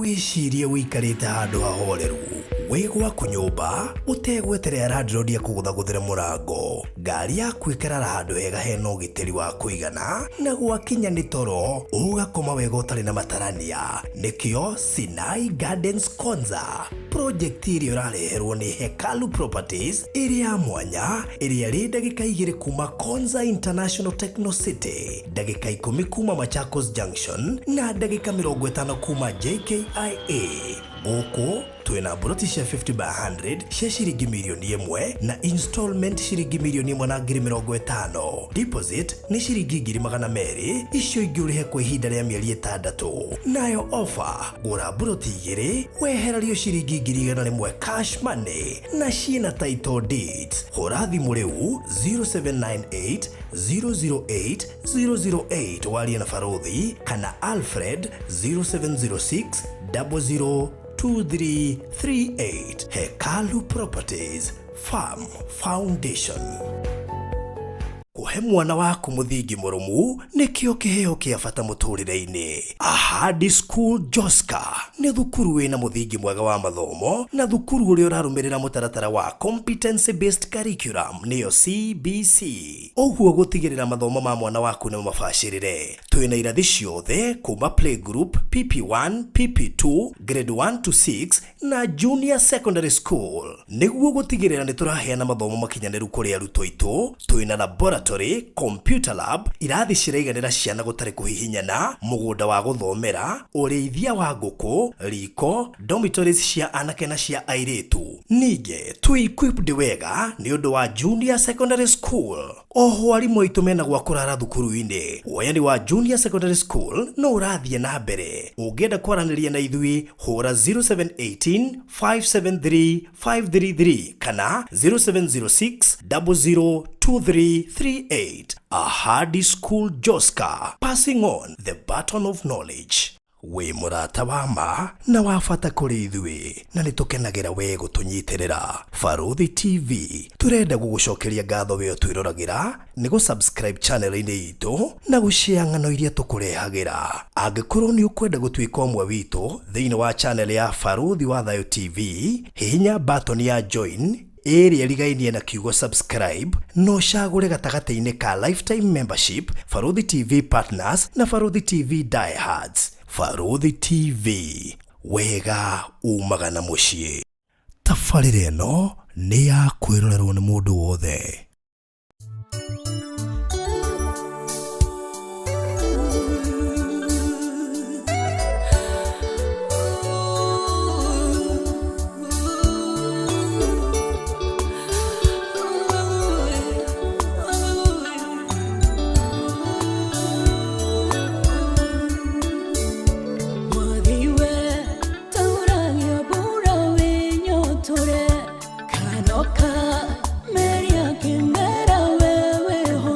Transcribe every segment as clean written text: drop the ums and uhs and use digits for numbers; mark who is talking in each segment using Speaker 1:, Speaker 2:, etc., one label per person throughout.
Speaker 1: wĩcirie wĩikarĩte handũ hahoreru wĩ gwaku nyũmba ũtegweterera landlord akũgũthagũthĩre mũrango. Ngari yaku ĩkarara handũ hega hena ũgitĩri wa kũigana na gwakinya nĩ toro ũgakoma wega ũtarĩ na matarania. Nĩkĩo Sinai Gardens Konza project ĩrĩa ũrareherwo nĩ Hekalu Properties ĩrĩ ya mwanya, ĩrĩa ĩrĩ ndagĩka 2 kuma Konza International Techno City, ndagĩka 10 kuma Machakos Junction na ndagĩka 50 kuma JKIA. Gũkũ twĩna mburoti cia 50 by 100 cia ciringi mirioni 1 na installment ciringi mirioni 1 na ngiri 50. Deposit nĩ ciringi 200,000, icio ingĩ ũrĩhe kwa ihinda rĩa mĩeri 6. Nayo offer, gũra mburoti 2 wehererio ciringi 100,000 cash money na ciĩna title deeds. Hũra thimũ rĩu 0798 008 008 warie na Barothi kana Alfred 0706 00 2338. Hekalu Properties, Farm Foundation. Kũhe mwana waku mũthingi mũrũmu nĩkĩo kĩheo kĩa bata mũtũrĩre-inĩ. Ahadi School Joska nĩ thukuru wĩna mũthingi mwega wa mathomo na thukuru ũrĩa ũrarũmĩrĩra mũtaratara wa Competency Based Curriculum, nĩyo CBC, ũguo gũtigĩrĩra mathomo ma mwana waku nĩ mabacĩrĩre. Twĩna irathi ciothe kuma playgroup, PP1, PP2, grade 1 to 6 na junior secondary school. Nĩguo gũtigĩrĩra nĩ tũraheana mathomo makinyanĩru kũrĩ arutwo aitũ, twĩna laboratory, computer lab, irathi ciraiganĩra ciana gũtarĩ kũhihinyana, mũgũnda wa gũthomera, ũrĩithia wa ngũkũ, riko, dormitories cia anake na cia airĩtu. Ningĩ twĩ equipped wega nĩ ũndũ wa junior secondary school. Oho arimũ aitũ mena gwa kũrara thukuru-inĩ. Woyani wa junior secondary school no ũrathiĩ na mbere. Ũngĩenda kwaranĩria na ithuĩ, hũra 0718 573 533 kana 0706 002338. Ahadi School Joska, passing on the baton of knowledge. Wĩ mũrata wa ma na wa bata kũrĩ ithuĩ na nĩ tũkenagĩra we gũtũnyitĩrĩra. Baruthi TV tũrenda gũgũcokeria ngatho we ũtwĩroragĩra nĩ gũ-subscribe channel-inĩ itũ na gũshare ng'ano iria tũkũrehagĩra. Angĩkorwo nĩ ũkwenda gũtuĩka ũmwe witũ thĩinĩ wa channel ya Baruthi wa Thayo TV, hihinya button ya join ĩrĩa ĩrigainie na kiugo subscribe na ũcagũre gatagatĩ-inĩ ka lifetime membership, Baruthi TV partners na Baruthi TV diehards. Baruthi TV, wega umaga na mũciĩ. Tabarĩra ĩno nĩ ya kwĩrorerwo nĩ mũndũ wothe.
Speaker 2: Mwathiwe tauragio mbura wĩnyotore kanoka meria kĩmera we wĩho.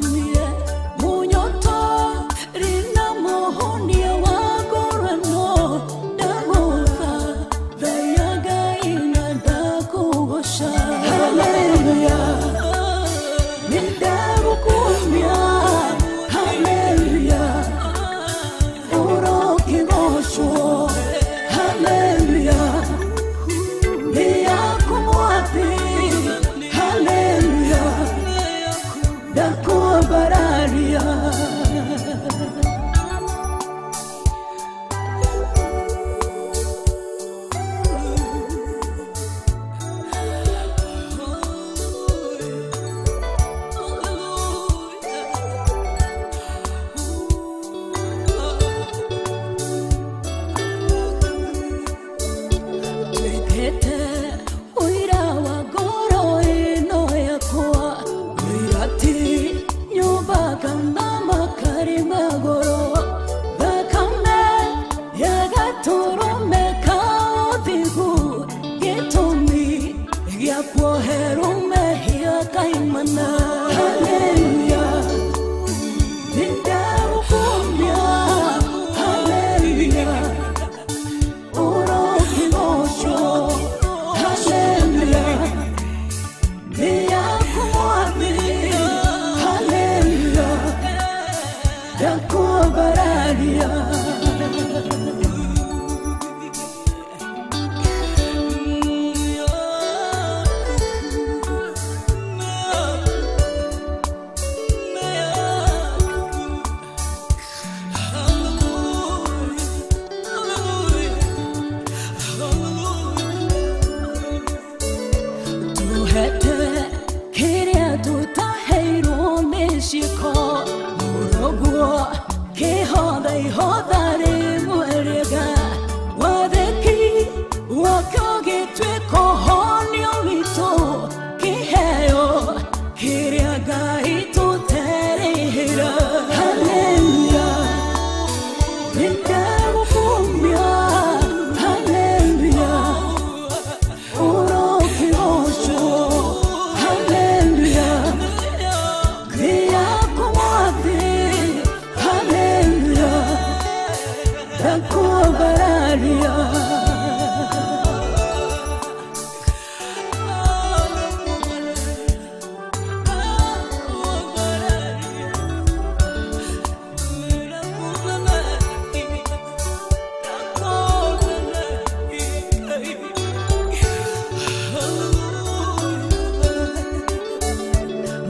Speaker 2: Ndakwambararia.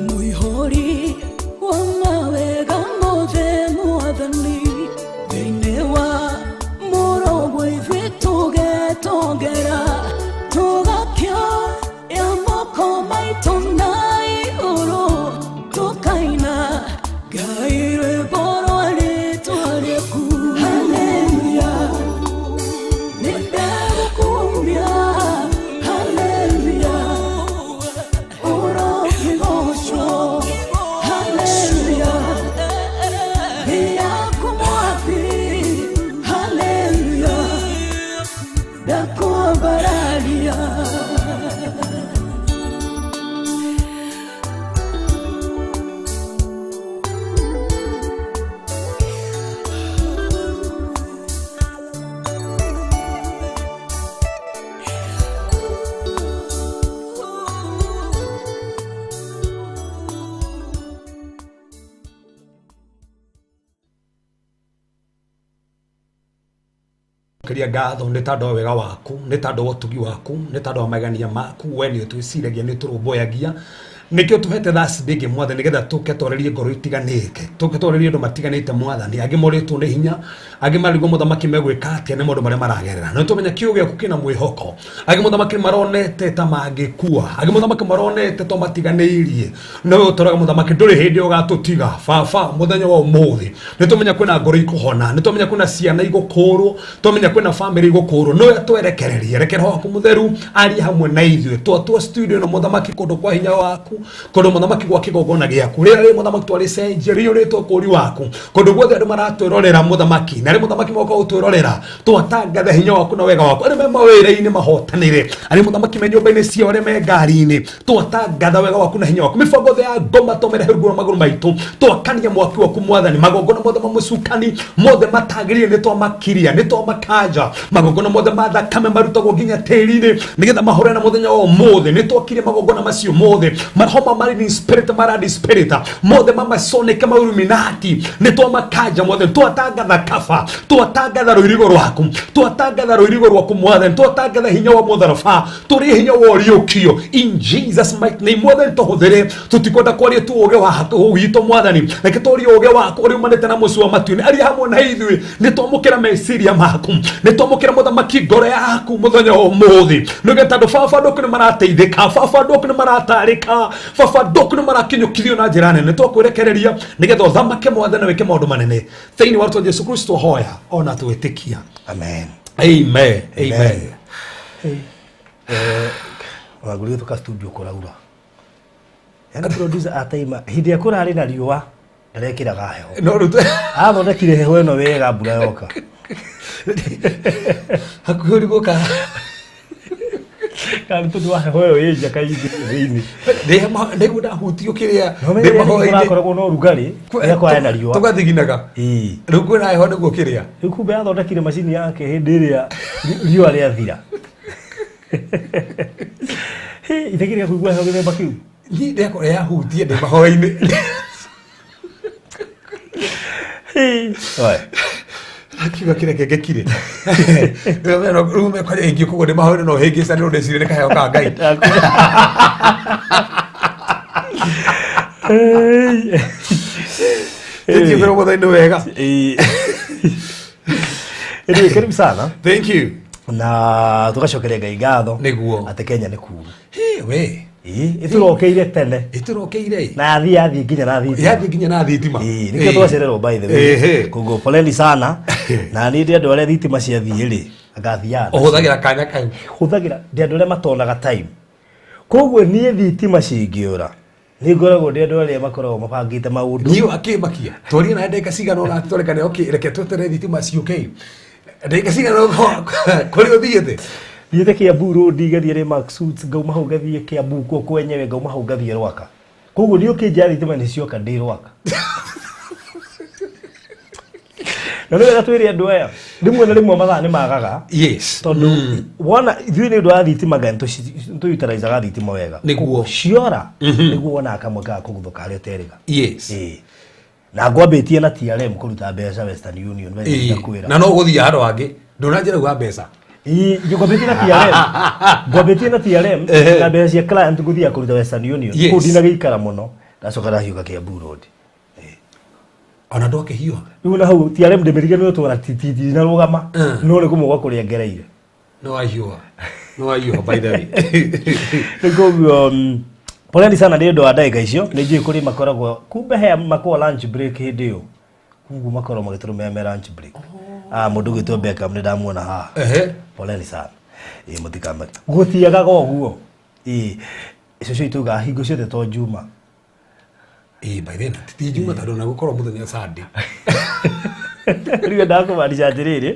Speaker 2: Mũihũri wa mawega mothe Mwathani, thĩinĩ wa mũrogo ithuĩ tũgetongera, tũgakĩoya moko maitũ na igũrũ, tũkaina Ngai rwĩmbo rwa rĩĩtwa rĩaku. Hallelujah, nĩndagũkumia. Hallelujah, ũrokĩgocwo. Hallelujah, nĩ yaku Mwathi. Hallelujah, ndakwambararia.
Speaker 3: Keria ngatho nĩ tondũ wa wega waku, nĩ tondũ wa ũtugi waku, nĩ tondũ wa magania maku. We nĩ ũtwĩciragia, nĩ ũtũrũmbũyagia, nĩkĩo tũhete Thursday ĩngĩ, Mwathani, nĩgetha tũke twarĩrie ngoro itiganĩte, tũke twarĩrie andũ matiganĩte, Mwathani. Angĩ morĩtwo nĩ hinya, angĩ marigwo, mũthamaki, megwĩka atĩa nĩ maũndũ marĩa maragerera. Na nĩtũmenya kiugo gĩaku kĩna mwĩhoko. Angĩ, mũthamaki, maronete ta mangĩkua, angĩ, mũthamaki, maronete ta matiganĩirie, no we ũtũraga, mũthamaki, ndũrĩ hĩndĩ ũgatũtiga. Baba, mũthenya wa ũmũthĩ nĩtũmenya kwĩna ngoro ikũhona, nĩtũmenya kwĩna ciana igũkũrwo, tũmenya kwĩna famĩlĩ igũkũrwo. No twerekererie, reke roho waku mũtheru arie hamwe na ithuĩ. Twatua studio ĩno, mũthamaki, kũndũ kwa hinya waku, kũndũ, mũthamaki, gwa kĩgongona gĩaku rĩrĩa rĩ, mũthamaki, twarĩcenjia rĩiyũrĩtwo kũri waku. Kũndũ guothe andũ maratwĩrorera, mũthamaki, na arĩa, mũthamaki, moka gũtwĩrorera, twatangatha hinya waku na wega waku. Arĩa me mawĩra-inĩ mahotanĩre, arĩa, mũthamaki, me nyũmba-inĩ ciao, arĩa me ngari-inĩ, twatangatha wega waku na hinya waku. Mĩbango yothe ya ngoma tũmĩrehe rungu rwa magũrũ maitũ. Twakania mwaki waku, Mwathani. Magongona mothe ma mũcukani, mothe matagĩrĩire, nĩ twamakiria, nĩ twamakanja. Magongona mothe ma thakame marutagwo nginya tĩri-inĩ nĩgetha mahũrane na mũthenya wa ũmũthĩ, nĩ twakirie magongona macio mothe. Maroho ma marine spirit, maradi spirit mothe, ma masonic, ma illuminati, nĩ twamakanja mothe. Twatangatha kaba, twatangatha rũirigo rwaku, twatangatha rũirigo rwaku, Mwathani. Twatangatha hinya wa mũtharaba, tũrĩ hinya wa ũriũkio, in Jesus mighty name. Mwathani, tũhũthĩre. Tũtikwenda kwaria tu ũgĩ wa witũ, Mwathani, reke twarie ũgĩ waku ũrĩa umanĩte na mũciĩ wa matu-inĩ. Aria hamwe na ithuĩ. Nĩ twamũkĩra meciria maku, nĩ twamũkĩra, mũthamaki, ngoro yaku mũthenya wa ũmũthĩ, nĩgetha tondũ baba, andũ aku nĩ marateithĩka, baba, andũ aku nĩ maratarĩka, baba, andũ aku nĩ marakinyũkithio na njĩra nene. Twakwĩrekereria nĩgetha ũthamake, Mwathani, wĩke maũndũ manene thĩinĩ wa rĩtwa Jesu Kristo hoya ona twĩtĩkia.
Speaker 1: Amen.
Speaker 3: Amen, amen.
Speaker 1: Wagũrire tũka studio kũraura, yani producer ataima hĩndĩ ĩrĩa kũrarĩ na riũa ndarekĩraga heho.
Speaker 3: No rĩu
Speaker 1: Athondekire heho ĩno wega mbura yoka.
Speaker 3: Hakuhĩ ũrigwo ka
Speaker 1: Kana tondũ wa heho ĩyo ĩ nja kaingĩ thĩinĩ.
Speaker 3: Ndaigua ndahutio kĩrĩa
Speaker 1: No
Speaker 3: ndĩ
Speaker 1: menye
Speaker 3: mahoya-inĩ.
Speaker 1: kũrakoragwo na ũrugarĩ rĩrĩa kwarĩ na riũa.
Speaker 3: Tũgathiginaga.
Speaker 1: Ĩĩ.
Speaker 3: Rĩu kwĩna heho nĩguo kĩrĩa.
Speaker 1: Rĩu kumbe athondekire macini yake hĩndĩ ĩrĩa riũa rĩathira. Hĩ, itekĩrĩa kũigua heho gĩthemba kĩu.
Speaker 3: Niĩ ndekora yahutie ndĩ mahoya-inĩ.
Speaker 1: Hĩ. Oe.
Speaker 3: Akiuga kĩrĩa kĩngĩkire rĩu mekwaria ĩngĩ koguo ndĩ mahoya-inĩ no hĩngĩca nĩ ũndũ ndĩcirĩ nĩ kaheo ka Ngai.
Speaker 1: Hey.
Speaker 3: Thank you kwa mũthenya wega.
Speaker 1: Anyway, karibu sana.
Speaker 3: Thank you.
Speaker 1: Na tugacokeria Ngai ngatho
Speaker 3: Nĩguo.
Speaker 1: atĩ Kenya nĩ kuru.
Speaker 3: Hĩ, we.
Speaker 1: Ĩĩ, ĩtũrokeire tene.
Speaker 3: Ĩtũrokeire.
Speaker 1: Na yathiĩ yathiĩ nginya na thitima.
Speaker 3: Yathiĩ nginya na thitima.
Speaker 1: Ĩĩ, nĩkĩo twacererwo, by the way.
Speaker 3: Ĩhĩ.
Speaker 1: Koguo poleni sana. Na niĩ ndĩ andũ arĩa thitima ciathiĩ rĩ, angathiaga.
Speaker 3: Ũhũthagĩra kanya kau.
Speaker 1: Hũthagĩra, ndĩ andũ arĩa matonaga time. Koguo niĩ thitima cingĩũra, nĩ ngoragwo ndĩ andũ arĩa makoragwo mabangĩte maũndũ.
Speaker 3: Niĩ akĩmakia twarie na ndagĩka cigana ũna tũrekane. Okay, reke tweterere thitima ciũke, ndagĩka cigana ũna kũrĩa ũthiĩte?
Speaker 1: Thiĩte Kiambu Road, ngathiĩ Remax Suites, ngauma hau ngathiĩ Kiambu kuo kwenyewe, ngauma hau ngathiĩ Rwaka. Koguo niĩ ũkĩnjĩra thitima nĩ cioka ndĩ Rwaka. Na nĩ wega twĩre andũ aya. Rĩmwe na rĩmwe mathaa nĩ magaga. Tondũ wona ithuĩ nĩ ũndũ wa thitima ngai tũyutaraicaga thitima wega.
Speaker 3: Nĩguo.
Speaker 1: Ciora nĩguo wonaga kamwe ga kũguthũka harĩa ũterĩga. Ĩĩ. Na ngwambĩtie na TRM kũruta mbeca Western Union we ndakwĩra.
Speaker 3: Na no ũgũthiĩ handũ hangĩ ndũnanjĩra uga mbeca.
Speaker 1: Ĩĩ, ngwambĩtie na TRM. Ngwambĩtie na TRM na mbeca cia client ngũthiaga kũruta Western Union. Kũu ndinagĩikara mũno. Ndacoka ndahiũka Kiambu Road.
Speaker 3: Ona ndwakĩhiũha.
Speaker 1: Rĩu na hau TRM ndĩmĩriganĩrwo twana ndinarũgama. No nĩ kũmũgwa kũrĩa ngereire.
Speaker 3: No wahiũha. No wahiũha by the way.
Speaker 1: Rĩu koguo poleni sana nĩ ũndũ wa ndagĩka icio. Nĩ njũĩ kũrĩ makoragwo kumbe he makoragwo lunch break hĩndĩ ĩyo. Koguo makoragwo magĩtũrũmĩra me lunch break. Ah, mũndũ ũgwĩtwo Beckham nĩ ndamuona haha. Poleni sana. Ĩĩ mũtikamake. Gũtiagaga ũguo. Ĩĩ. Cũcũ witũ augaga hingo ciothe to Juma.
Speaker 3: Ĩĩ by then ti Juma tondũ ona gũkorwo mũthenya Sunday.
Speaker 1: Rĩu endaga kũmaanisha atĩrĩrĩ,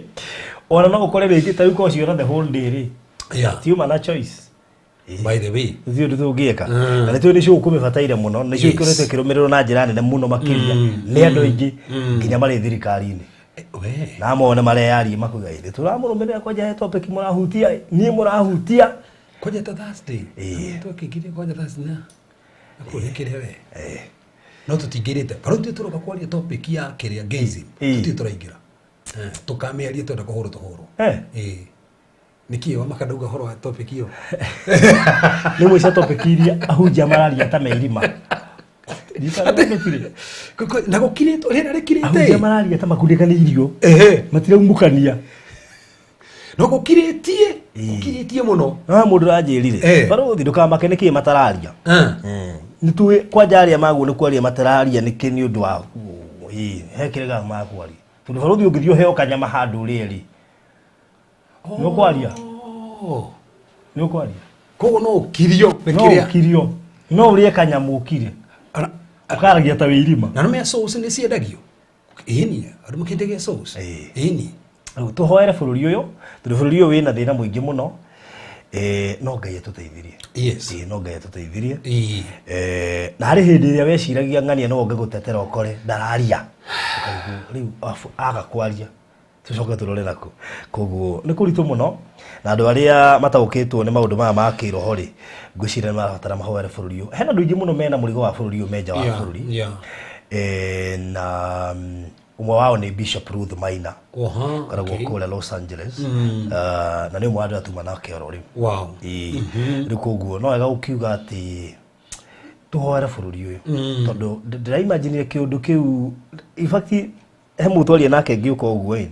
Speaker 1: ona no ũkore rĩngĩ ta rĩu korwo ciora the whole day rĩ, tiuma na choice.
Speaker 3: By the way.
Speaker 1: Ithuĩ ũndũ tũngĩka. Na nĩ tũĩ nĩ show ũkũmĩbataire mũno, nĩ show ĩkoretwo ĩkĩrũmĩrĩrwo na njĩra nene mũno makĩria nĩ andũ aingĩ nginya marĩ thirikari-inĩ. Na amwe ao nĩ mareyaria makauga nĩ tũramũrũmĩrĩra kwanja he topic mũrahutia, niĩ mũrahutia.
Speaker 3: Kwanja ta Thursday. Twakĩingĩria kwanja Thursday na kũrĩkĩre we. No tũtingĩrĩte. Barũ ithuĩ tũroka kwaria topic ya kĩrĩa gayism. Tũtirĩ tũraingĩra. Tũkamĩaria twenda kũhũrwo tũhũrwo. Nĩkĩ wa makandauga ũhoro wa topic ĩyo?
Speaker 1: Nĩ mũica topic iria ahunjia mararia ta merima.
Speaker 3: Na gũkirĩtwo rĩera rĩkirĩte.
Speaker 1: Ahunjia mararia ta makundĩkanĩirio. Matiraumũkania.
Speaker 3: No gũkirĩtie, gũkirĩtie mũno.
Speaker 1: No mũndũ ũranjĩrire. Barũthi ndũkamake nĩkĩ matararia. Nĩ tũĩ kwanja arĩa maguo nĩ kwaria matararia nĩkĩ nĩ ũndũ wa he kĩrega makwaria. Tondũ barũthi ũngĩthiĩ ũheo kanyama handũ ũrĩe rĩ. Nĩ ũkwaria? Nĩ ũkwaria?
Speaker 3: Koguo no ũkirio nĩ
Speaker 1: No
Speaker 3: kĩrĩa.
Speaker 1: ũkirio. No ũrĩe kanyamũ ũkire. Ũkaragia ta wĩ irima.
Speaker 3: Na nĩmea sauce nĩ ciendagio. Ĩni, andũ makĩendagia sauce. Ĩni.
Speaker 1: Rĩu tũhoere bũrũri ũyũ, tondũ bũrũri ũyũ wĩna thĩna mũingĩ mũno. No Ngai atũteithirie. No Ngai atũteithirie. Na harĩ hĩndĩ ĩrĩa weciragia ng'ania no oke gũtetera ũkore ndararia. Ũkaigua rĩu aga kwaria. Tũcoke tũrore nakũ. Koguo nĩ kũritũ mũno na andũ arĩa mataũkĩtwo nĩ maũndũ maya ma kĩroho rĩ, ngwĩciria nĩ marabatara mahoere bũrũri ũyũ. Hena andũ aingĩ mũno mena mũrigo wa bũrũri ũyũ me nja wa bũrũri. Na ũmwe wao nĩ Bishop Ruth Maina. Koragwo kũrĩa Los Angeles. Na nĩ ũmwe wa andũ arĩa tuma nake oro rĩu. Rĩu koguo no wega gũkiuga atĩ tũhoere bũrũri ũyũ. Tondũ ndĩraimaginire kĩũndũ kĩu, in fact he mũndũ twaria nake ngĩũka ũguo ĩ,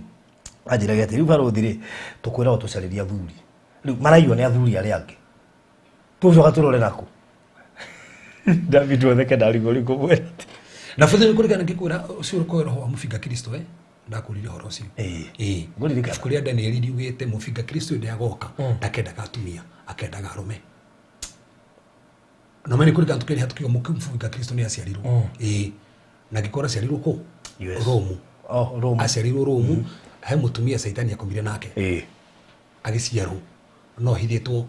Speaker 1: anjĩraga atĩ rĩu barũthi rĩ, tũkwĩragwo tũcarĩrie athuri. Rĩu maraiywo nĩ athuri arĩa angĩ. Tũcoka tũrore nakũ. David Watheke ndarigwo rĩu kũmwĩra atĩ.
Speaker 3: Na bũthĩ nĩ kũringana ngĩkwĩra ũcio ũkorwo roho wa mũbinga Kristo ndakũrire ũhoro ũcio.
Speaker 1: Ngũririkana.
Speaker 3: Ibuku rĩa Danieli riugĩte mũbinga Kristo hĩndĩ agoka ndakendaga atumia, akendaga arũme. Na mene kũringana tũkĩrĩha tũkiuga mũbinga Kristo nĩ aciarirwo. Na ngĩkora aciarirwo kũ? Romu.
Speaker 1: Romu.
Speaker 3: Aciarirwo Romu, he mũtumia Caitani akomire nake. Agĩciarwo no hithĩtwo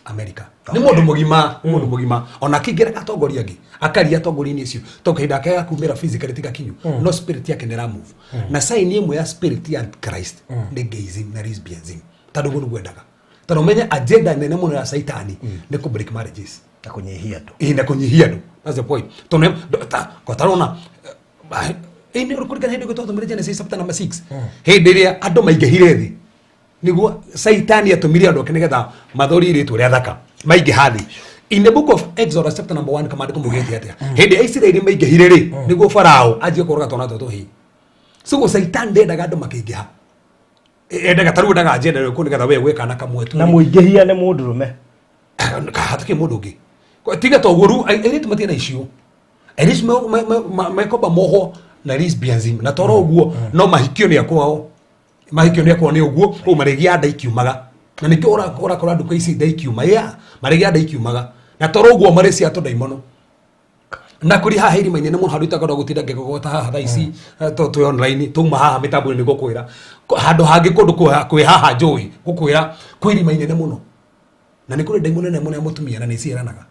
Speaker 3: America. Nĩ mũndũ mũgima, mũndũ mũgima. Ona akĩingĩra atongoria angĩ, akaria atongoria-inĩ acio. Tondũ kahinda gake ga kumĩra physically ti gakinyu, no spirit yake nĩ ĩra move. Na sign ĩmwe ya spirit ya Christ nĩ gayism na lesbianism. Tondũ ũguo nĩguo endaga. Tondũ ũmenye agenda nene mũno ya Caitani nĩ kũ break marriages.
Speaker 1: Na kũnyihia andũ.
Speaker 3: Ĩĩ, na kũnyihia andũ. That's the point. Tondũ ta, kwa tarona, ĩĩ, nĩ ũrĩkũririkana hĩndĩ ĩrĩa twathomire Genesis chapter number 6? Hĩndĩ ĩrĩa andũ maingĩhire thĩ, nĩguo Caitani atũmire andũ ake nĩgetha mathorie rĩtwa rĩa thaka maingĩha thĩ. In the book of Exodus chapter number 1 kamandĩko maugĩte atĩa? Hĩndĩ ya Isiraeli maingĩhire rĩ, nĩguo Farao anjie kũraga twana twa tũhĩĩ. So Caitani ndendaga andũ makĩingĩha. Endaga ta rĩu endaga agenda ĩrĩkũ nĩgetha we gwĩka na kamwe tu.
Speaker 1: Na mũingĩhia nĩ mũndũrũme.
Speaker 3: Hatikĩ mũndũ ũngĩ. Tiga to ũguo rĩu airĩtu matirĩ na icio. Airĩtu mekomba moho na lesbianism na toro ũguo no mahikio nĩ akwao. Mahikio nĩ akwao nĩ ũguo, ũguo marĩgĩa nda ikiumaga. Na nĩkĩo ũrakora nduka ici nda ikiuma, yeah, marĩgĩa nda ikiumaga. Na toro ũguo marĩ cia tũndaimono. Na kũrĩ haha irima-inĩ nĩ mũno handũ itakoragwo gũtinda ngĩgogota haha thaa ici, twĩ online, twauma haha mĩtambo-inĩ ngũkwĩra. Handũ hangĩ kũndũ kwĩ haha njũĩ, ngũkwĩra kwĩ irima inene mũno. Na nĩ kũrĩ ndaimono nene mũno ya mũtumia na nĩ iciaranaga.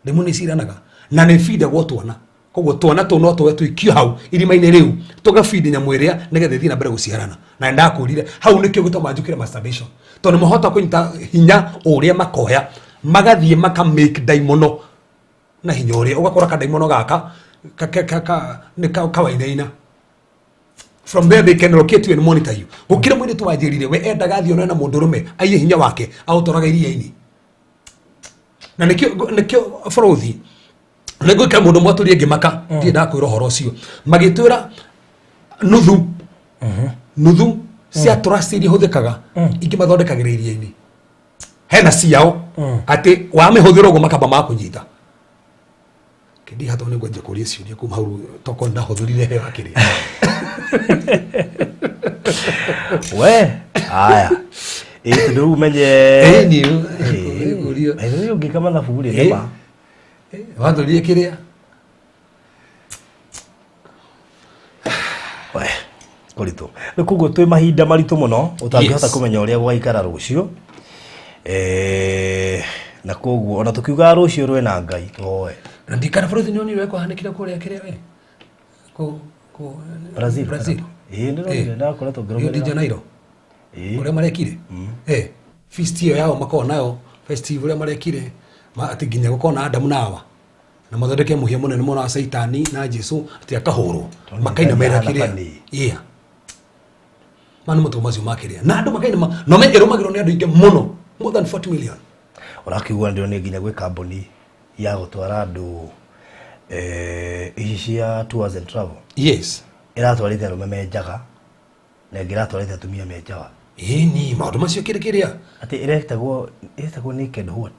Speaker 3: Ndaimono nĩ iciaranaga. Na nĩ bindagwo twana. Koguo twana tũu no tũwe tũikio hau irima-inĩ rĩu, tũgabindi nyamũ ĩrĩa nĩgetha ĩthiĩ na mbere gũciarana. Na nĩndakwĩrire hau nĩkĩo gĩtũma njũkĩre masturbation, tondũ nĩmahota kũnyita hinya ũrĩa makoya magathiĩ maka make ndaimono na hinya ũrĩa ũgakora kandaimono gaka nĩ kawainaina. From there they can locate you and monitor you. Gũkĩra mũirĩtu wanjĩrire we endaga athiĩ onane na mũndũrũme aiye hinya wake aũtwaraga iria-inĩ. Na nĩkĩo bũrũthi nĩngwĩka mũndũ mwatũrie ngĩmaka ndirĩ ndakwĩra ũhoro ũcio, magĩtwĩra nuthu nuthu cia trust iria ihũthĩkaga, ingĩ mathondekagĩra iria-inĩ, hena ciao atĩ wamĩhũthĩra ũguo makamba makũnyita kĩndi hatũ. Nĩ ngwenjia kũria ciũria kuma hau toko ndahũthĩrire heo akĩrĩa.
Speaker 1: We aya, ĩ tondũ rĩu menye.
Speaker 3: Ĩ, niĩ ngũrio.
Speaker 1: Ĩ ũngĩka mathabu rĩ.
Speaker 3: Ĩ.
Speaker 1: Nĩma.
Speaker 3: Watũrire kĩrĩa.
Speaker 1: We kũritũ rĩu, koguo twĩ mahinda maritũ mũno ũtangĩhota kũmenya ũrĩa gũgaikara rũciũ. Na koguo ona tũkiugaga rũciũ rwĩna Ngai, tũhoe.
Speaker 3: Na ndikana bũrũri nĩ onire kwahanĩkire kũrĩa kĩrĩa we kũ
Speaker 1: Brazil.
Speaker 3: Brazil.
Speaker 1: Ĩ ndĩronire ndakoretwo
Speaker 3: Rio de
Speaker 1: ngĩrũmĩrĩra.
Speaker 3: Janeiro. Ũrĩa marekire, feast ĩyo yao makoragwo nayo, festival ũrĩa marekire atĩ nginya gũkorwo na Adamu na Hawa na mathondeke mũhia mũnene mũno wa Caitani na Jesu atĩ akahũrwo makaina mera
Speaker 1: Hana
Speaker 3: kĩrĩa
Speaker 1: funny.
Speaker 3: Yeah, mano matukũ macio makĩrĩa na andũ makaina no me ĩrũmagĩrwo nĩ andũ aingĩ mũno, more than 40 million.
Speaker 1: Ũrakiuga ndĩronire nginya gwĩ kambuni ya gũtwara andũ, ici cia tours and travel, ĩratwarĩte arũme me njaga na ĩngĩ ĩratwarĩte atumia me njaga.
Speaker 3: Ĩni maũndũ macio kĩrĩ kĩrĩa.
Speaker 1: Atĩ ĩretagwo naked what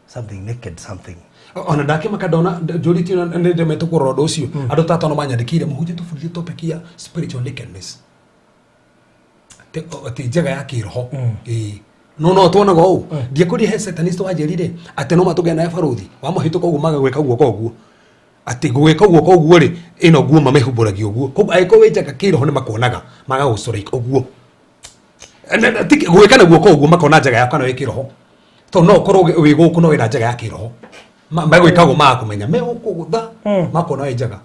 Speaker 1: something, naked something.
Speaker 3: Ona ndakĩmaka ndona njũrĩtio na nĩ ndĩmetwo kũrora ũndũ ũcio. Andũ tata no manyandĩkĩire mũhunjia tũbundithie topic ya spiritual nakedness, atĩ njega ya kĩroho. Ĩĩ, no tuonaga ũũ ndiekũria he satanist wanjĩrire atĩ no matũgĩa naye barũthi wamũhĩtũka ũguo magagwĩka guoko ũguo, atĩ gũgĩka guoko ũguo rĩ, ĩno nguo mamĩhumbũragia ũguo, koguo angĩkorwo wĩ njaga kĩroho nĩ makuonaga magagũcoreka ũguo. Gwĩka na guoko ũguo makona njaga yaku kana wĩ kĩroho, tondũ no ũkorwo wĩ gũkũ no wĩna njaga ya kĩroho. Magwĩka ũguo magakũmenya me gũkũgũtha makona wĩ njaga.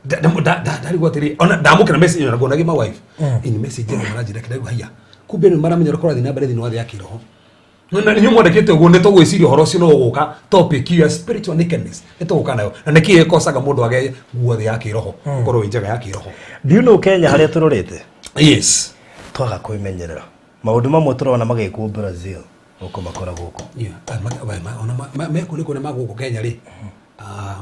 Speaker 3: Ndarigwo atĩrĩ, ona ndamũkĩra message ona nguonagia ma wife ini message ĩno maranjĩra kĩrĩa haiya, kumbe nĩ maramenya ũrĩa kũrathiĩ na mbere thĩinĩ wa thĩ ya kĩroho. Na inyuĩ mwandĩkĩte ũguo nĩ tũgwĩciria ũhoro ũcio no ũgũka, topic ya spiritual nakedness nĩ tũgũka nayo, na nĩkĩ ĩkocaga mũndũ age nguo thĩ ya kĩroho ũkorwo wĩ njaga ya kĩroho.
Speaker 1: Do you know Kenya harĩa tũrorete?
Speaker 3: Yes.
Speaker 1: Twaga kwĩmenyerera maũndũ mamwe tũrona magĩkwo Brazil gũkũ makora gũkũ.
Speaker 3: Yeah, ona mekũ nĩ kũrĩa magũkũ Kenya rĩ,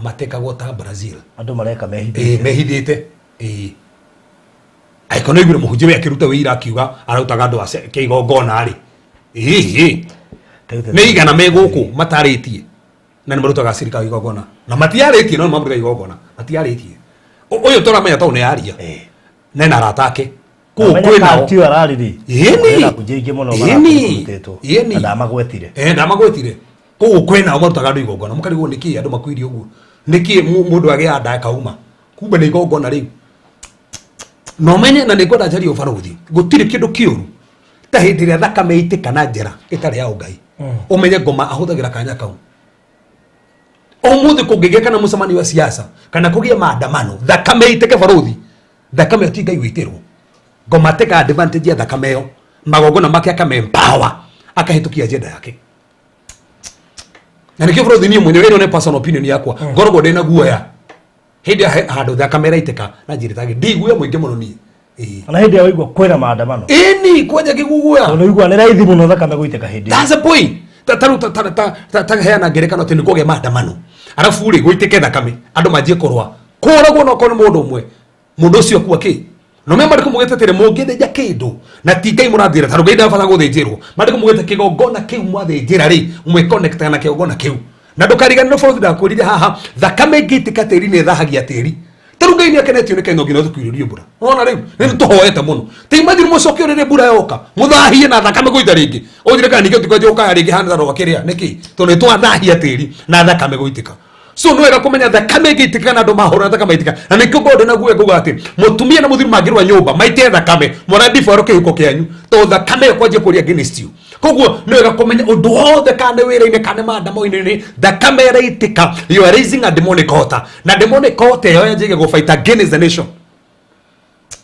Speaker 3: matekagwo ta Brazil.
Speaker 1: Andũ mareka mehithĩte.
Speaker 3: Mehithĩte, ĩĩ. Angĩkorwo nĩ aiguire mũhunjia we akĩruta wĩira akiuga ararutaga andũ a kĩigongona rĩ, ĩĩ nĩ igana me gũkũ matarĩtie na nĩ marutaga cirika igongona na matiarĩtie, no nĩ marutaga igongona matiarĩtie. Ũyũ tũramenya tondũ nĩ aria na ena arata ake kũu kwĩ nao.
Speaker 1: Tio ararĩ
Speaker 3: Ĩni.
Speaker 1: Kunjia ingĩ mũno
Speaker 3: Ĩni.
Speaker 1: mararutĩtwo
Speaker 3: Ĩni.
Speaker 1: na ndamagwetire.
Speaker 3: Ndamagwetire. Kũu kwĩ nao marutaga andũ igongona, mũkarigwo nĩkĩ andũ makuire ũguo, nĩkĩ mũndũ agĩa nda akauma, kumbe nĩ igongona rĩu. Na ũmenye na nĩngwenda njarie ũbarũthi, gũtirĩ kĩndũ kĩũru ta hĩndĩ ĩrĩa thakame ĩitĩka na njĩra ĩtarĩ ya ũngai. Ũmenye ngoma ahũthagĩra kanya kau. Ũmũthĩ kũngĩgĩa kana mũcemanio wa siasa kana kũgĩe maandamano, thakame ĩitĩke, barũthi, thakame ĩyo ti Ngai wĩitĩrwo. Ngoma teka advantage ya thakame ĩyo, magongona make akame empower, akahĩtũkia agenda yake. Na nĩkĩo bũrũthi, niĩ mwenyewe, ĩno nĩ personal opinion yakwa, ngoragwo ndĩna guoya hĩndĩ ya handũ thakame ĩraitĩka na njĩra ĩtagĩ ndiguoya mũingĩ mũno niĩ. Ĩĩ.
Speaker 1: Ona hĩndĩ ĩrĩa waigua kwĩna maandamano.
Speaker 3: Ĩni kwanja kĩguguoya.
Speaker 1: Tondũ ũigua nĩ raithi mũno thakame gũitĩka hĩndĩ ĩyo.
Speaker 3: That's the point. Ta ta ta ta ta ta ta heana ngerekano atĩ nĩ kũgĩa maandamano arabu rĩ gũitĩke thakame, andũ manjie kũrũa kũragwo, no korwo nĩ mũndũ ũmwe, mũndũ ũcio akua kĩ no me marĩkũ mugĩte atĩrĩ mũngĩthĩnja kĩndũ na ti Ngai mũrathĩra tondũ Ngai ndabata gũthĩnjĩrwo. Marĩkũ mugĩte kĩgongona kĩu mwathĩnjĩra rĩ mwĩconnectaga na kĩgongona kĩu, na ndũkariganĩrwo bũrũri ndakwĩrire haha thakame ĩngĩitĩka tĩri nĩ ĩthahagia tĩri. Ta rĩu Ngai nĩ akenetio nĩ Kenya nginya tũkiurĩrio mbura. Wona rĩu nĩ tũhoete mũno, ta imagine mũcoke rĩrĩ mbura yoka mũthahie na thakame gũita rĩngĩ, ũnjĩre kana ningĩ ũtikwanjia gũkaya rĩngĩ hana rwa kĩrĩa nĩkĩ, tondũ nĩ twathahia tĩri na thakame gũitĩka. So nĩ wega kũmenya thakame ĩngĩitĩka na andũ mahũra thakame ĩitĩka, na nĩkĩo ngorwo ndĩna guoya ngauga atĩ mũtumia na mũthuri mangĩrũa nyũmba maite thakame, mwana ndibaro kĩhuko kĩanyu, tondũ thakame ĩyo kwanjia kũrĩa against you. Koguo nĩ wega kũmenya ũndũ wothe, kana nĩ wĩra-inĩ kana nĩ maandamano-inĩ, thakame ĩraitĩka, you are raising a demonic altar, na demonic altar ĩyo yanjagia gũ fight against the nation.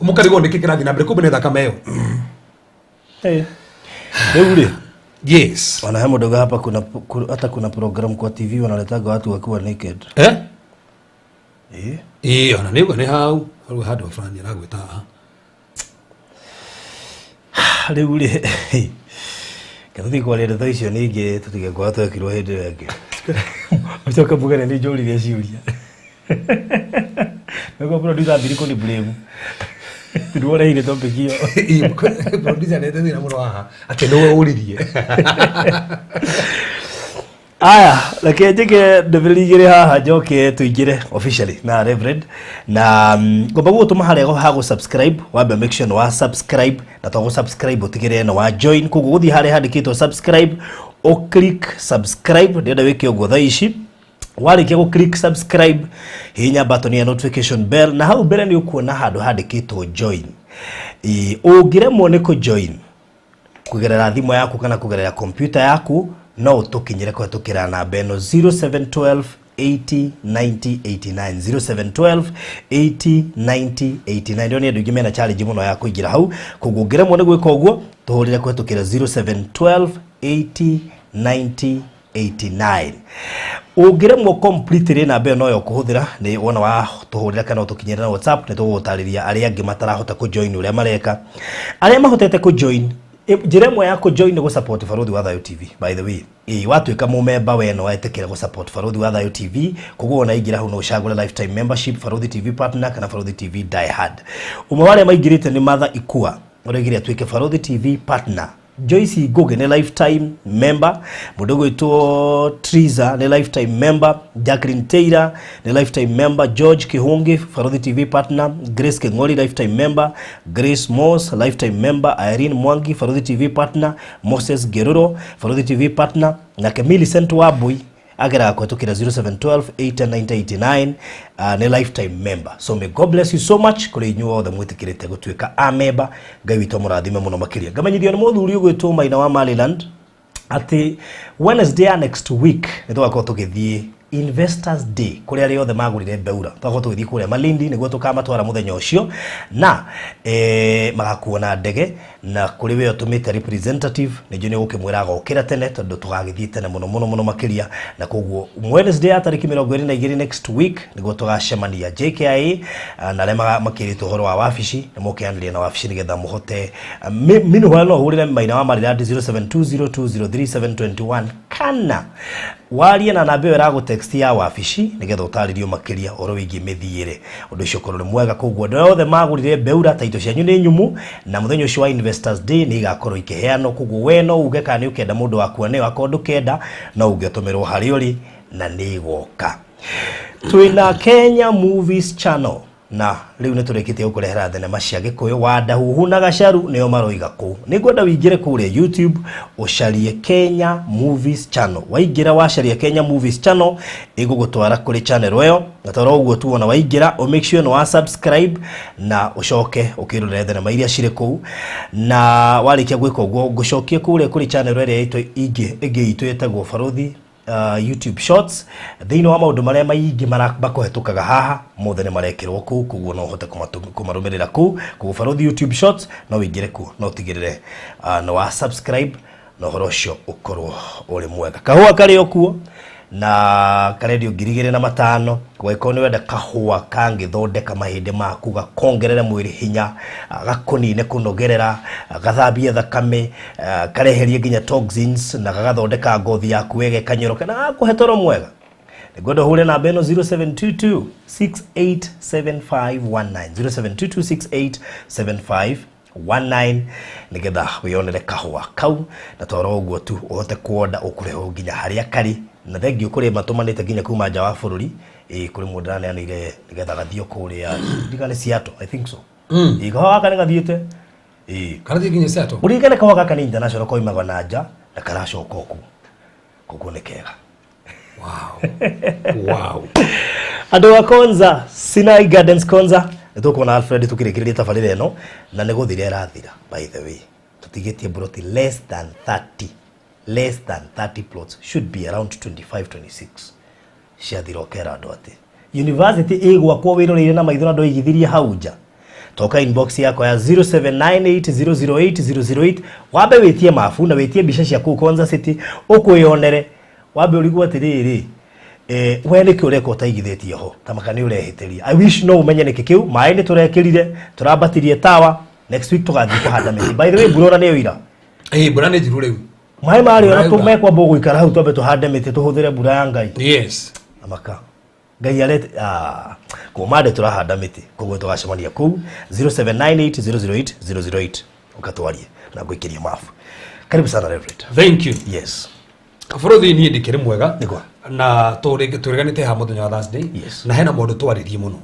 Speaker 3: Mũkarigwo nĩkĩ kĩrathiĩ na mbere, kumbe nĩ thakame ĩyo.
Speaker 1: Rĩu rĩ,
Speaker 3: Yes.
Speaker 1: Ona he mũndũ hapa kuna, hata kuna program kwa TV wanaletaga watu wakiwa naked.
Speaker 3: Eh.
Speaker 1: Eh?
Speaker 3: Ĩĩ, ona nĩ ũguo, nĩ hau hau handũ fulani aragwĩta haha.
Speaker 1: Rĩu rĩ, ke tũthiĩ kwaria ndeto icio ningĩ, tũtigekora twekirwo hĩndĩ ĩyo ĩngĩ, ũcoke mugene nĩ njũririe ciũria. Nĩguo producer ambiri kũni blame nĩwe ũrehire topic ĩyo.
Speaker 3: Ĩĩ, producer nĩ thĩna mũno haha atĩ nĩwe ũririe.
Speaker 1: Aya, reke njĩke ndũmĩrĩri igĩrĩ haha, njoke tũingĩre officially na Reverend na ngomba gũgũtũma harĩa ha gũ subscribe. Wambe make sure nĩ wa subscribe, na to gũ subscribe, ũtigĩrĩre nĩ wa join. Koguo gũthiĩ harĩa handĩkĩtwo subscribe, ũ click subscribe. Ndĩrenda wĩke ũguo thaa ici. Warĩkia gũ click subscribe, hihinya button ya notification bell, na hau mbere nĩ ũkuona handũ handĩkĩtwo join. Ĩ, ũngĩremwo nĩ kũ join kugerera thimũ yaku kana kugerera kompyuta yaku, no ũtũkinyĩre kũhetũkĩra namba ĩno, 0712 80 90 89, 0712 80 90 89. Ndio nĩ andũ aingĩ mena challenge mũno ya kũingĩra hau, koguo ũngĩremwo nĩ gwĩka ũguo, tũhũrĩre kũhetũkĩra 0712 80 90 89. Ũngĩremwo completely, namba ĩyo noyo ũkũhũthĩra. Nĩ wona wa tũhũrĩra kana ũtũkinyĩre na WhatsApp, nĩ tũgũgũtarĩria arĩa angĩ matarahota kũjoin ũrĩa mareka. Arĩa mahotete kũjoin, njĩra ĩmwe ya kũjoin nĩ gũsupport Barũthi wa Thayũ TV. By the way, ĩ watuĩka mũmemba, we no wetĩkĩra gũsupport Barũthi wa Thayũ TV. Koguo ona ingĩra hau no ũcagũre lifetime membership, Barũthi TV partner kana Barũthi TV die hard. Ũmwe wa arĩa maingĩrĩte nĩ Martha Ikua, ũrĩa atuĩke Barũthi TV partner. Joyce Ngugi nĩ lifetime member. Mũndũ ũgwĩtwo Triza nĩ lifetime member. Jacqueline Taylor nĩ lifetime member. George Kihungi, Barũthi TV partner. Grace Keng'ori, lifetime member. Grace Moss, lifetime member. Irene Mwangi, Barũthi TV partner. Moses Geruro, Barũthi TV partner. Nake Millicent Wambui ageraga kũhetũkĩra 0712 89089, nĩ lifetime member. So may God bless you so much. Kũrĩ inyuĩ othe mwĩtĩkĩrĩte gũtuĩka a member, Ngai witũ amũrathime mũno makĩria. Ngamenyithio nĩ mũthuri ũgwĩtwo Maina wa Maryland atĩ Wednesday ya next week nĩ tũgakorwo tũgĩthiĩ Investors Day kũrĩa arĩa othe magũrire mbeura. Tũgakorwo tũgĩthiĩ kũrĩa Malindi nĩguo tũkamatwara mũthenya ũcio, na magakuo na ndege. Na kũrĩ we ũtũmĩte representative, nĩnjũ nĩ ũgũkĩmwĩra agokĩra tene, tondũ tũgagĩthiĩ tene mũno mũno mũno makĩria. Na koguo Wednesday ya tarĩki 22 next week nĩguo tũgacemania JKIA, na arĩa makĩrĩtwo ũhoro wa wabici nĩ mũkĩanĩria na wabici nĩgetha mũhote. Meanwhile, no ũhũrĩre Maina wa Maryland 0720203721, kana warie na namba ĩyo ĩragũtext ya wabici nĩgetha ũtarĩrio makĩria ũhoro wĩgiĩ mĩthiĩre. Ũndũ ũcio ũkorwo nĩ mwega. Koguo andũ arĩa othe magũrire mbeura, taito cianyu nĩ nyumu, na mũthenya ũcio wa Investors Day nĩ igakorwo ikĩheanwo. Koguo we no uge kana nĩ ũkenda mũndũ waku aneo, akorwo ndũkenda, no uge ũtũmĩrwo harĩa ũrĩ na nĩ igoka. Twĩna Kenya Movies Channel, na rĩu nĩ tũrĩkĩtie gũkũrehera thenema cia Gĩkũyũ. Wandahuhu na Gacaru nĩo maroiga kũu. Nĩ ngwenda wĩingĩre kũrĩa YouTube, ũcarie Kenya Movies Channel. Waingĩra, wacaria Kenya Movies Channel, ĩgũgũtwara kũrĩ channel ĩyo. Na toro ũguo tu, ona waingĩra, ũ make sure nĩ wa subscribe na ũcoke ũkĩrorere thenema iria cirĩ kũu. Na warĩkia gwĩka ũguo, ngũcokie kũrĩa kũrĩ channel ĩrĩa ĩtũ ĩngĩ ĩngĩ itũ ĩtagwo Barũthi YouTube Shorts. Thĩinĩ wa maũndũ marĩa maingĩ makũhetũkaga haha, mothe nĩ marekĩrwo kũu, koguo no ũhote kũmarũmĩrĩra kũu. Koguo Barũthi YouTube Shorts no ũingĩre kuo no ũtigĩrĩre nĩ wa subscribe, na ũhoro ũcio ũkorwo ũrĩ mwega. Kahũa karĩ o kuo na karendio 2500. Gwagĩkorwo nĩ wenda kahũa kangĩthondeka mahĩndĩ maku, gakongerere mwĩrĩ hinya, gakũnine kũnogerera, gathambie thakame, kareherie nginya toxins, na gagathondeka ngothi yaku wega ĩkanyoroka, na gagakũhe toro mwega, nĩngwenda ũhũre namba ĩno, 0722 687519, 0722 687519, nĩgetha wĩyonere kahũa kau. Na toro ũguo tu, ũhote kuonda ũkũrehwo nginya harĩa karĩ. Na thengiũ kũrĩ matũmanĩte nginya kuma nja wa bũrũri. Ĩ kũrĩ mũndũ ndĩraneanĩire nĩgetha gathiĩ kũrĩa, ndigane Seattle, I think so. Ĩ kahũa gaka nĩ gathiĩte, ĩ.
Speaker 3: Karathiĩ nginya Seattle.
Speaker 1: Ũririkane kahũa gaka nĩ international, koimaga na nja na karacoka okuo, koguo nĩ kega.
Speaker 3: Wow.
Speaker 1: Andũ a Konza, Sinai Gardens Konza, nĩ tũkuona Alfred tũkĩrĩkĩrĩria tabarĩra ĩno, na nĩ gũthira ĩrathira. By the way, Tũtigĩtie mburoti less than 30, less than 30 plots, should be around 25 26 ciathira. Ũkera andũ atĩ university ĩgwakwo wĩroreire na maitho na ndũigithirie hau nja. Toka inbox yakwa ya 0798008008, wambe wĩtie mabu na wĩtie mbica cia kũu Konza City, ũkwĩyonere, wambe ũrigwo atĩrĩrĩ, we nĩkĩ ũreka ũtaigithĩtie ho tamaka nĩ ũrehĩtĩria. I wish no ũmenye nĩkĩ kĩu. Maĩ nĩ tũrekĩrire, tũrambatirie tawa, next week tũgathiĩ kũhanda mĩtĩ. By the way, mbura ona nĩyo ira.
Speaker 3: Ĩĩ, mbura nĩ njiru rĩu.
Speaker 1: Maĩ marĩ ona
Speaker 3: Mbura yaura.
Speaker 1: Mekwamba gũikara hau, twambe tũhande mĩtĩ, tũhũthĩre mbura ya Ngai. Amaka Ngai arete kuma ndĩ tũrahanda mĩtĩ, koguo tũgacemania kũu 0798008008, ũkatwarie na ngũikĩrie mabu. Karibu sana, Reverend.
Speaker 3: Thank you.
Speaker 1: Yes.
Speaker 3: Bũrũthi, niĩ ndĩkĩrĩ mwega.
Speaker 1: Nĩguo.
Speaker 3: Na tũrĩganĩte haha mũthenya wa Thursday. Na hena maũndũ twarĩrie mũno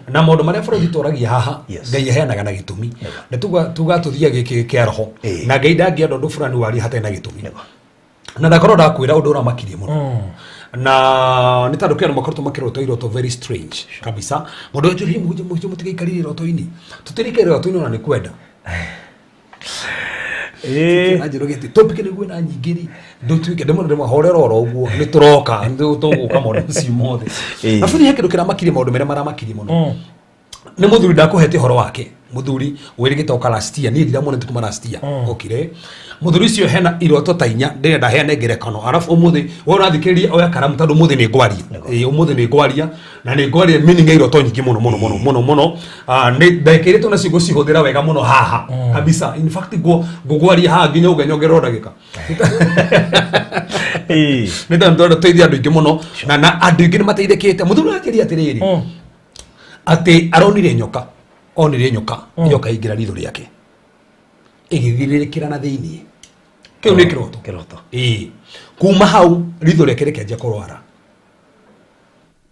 Speaker 3: na maũndũ marĩa bũrũri tũragia haha. Ngai aheanaga na gĩtũmi. Nĩ tuga tũthiage gĩkĩ kĩa roho. Na Ngai ndangĩenda ũndũ fulani warie hatarĩ na gĩtũmi, na ndakorwo ndakwĩra ũndũ ũramakirie mũno, na nĩ tondũ kĩ andũ makoretwo makĩrota iroto very strange kabisa. Mũndũ anjũria, "Mũhunjia, mũhunjia, mũtigaikarire iroto-inĩ?" Tũtirĩikaire iroto-inĩ ona nĩ kwenda. Anjĩra gĩti topic nĩguo na nyingĩ rĩ, ndũtuĩke ndĩmwe ndĩmahorera oro ũguo, nĩ tũroka, nĩ tũgũka maũndũ macio mothe. Na bũrũri, he kĩndũ kĩramakirie, maũndũ marĩa maramakirie mũno nĩ mũthuri ndakũhete ũhoro wake, mũthuri wĩrĩgĩte oka last year. Niĩ ndiramuona kuma last year okire. Mũthuri ũcio hena iroto ta inya ndĩrenda heane ngerekano, arabu ũmũthĩ we ũrathikĩrĩria oya karamu, tondũ ũmũthĩ nĩ ngwaria. Ĩĩ, ũmũthĩ nĩ ngwaria na nĩ ngwaria meaning ya iroto nyingĩ mũno mũno mũno mũno mũno. Nĩ ndagĩka iria tũnacio ngũcihũthĩra wega mũno haha kabisa. In fact, ngũgwaria haha nginya uge nyongererwo ndagĩka, nĩ tondũ tũrenda tũteithie andũ aingĩ mũno, na andũ aingĩ nĩ mateithĩkĩte. Mũthuri ũranjĩria atĩrĩrĩ, atĩ aronire nyoka, onire nyoka, nyoka ingĩra ritho rĩake ĩgĩthirĩrĩkĩra na thĩiniĩ. Kĩu nĩ kĩroto.
Speaker 1: Kĩroto.
Speaker 3: Ĩĩ, kuma hau ritho rĩake rĩkĩanjia kũrwara.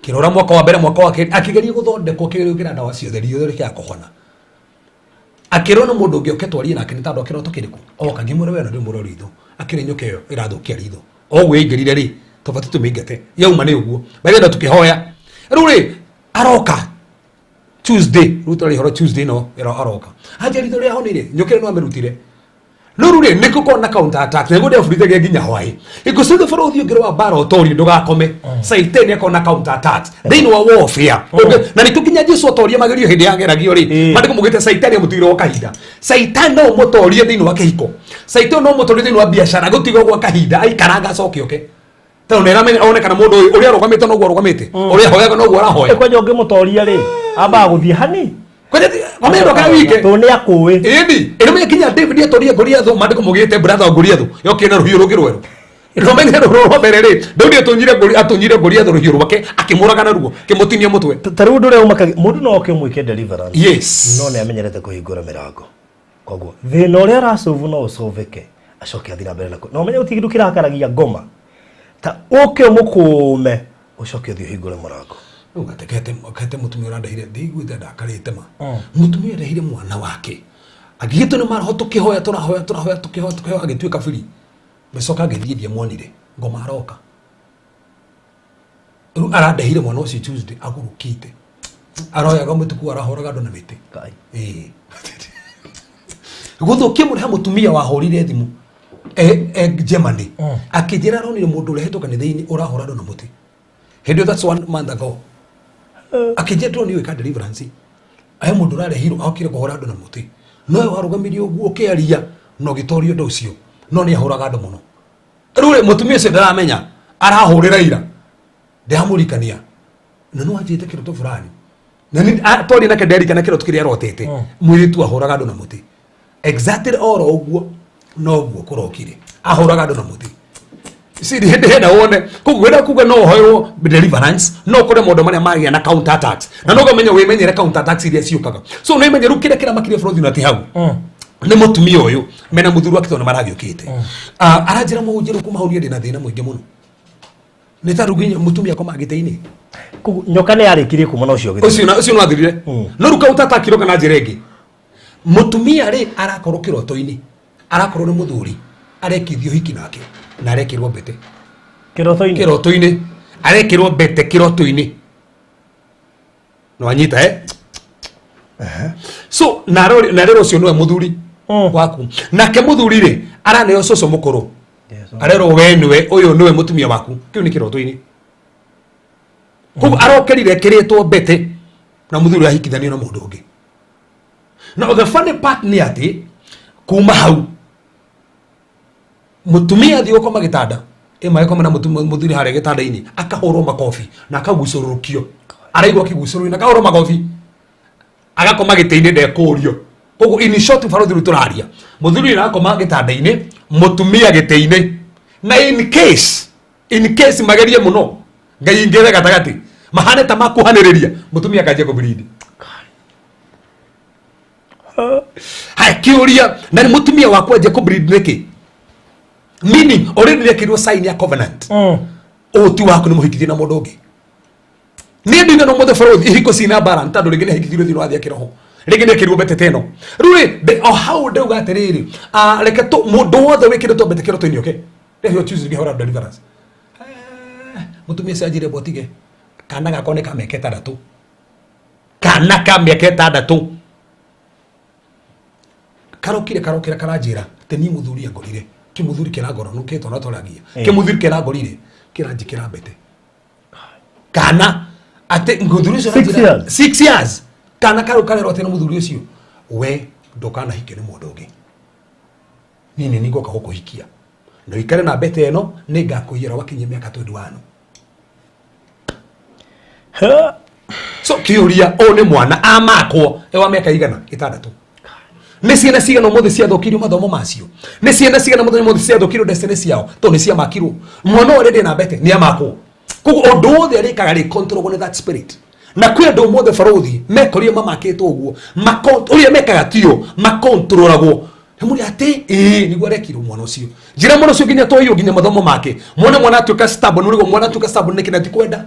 Speaker 3: Kĩrora mwaka wa mbere, mwaka wa kerĩ, akĩgeria gũthondekwo, akĩgeria gwĩkĩra ndawa ciothe, ritho rĩkĩaga kũhona. Akĩrwo nĩ mũndũ ũngĩ oke twarie nake, nĩ tondũ kĩroto kĩrĩkũ oka ngĩmwĩra we nĩ mũrwo ritho, akĩrĩ nyoka ĩyo ĩrathũkia ritho o ũguo yaingĩrire rĩ, tũbatiĩ tũmĩingate yauma nĩ ũguo baigenda. Tũkĩhoya rĩu rĩ, aroka Tuesday, rĩu tũrarĩ horo Tuesday, no aroka anja ritho rĩahonire, nyoka ĩyo no amĩrutire. No rĩu rĩ, nĩ gũkorwo na counter attack, nĩguo ndĩraburithagĩa nginya hwaĩ hingo ciothe. Bũrũri ũngĩ wa mbara ũtorie, ndũgakome. Saitani akorwo na counter attack thĩinĩ wa warfare. Na nĩkĩo nginya Jesu atorie magerio hĩndĩ yageragio rĩ, mandĩko mugĩte Saitani amũtigire o kahinda. Saitani no ũmũtorie thĩinĩ wa kĩhiko, Saitani no ũmũtorie thĩinĩ wa biacara, gũtiga gwa kahinda aikaranga acoke oke, tondũ nĩ aramenya one kana mũndũ ũyũ ũrĩa arũgamĩte noguo arũgamĩte, ũrĩa ahoyaga noguo arahoya.
Speaker 1: Kwanja ũngĩmũtoria rĩ, ambaga gũthiĩ hani.
Speaker 3: Kwamenya ndoka wike.
Speaker 1: Tondũ nĩ akũĩ.
Speaker 3: Ĩni ĩrĩmenye nginya David atorie Goliath, mandĩko mugĩte brother wa Goliath yokire na rũhiũ rũngĩ rwerũ. Rũmenye rũrũ rwa mbere rĩ, Daudi atũnyire Goliath rũhiũ rwake, akĩmũraga naruo, akĩmũtinia mũtwe.
Speaker 1: Ta rĩu ũndũ ũrĩa ũmakagia mũndũ no oke ũmwĩke deliverance, no nĩ amenyerete kũhingũra mĩrango, koguo thĩna ũrĩa aracovu no ũcoveke, acoke athiĩ na mbere na na ũmenye gũtirĩ kĩndũ kĩrakaragia ngoma ta ũke ũmũkũme, ũcoke ũthiĩ ũhingũre mũrango.
Speaker 3: Rĩu gate mũtumia ũrandehire, ndiguĩte ndakarĩte ma mũtumia ũrehire mwana wake agĩtwo nĩ maroho, tũkĩhoya, tũrahoya, tũrahoya, tũkĩhoya, tũkĩhoya, agĩtuĩka biri. Ngĩcoka ngĩthiĩ, ndiamuonire, ngoma aroka rĩu arandehire mwana ũcio Tuesday agũrũkĩte, aroyaga mũtuku, arahũraga andũ na mĩtĩ.
Speaker 1: Ngai.
Speaker 3: Ĩĩ. Gũthũkia mũno, he mũtumia wahũrire thimũ e Germany, akĩnjĩra aronire mũndũ ũrehetwo kanitha-inĩ ũrahũra andũ na mũtĩ. Hĩndĩ ĩyo, that's one month ago, akĩnjĩra ndĩrona gwĩka deliverance, he mũndũ ũrarehirwo okire kũhũra andũ na mũtĩ, no we warũgamirie ũguo ũkĩaria na ũgĩtoria ũndũ ũcio, no nĩ ahũraga andũ mũno. Rĩu rĩ, mũtumia ũcio ndaramenya arahũrĩra ira, ndĩramũrikania na no anjĩte kĩroto fulani na twaria nake, nderikana kĩroto kĩrĩa arotete, mũirĩtu ahũraga andũ na mũtĩ exactly oro ũguo noguo kũrokire, ahũraga andũ na mũtĩ. Siri hĩndĩ hĩndĩ wone koguo wenda kuga no ũhoerwo deliverance, no kũrĩ maũndũ marĩa magĩa na counter attacks, na no ũkamenya wĩmenyere counter attacks iria ciũkaga. So nĩ menye rĩu kĩrĩa kĩramakirie bũrũri na ti hau nĩ mũtumia ũyũ mena mũthuri wake, tondũ nĩ maragĩũkĩte. Aranjĩra, "Mũhunjia, rĩu kuma hau niĩ ndĩna thĩna mũingĩ mũno, nĩ ta rĩu nginya mũtumia akoma gĩtĩ-inĩ."
Speaker 1: Koguo nyoka nĩ yarĩkirie kuma na ũcio gĩtĩ.
Speaker 3: Ũcio ũcio no athirire, no rĩu counter attack iroka na njĩra ĩngĩ. Mũtumia rĩ, arakorwo kĩroto-inĩ, arakorwo nĩ mũthuri arekithio hiki nake na arekĩrwo mbete.
Speaker 1: Kĩroto-inĩ.
Speaker 3: Kĩroto-inĩ, arekĩrwo mbete kĩroto-inĩ, no anyita, eh? So na rĩrĩ, ũcio nĩwe mũthuri. Waku nake muthuri rĩ, araneo cũcũ mũkũrũ, arerwo we nĩwe ũyũ, nĩwe mũtumia waku. Kĩu nĩ kĩroto-inĩ. Koguo arokerire kĩrĩtwo mbete na mũthuri ahikithanio na mũndũ ũngĩ. Now the funny part nĩ atĩ kuma hau mũtumia athiĩ gũkoma gĩtanda, ĩma agĩkoma na mũthuri harĩa gĩtanda-inĩ, akahũrwo makobi na akagucũrũrũkio, araigua akĩgucũrũrio na akahũrwo makobi, agakoma gĩtĩ-inĩ, ndekũrio. Koguo in short, barothi, rĩu tũraria mũthuri arakoma gĩtanda-inĩ, mũtumia gĩtĩ-inĩ, na in case magerie mũno ngai ingĩre gatagatĩ mahane ta makuhanĩrĩria, mũtumia akanjia kũbirindi. Haya, kĩũria, na nĩ mũtumia waku anjia kũbleed nĩkĩ? Meaning already rekĩrwo sign ya covenant. Ũũ ti waku, nĩ mũhikithie na mũndũ ũngĩ. Niĩ ndinga no mũthĩ bũrũri ihiko cina mbara nĩ tondũ rĩngĩ nĩ ahikithirio thĩinĩ wa thĩ ya kĩroho, rĩngĩ nĩ ekĩrirwo mbete ĩno. Rĩu rĩ o hau ndauga atĩrĩrĩ, reke tu mũndũ wothe wĩkĩrĩtwo mbete kĩroto-inĩ oke rĩo Tuesday ngĩhora deliverance. Mũtumia ũcio anjĩre mbotige kana gakwa nĩ ka mĩaka 6, kana ka mĩaka 6 karokire, karokira karanjĩra atĩ niĩ mũthuri angorire. Kĩmũthuri kĩrangora nũkĩtwo na tũragia. Kĩmũthuri kĩrangorire kĩranjĩkĩra mbete kana atĩ mũthuri ũcio
Speaker 4: Six years?
Speaker 3: 6 years. Kana karau karerwo atĩ nĩ mũthuri ũcio, we ndũkanahike nĩ mũndũ ũngĩ, niĩ nĩ niĩ ngoka gũkũhikia na ũikare na mbete ĩno, nĩ ngakũiyĩra wakinyia mĩaka 21. So kĩũria, ũyũ nĩ mwana amakwo e wa mĩaka igana? 6. Nĩ ciana cigana ũmũthĩ ciathũkirio mathomo macio? Nĩ ciana cigana mũthenya ũmũthĩ ciathũkirio destiny ciao tondũ nĩ ciamakirwo? Mwana ũyũ already na mbete nĩ amakwo, koguo ũndũ wothe arĩkaga rĩ control nĩ that spirit. Na kwĩ andũ ũmũthĩ barothi mekorire mamakĩtwo ũguo, ũrĩa mekaga tio makontrolagwo nĩ mũrĩ atĩ ĩĩ nĩguo arekirwo mwana ũcio. Njĩra mwana ũcio nginya toyũ nginya mathomo make, mwone mwana atuĩka stubborn, ũrĩgwo mwana atuĩka stubborn nĩkĩ na ti kwenda.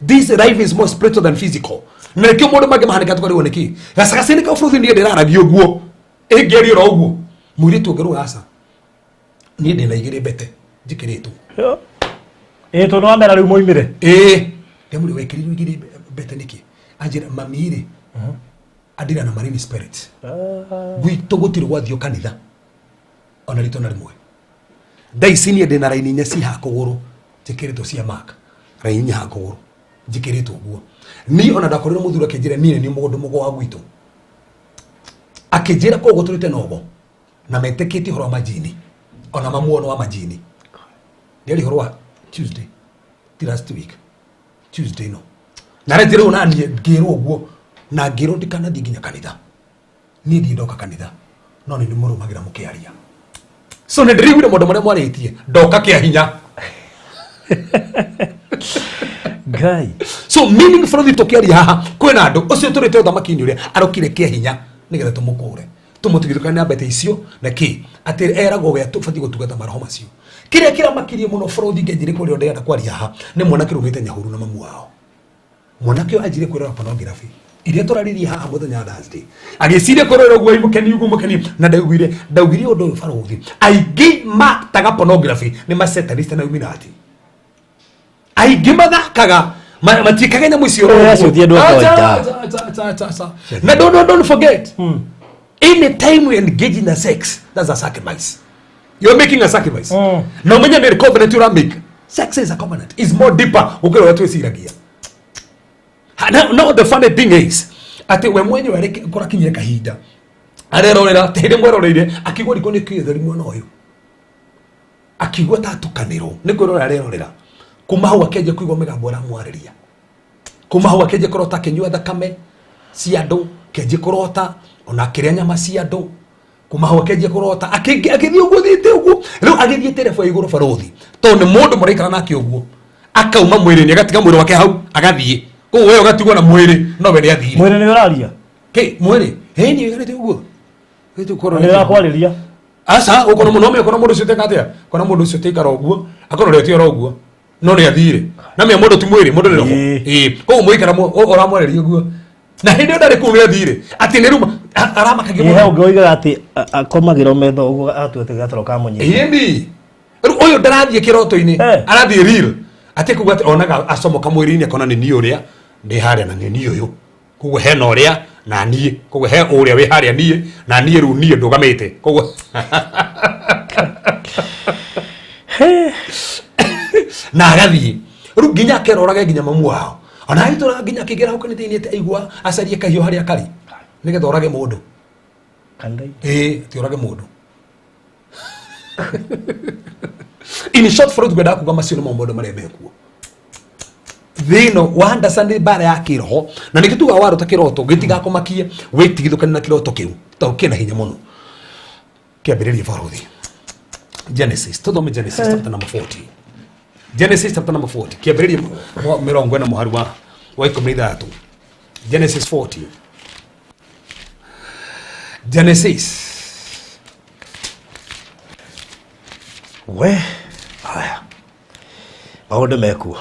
Speaker 3: This life is more spiritual than physical, na nĩkĩo mũndũ mangĩ mahanĩka tũkarigwo nĩkĩ gacagaca-inĩ ka bũrũri. Niĩ ndĩraragia ũguo, ĩngĩaria oro ũguo mũirĩtu ũngĩrũga, aca, niĩ ndĩna igĩrĩ mbete njĩkĩrĩtwo.
Speaker 4: Ĩ tondũ wamera rĩu moimĩre.
Speaker 3: Ĩĩ, ndamũrĩ wekĩrirwo igĩrĩ mbete nĩkĩ? Anjĩra mami rĩ andira na marine spirit gwitũ gũtirĩ gwathiũ kanitha ona ritũ na rĩmwe. Thaa ici niĩ ndĩna raini inya ci haha kũgũrũ njĩkĩrĩtwo cia mark, raini inya haha kũgũrũ njĩkĩrĩtwo ũguo. Niĩ ona ndakorirwo mũthuri akĩnjĩra niĩ nĩ mũndũ mũgo wa gwitũ, akĩnjĩra kũu gũtũrĩte nogo na metĩkĩtie ũhoro wa majini, ona mamuono wa majini. Ndĩari ũhoro wa Tuesday, ti last week Tuesday no na rĩngĩ rĩu naniĩ ngĩrwo ũguo na ngĩrwo ndikanathiĩ nginya kanitha. Niĩ ndirĩ ndoka kanitha, no nĩ ndĩmũrũmagĩra mũkĩaria, so nĩ ndĩriguire maũndũ marĩa mwarĩtie ndoka kĩa hinya.
Speaker 4: Ngai.
Speaker 3: So meaning bũrũri tũkĩaria haha kwĩna andũ ũcio tũrĩte ũthamaki-inĩ ũrĩa arokire kĩa hinya nĩgetha tũmũkũre, tũmũtigithũkane na mbete icio na kĩ atĩ eragwo we tũbatiĩ gũtungata maroho macio. Kĩrĩa kĩramakirie mũno bũrũri ngĩanjire kũrĩa ndĩrenda kwaria haha nĩ mwanake rũmĩte Nyahuru na mamu wao. Mwanake ũyũ anjire kwĩrora pornography iria tũraririe haha mũthenya wa Thursday, agĩciria kwĩrora ũguo mũkeni ũguo mũkeni, na ndaugire ndaugire ũndũ ũyũ barũthi, aingĩ mataga pornography nĩ masetanist na Illuminati. Aingĩ mathakaga matiĩkaga nyamũ icio.
Speaker 4: Eh, acio ti andũ a
Speaker 3: Acha,
Speaker 4: kawaida.
Speaker 3: acha, acha, acha, acha, acha. Na don't forget, any time we engage in a sex, that's a sacrifice. You're making a sacrifice. Na umenye nĩ covenant you make. Sex is a covenant, is more deeper gũkĩra ũrĩa twĩciragia. Now the funny thing is atĩ we mwenyewe arĩ kũrakinyire kahinda arerorera hĩndĩ mweroreire, akigua riko nĩ kĩtheri mwana ũyũ, akigua ta atukanĩrwo nĩ kwĩrora arerorera. Kuma hau akĩanjia kũigua mĩgambo ĩramwarĩria. Kuma hau akĩanjia kũrota akĩnyua thakame cia andũ, akĩanjia kũrota ona akĩrĩa nyama cia andũ. Kuma hau akĩanjia kũrota agĩthiĩ ũguo thiĩte ũguo, rĩu agĩthiĩte rebu ya igũrũ barũthi, tondũ nĩ mũndũ mũraikara nake ũguo, akauma mwĩrĩ-inĩ, agatiga mwĩrĩ wake hau, agathiĩ koguo we ũgatigwo na mwĩrĩ, no we nĩ athire.
Speaker 4: Mwĩrĩ nĩ ũraria?
Speaker 3: Kĩ mwĩrĩ hĩni ũikarĩte ũguo.
Speaker 4: Nĩ ũrakwarĩria?
Speaker 3: Aca, ũkona mũno ũmenye kona mũndũ ũcio teka atĩa, kona mũndũ ũcio tĩikara ũguo, akorwo rĩo ti oro ũguo, no nĩ athire na mĩa mũndũ ti mwĩrĩ, mũndũ nĩ roho. Ĩĩ, koguo mũikara ũramwarĩria ũguo na hĩndĩ ĩyo ndarĩ kũu, nĩ athire atĩ nĩ ruma aramakagio.
Speaker 4: Ĩ he ũngĩ oigaga atĩ akomagĩra metha ũguo agatua gatoro kamũnyita.
Speaker 3: Ĩni rĩu ũyũ ndarathiĩ kĩroto-inĩ. Arathiĩ real, atĩ kuga atĩ onaga acomoka mwĩrĩ-inĩ, akona nĩ niĩ ũrĩa ndĩ harĩa na nĩ niĩ ũyũ, koguo hena ũrĩa Na niĩ koguo he ũrĩa wĩ harĩa niĩ na niĩ rĩu niĩ ndũgamĩte koguo na agathiĩ rĩu nginya akerorage nginya mamu wao ona agĩtũraga nginya akĩingĩra hau kanitha-inĩ atĩ aigua acarie kahiũ harĩa karĩ nĩgetha orage mũndũ.
Speaker 4: Kanitha-inĩ.
Speaker 3: Ĩĩ ti orage mũndũ. In short, Freud ngwendaga kuga macio nĩmo maũndũ marĩa mekuo thĩno wa nĩ mbara ya kĩroho na nĩkĩo tugaga warota kĩroto gĩtigakũmakie wĩtigithũkane na kĩroto kĩu tondũ kĩna hinya mũno. Kĩambĩrĩria barothi Genesis, tũthome Genesis chapter number 40. Genesis chapter number 40 kĩambĩrĩria 40 mũhari wa 16. Genesis 40. Genesis
Speaker 4: We aya maũndũ mekuo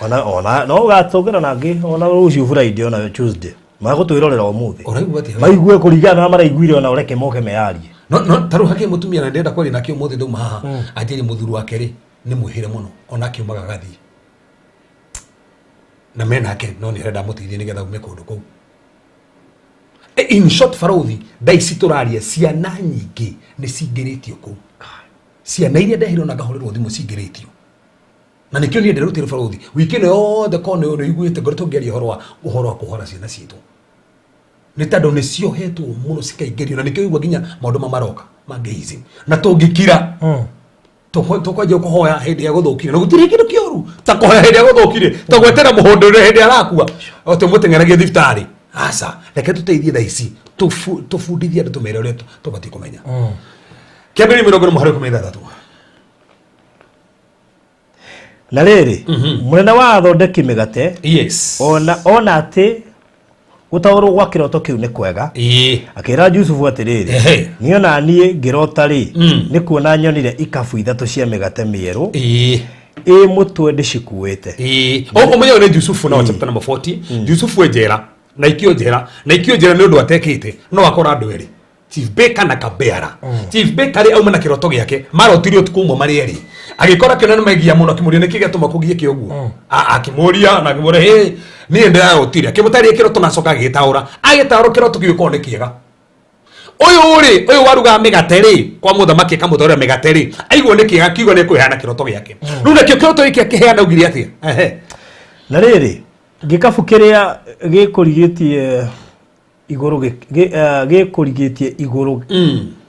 Speaker 4: ona no ũgatũngana nangĩ ona rũciũ Friday ona Tuesday magũtwĩrorera ũmũthĩ.
Speaker 3: Ũraigua atĩa?
Speaker 4: Maigue kũringana na maraiguire ona ũreke moke meyarie.
Speaker 3: No tarĩu hakĩrĩ mũtumia na ndĩrenda kwaria nake ũmũthĩ ndauma haha anjĩrie mũthuri wake rĩ nĩ mwĩhĩre mũno ona akiumaga agathiĩ na menake no nĩ arenda amũteithie nĩgetha aume kũndũ kũu. In short barothi thaa ici tũraria ciana nyingĩ nĩ cingĩrĩtio kũu, ciana iria ndehirwo na ngahũrĩrwo thimũ cingĩrĩtio na nĩkĩo niĩ ndĩrutire barothi wiki ĩno yothe korwo nĩ ũiguĩte ngoretwo ngĩaria ũhoro wa kũhora ciana citũ nĩ tondũ nĩ ciohetwo mũno cikaingĩrio na nĩkĩo ũigua nginya maũndũ ma maroka ma gayism na tũngĩkira tũkwanjia kũhoya hĩndĩ ya gũthũkire na gũtirĩ kĩndũ kĩũru ta kũhoya hĩndĩ ya gũthũkire ta gwetera mũhũndũ hĩndĩ arakua o tũmũteng'eragie thibitarĩ. Aca, reke tũteithie thaa ici tũbundithie andũ tũmere ũrĩa tũbatiĩ kũmenya. Kĩambĩrĩria 40 mũhari 16.
Speaker 4: Na rĩrĩ, mũnene wa athondeki mĩgate
Speaker 3: yes
Speaker 4: ona atĩ gũtaũrwo gwa kĩroto kĩu nĩ kwega, akĩra Jusufu atĩrĩrĩ, niĩ ona niĩ ngĩrota rĩ, nĩ kuona nyonire ikabu ithatũ cia mĩgate mĩerũ ĩ mũtwe ndĩcikuĩte.
Speaker 3: Ũmenye nĩ Jusufu na chapter number 40 Jusufu e njera na ikio njera na ikio njera nĩ ũndũ atekĩte no akora andũ erĩ Chief Baker na Kabeara. Chief Baker rĩ auma na kĩroto gĩake marotire ũtukũ ũmwe marĩ erĩ agĩkora kĩona nĩ megia mũno akĩmũria nĩkĩ gĩatũma kũgie kĩ ũguo. Akĩmũria na akĩmũria hĩ niĩ ndĩrarotire akĩmũtarĩria kĩroto na acoka agĩgĩtaũra agĩtaũra kĩroto kĩu gĩkorwo nĩ kĩega. Ũyũ rĩ ũyũ warugaga mĩgate rĩ kwa mũthamaki akamũtwarĩra mĩgate rĩ aigua nĩ kĩega kiugo nĩ kũheana kĩroto gĩake rĩu nakĩo kĩroto gĩkĩ akĩheana augire atĩa? Ehe.
Speaker 4: Na rĩrĩ, gĩkabu kĩrĩa gĩkũrigĩtie igũrũ gĩkũrigĩtie igũrũ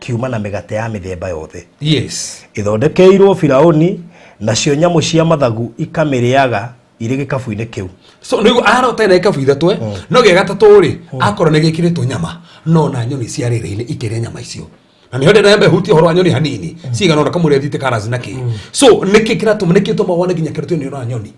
Speaker 4: kiuma na mĩgate ya mĩthemba yothe
Speaker 3: yes
Speaker 4: ĩthondekeirwo Firaũni, nacio nyamũ cia mathagu ikamĩrĩaga irĩ gĩkabu-inĩ kĩu.
Speaker 3: So nĩguo arota ena ikabu ithatũ no gĩa gatatũ rĩ akorwo nĩ gĩkĩrĩtwo nyama no na nyoni cia rĩera-inĩ ikĩrĩa nyama icio na nĩho ndĩrenda nyambe hutie ũhoro wa nyoni hanini cigana ũna kamũrĩa thiĩte karaci na kĩ. So nĩkĩ kĩratũma nĩkĩ gĩtũma wone nginya kĩroto nĩ ũrona nyoni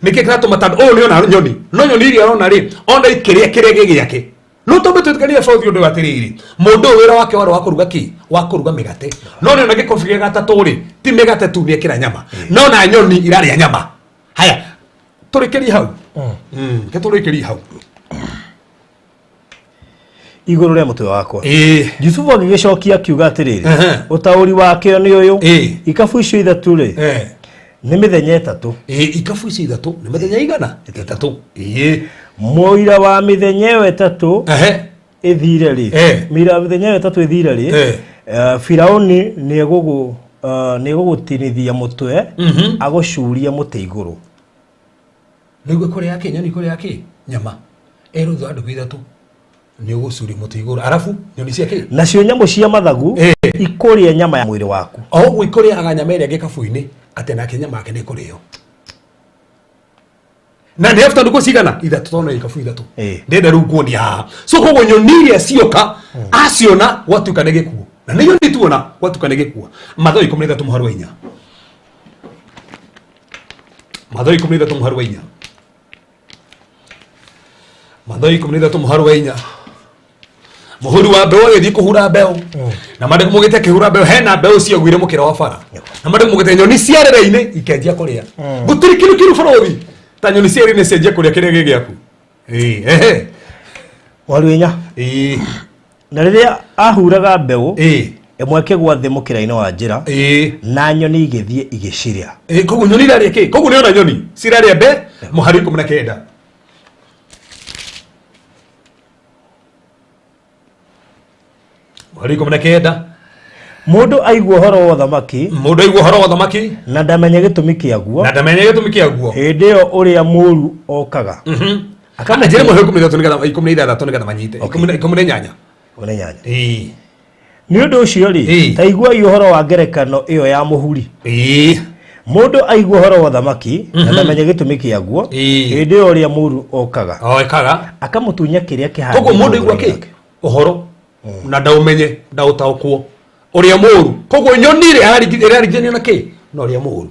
Speaker 3: nĩkĩ kĩratũma tondũ ũyũ nĩ ona nyoni no nyoni iria arona rĩ ona ikĩrĩa kĩrĩa gĩ gĩake no tondũ twĩtĩkanie bũrũri ũndũ atĩrĩrĩ mũndũ ũyũ wĩra wake warĩ wa kũruga kĩ wa kũruga mĩgate no nĩ ona gĩkobi gĩa gatatũ rĩ ti mĩgate tu nĩekĩra nyama no na nyoni irarĩa nyama. Haya tũrĩkĩrie hau ke tũrĩkĩrie hau
Speaker 4: igũrũ rĩa mũtwe wakwa. Jusufu agĩgĩcokia akiuga atĩrĩrĩ, ũtaũri wakĩo nĩ ũyũ, ikabu icio ithatũ rĩ nĩ mĩthenya ĩtatũ.
Speaker 3: Ikabu icio ithatũ nĩ mĩthenya igana ĩtatũ.
Speaker 4: Mũira wa mĩthenya ĩyo ĩtatũ ĩthire rĩ, mũira wa mĩthenya ĩyo ĩtatũ ĩthire rĩ, Firaũni nĩegũgũtinithia mũtwe agũcurie mũtĩ igũrũ.
Speaker 3: Nĩguo kũrĩa kĩ nyoni kũrĩa kĩ nyama erwo thutha wa ndukũ ithatũ nĩ ũgũcuria mũtĩ igũrũ arabu nyoni cia kĩ
Speaker 4: nacio nyamũ cia mathagu ikũrĩe nyama ya mwĩrĩ waku.
Speaker 3: O ũguo ikũrĩaga nyama ĩrĩa gĩkabu-inĩ atĩ nake nyama yake nĩ ĩkũrĩo na nĩ after ndukũ cigana ithatũ tondũ nĩ ikabu ithatũ ndĩrenda rĩu nguonia haha. So koguo nyoni iria cioka aciona gwatuĩka nĩ gĩkuũ na nĩ nyoni tuona gwatuĩka nĩ gĩkuũ. Mathayo 13 mũhari wa 4. Mathayo 13 mũhari wa 4. Mathayo 13 mũhari wa 4. Mũhuri wa mbeũ agĩthiĩ kũhura mbeũ na mandĩko maugĩte akĩhura mbeũ hena mbeũ ciagwire mũkĩra wa bara na mandĩko maugĩte nyoni cia rĩera-inĩ ikĩanjia kũrĩa. Gũtirĩ kĩndũ kĩũru bũrũri ta nyoni cia rĩera-inĩ cianjia kũrĩa kĩrĩa gĩ gĩaku.
Speaker 4: Waruinya. Na rĩrĩa ahuraga mbeũ ĩmwe ĩkĩgwa thĩ mũkĩra-inĩ wa njĩra na nyoni igĩthiĩ igĩcirĩa.
Speaker 3: Koguo nyoni irarĩa kĩ? Koguo nĩ ona nyoni cirarĩa mbe mũhari 19. Mũhari 19.
Speaker 4: Mũndũ aigua ũhoro wa ũthamaki.
Speaker 3: Mũndũ aigua ũhoro wa ũthamaki.
Speaker 4: Na ndamenye gĩtũmi kĩaguo.
Speaker 3: Na ndamenye gĩtũmi kĩaguo.
Speaker 4: Hĩndĩ ĩyo ũrĩa mũũru okaga.
Speaker 3: Akana njĩra mũhari 13 nĩgetha 16 nĩgetha manyite. 18.
Speaker 4: 18.
Speaker 3: Ĩĩ.
Speaker 4: Nĩ ũndũ ũcio rĩ, ta iguai ũhoro wa ngerekano ĩyo ya mũhuri.
Speaker 3: Ĩĩ.
Speaker 4: Mũndũ aigua ũhoro wa ũthamaki na ndamenye gĩtũmi kĩaguo, hĩndĩ ĩyo ũrĩa mũũru okaga.
Speaker 3: Okaga.
Speaker 4: Akamũtunya kĩrĩa kĩhandĩtwo.
Speaker 3: Koguo mũndũ aigua kĩ? Ũhoro. Na ndaũmenye, ndaũtaũkwo. Ũrĩa mũũru. Koguo nyoni ĩrĩa ĩraringithania na kĩ? Na ũrĩa mũũru.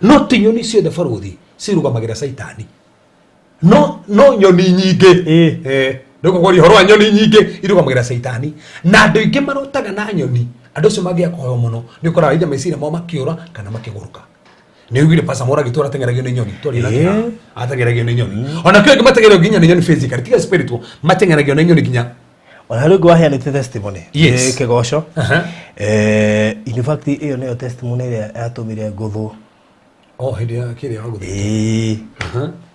Speaker 3: No ti nyoni ciothe barũthi cirũgamagĩra Caitani. No nyoni nyingĩ. Ndũkũgwaria ũhoro wa nyoni nyingĩ irũgamagĩra Caitani. Na andũ aingĩ marotaga na nyoni. Andũ acio mangĩaga kũhoywo mũno nĩ ũkoraga either meciria mao makĩũra kana makĩgũrũka. Nĩ ũiguire Pastor Mora agĩtwara ateng'eragio nĩ nyoni. Twaria nake haha. Ateng'eragio nĩ nyoni. Ona kwĩ angĩ mateng'eragio nginya nĩ nyoni physically, tiga spiritual, mateng'eragio nĩ nyoni nginya.
Speaker 4: Ona harĩ ũngĩ waheanĩte testimony.
Speaker 3: Yes.
Speaker 4: Kĩgoco. In fact ĩyo nĩyo testimony ĩrĩa yatũmire ngũthwo.
Speaker 3: Oh, hĩndĩ ya kĩrĩa wagũthĩte.
Speaker 4: Ĩĩ.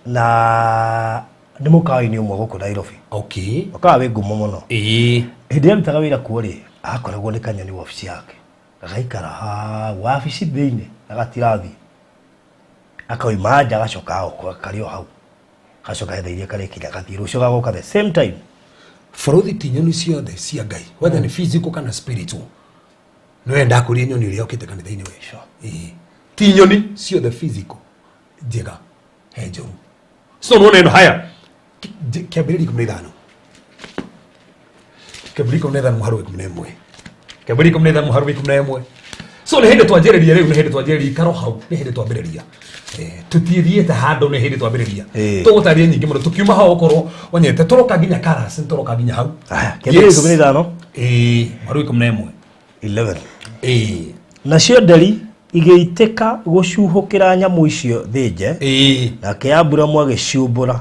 Speaker 4: Na nĩ mũkawa-inĩ ũmwe gũkũ Nairobi.
Speaker 3: Okay.
Speaker 4: Mũkawa wĩ ngumo mũno.
Speaker 3: Ĩĩ.
Speaker 4: Hĩndĩ ĩrĩa arutaga wĩra kuo rĩ, akoragwo nĩ kanyoni wabici yake. Gagaikara hau wabici thĩinĩ na gatirathiĩ. Akauma nja agacoka agoka karĩ o hau. Gacoka etha iria karĩkinya gathiĩ rũciũ gagoka the same time.
Speaker 3: Barũthi ti nyoni ciothe cia Ngai, whether nĩ physical kana spiritual. Nĩ wenda kũrĩa nyoni ũrĩa ũkĩte kanitha-inĩ we. Ĩĩ. Ti nyoni ciothe physical njega he njũru. So nĩwona ĩno haya. Kĩambĩrĩria 15. Kĩambĩrĩria 15 mũhari wa 11. Kĩambĩrĩria 15 mũhari wa 11. So nĩ hĩndĩ twanjĩrĩria rĩu, nĩ hĩndĩ twanjĩrĩria ikaro hau, nĩ hĩndĩ twambĩrĩria. Tũtithiĩte handũ, nĩ hĩndĩ twambĩrĩria. Tũgũtarĩria nyingĩ mũno tũkiuma hau okorwo wanyete tũroka nginya Karas, tũroka nginya hau.
Speaker 4: Kĩambĩrĩria 15.
Speaker 3: Ĩĩ, mũhari wa 11.
Speaker 4: 11.
Speaker 3: Ĩĩ.
Speaker 4: Nacio nderi igĩitĩka gũcuhũkĩra nyamũ icio thĩnje. Nake Aburamu agĩciũmbũra.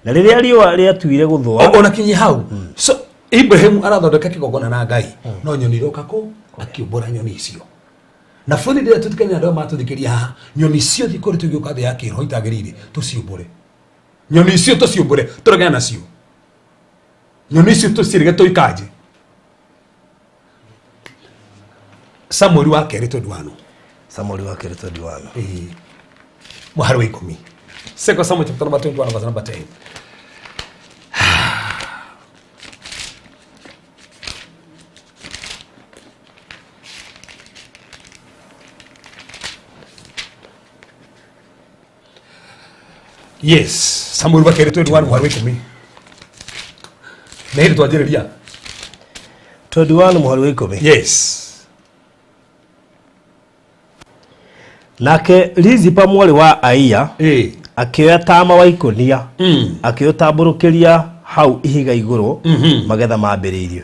Speaker 4: Na rĩrĩa riũa rĩatuire gũthũa.
Speaker 3: Ona kinyi hau. So Ibrahimu arathondeka kĩgongona na Ngai. No nyoni iroka kũ akĩũmbũra nyoni icio. Na bũrũri rĩrĩa tũtikania andũ matũthikĩria haha, nyoni ciothe kũrĩ tũgĩũka thĩ ya kĩroho itagĩrĩire tũciũmbũre. Nyoni icio tũciũmbũre, tũregane nacio. Nyoni icio tũcirege tũikanje. Samueli wa kerĩ 21.
Speaker 4: Samueli wa kerĩ 21.
Speaker 3: Ĩĩ. Mũhari wa 10. Second Samuel chapter number 21 verse number 10. Yes, Samuel wa kerĩ 21 mũhari wa 10. Nĩ hĩndĩ twanjĩrĩria.
Speaker 4: 21 mũhari wa 10.
Speaker 3: Yes.
Speaker 4: Nake Rizipa mwarĩ wa Aia akĩoya tama wa ikũnia akĩũtambũrũkĩria hau ihiga igũrũ magetha mambĩrĩirio.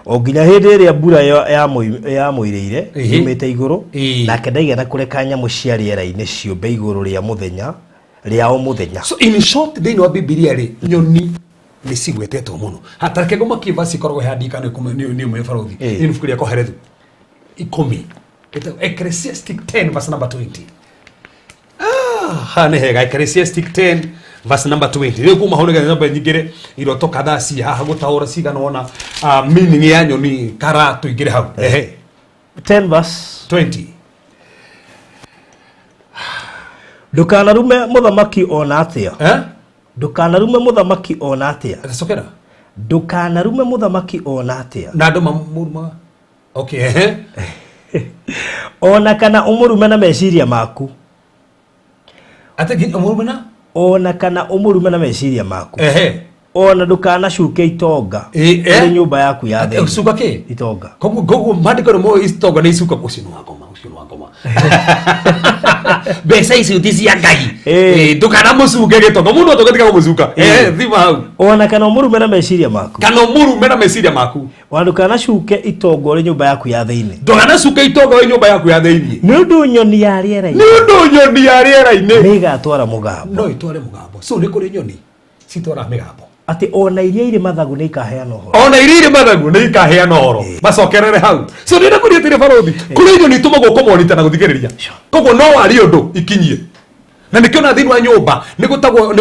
Speaker 4: O nginya hĩndĩ ĩrĩa mbura yamũirĩire yumĩte igũrũ, nake ndaigana kũreka nyamũ cia rĩera-inĩ ciũmbe igũrũ rĩa mũthenya rĩa o mũthenya.
Speaker 3: So in short thĩinĩ wa Bibilia rĩ, nyoni nĩ cigwetetwo mũno. Hatareke ngũmakie verse ikoragwo ĩhandĩka nĩ ũmwe barũthi. Nĩ ibuku rĩa Kohelethu 10. Ecclesiastic 10 verse number 20. Ha nĩ hega. Ecclesiastic 10 verse number 20. Rĩu kuma hau nĩgetha nyambe nyingĩre iroto kadhaa ci haha gũtaũra cigana ũna, meaning ya nyoni kara tũingĩre hau. Ehe.
Speaker 4: 10 verse
Speaker 3: 20.
Speaker 4: Ndũkanarume mũthamaki ona atĩa. Ndũkanarume mũthamaki ona atĩa.
Speaker 3: Cokera.
Speaker 4: Ndũkanarume mũthamaki ona atĩa.
Speaker 3: Na andũ mamũrumaga. Okay, ehe.
Speaker 4: Ona kana ũmũrume na meciria maku.
Speaker 3: Ate nginya ũmũrume na?
Speaker 4: Ona kana ũmũrume na meciria maku.
Speaker 3: Ehe.
Speaker 4: Ona ndũkanacuke itonga. Ũrĩ nyũmba yaku ya
Speaker 3: Ate,
Speaker 4: thĩinĩ.
Speaker 3: cuka kĩ?
Speaker 4: Itonga.
Speaker 3: Koguo, koguo maandĩko nĩ moĩ itonga nĩ icuka. Ũcio nĩ wa ngoma, ũcio nĩ wa ngoma. Mbeca icio ti cia Ngai. Ndũkanamũcuke gĩtonga. Mũndũ atonga tiga kũmũcuka. Thima hau.
Speaker 4: Ona kana ũmũrume na meciria maku.
Speaker 3: Kana ũmũrume na meciria maku.
Speaker 4: Ona ndũkanacuke itonga ũrĩ nyũmba yaku ya thĩinĩ.
Speaker 3: Ndũkanacuke itonga ũrĩ nyũmba yaku ya thĩinĩ.
Speaker 4: Nĩ ũndũ nyoni ya rĩera-inĩ.
Speaker 3: Nĩ ũndũ nyoni ya rĩera-inĩ.
Speaker 4: Nĩ ĩgatwara mũgambo.
Speaker 3: No ĩtware mũgambo. So nĩ kũrĩ nyoni citwaraga mĩgambo.
Speaker 4: Atĩ ona iria irĩ mathagu nĩ ikaheana ũhoro.
Speaker 3: Ona iria irĩ mathagu nĩ ikaheana ũhoro. Macokerere hau. So nĩ ndakũria atĩrĩ barũthi, kũrĩ nyoni itũmagwo kũmonita na gũthikĩrĩria. Koguo no warie ũndũ ikinyie. Na nĩkĩo na thĩinĩ wa nyũmba nĩ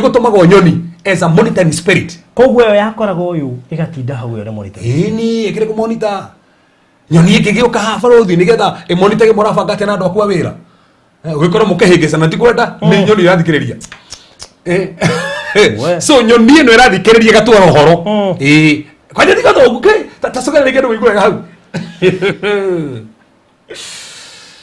Speaker 3: gũtũmagwo nyoni as a monitoring spirit.
Speaker 4: Koguo ĩyo yakoragwo ũyũ ĩgatinda hau ĩyo nĩ monitor.
Speaker 3: Ĩni ĩkĩrĩ kũmonitor. Nyoni ĩngĩgĩũka haha barũthi nĩgetha ĩmonitage mũrabanga atĩa na andũ aku a wĩra. Ũgĩkorwo mũkĩhĩngĩcana ti kwenda nĩ nyoni ĩrathikĩrĩria. So nyoni ĩno ĩrathikĩrĩria ĩgatwara ũhoro. Ĩĩ. Kwanja tiga thogu kĩ ta cogera rĩngĩ andũ ũigue hau.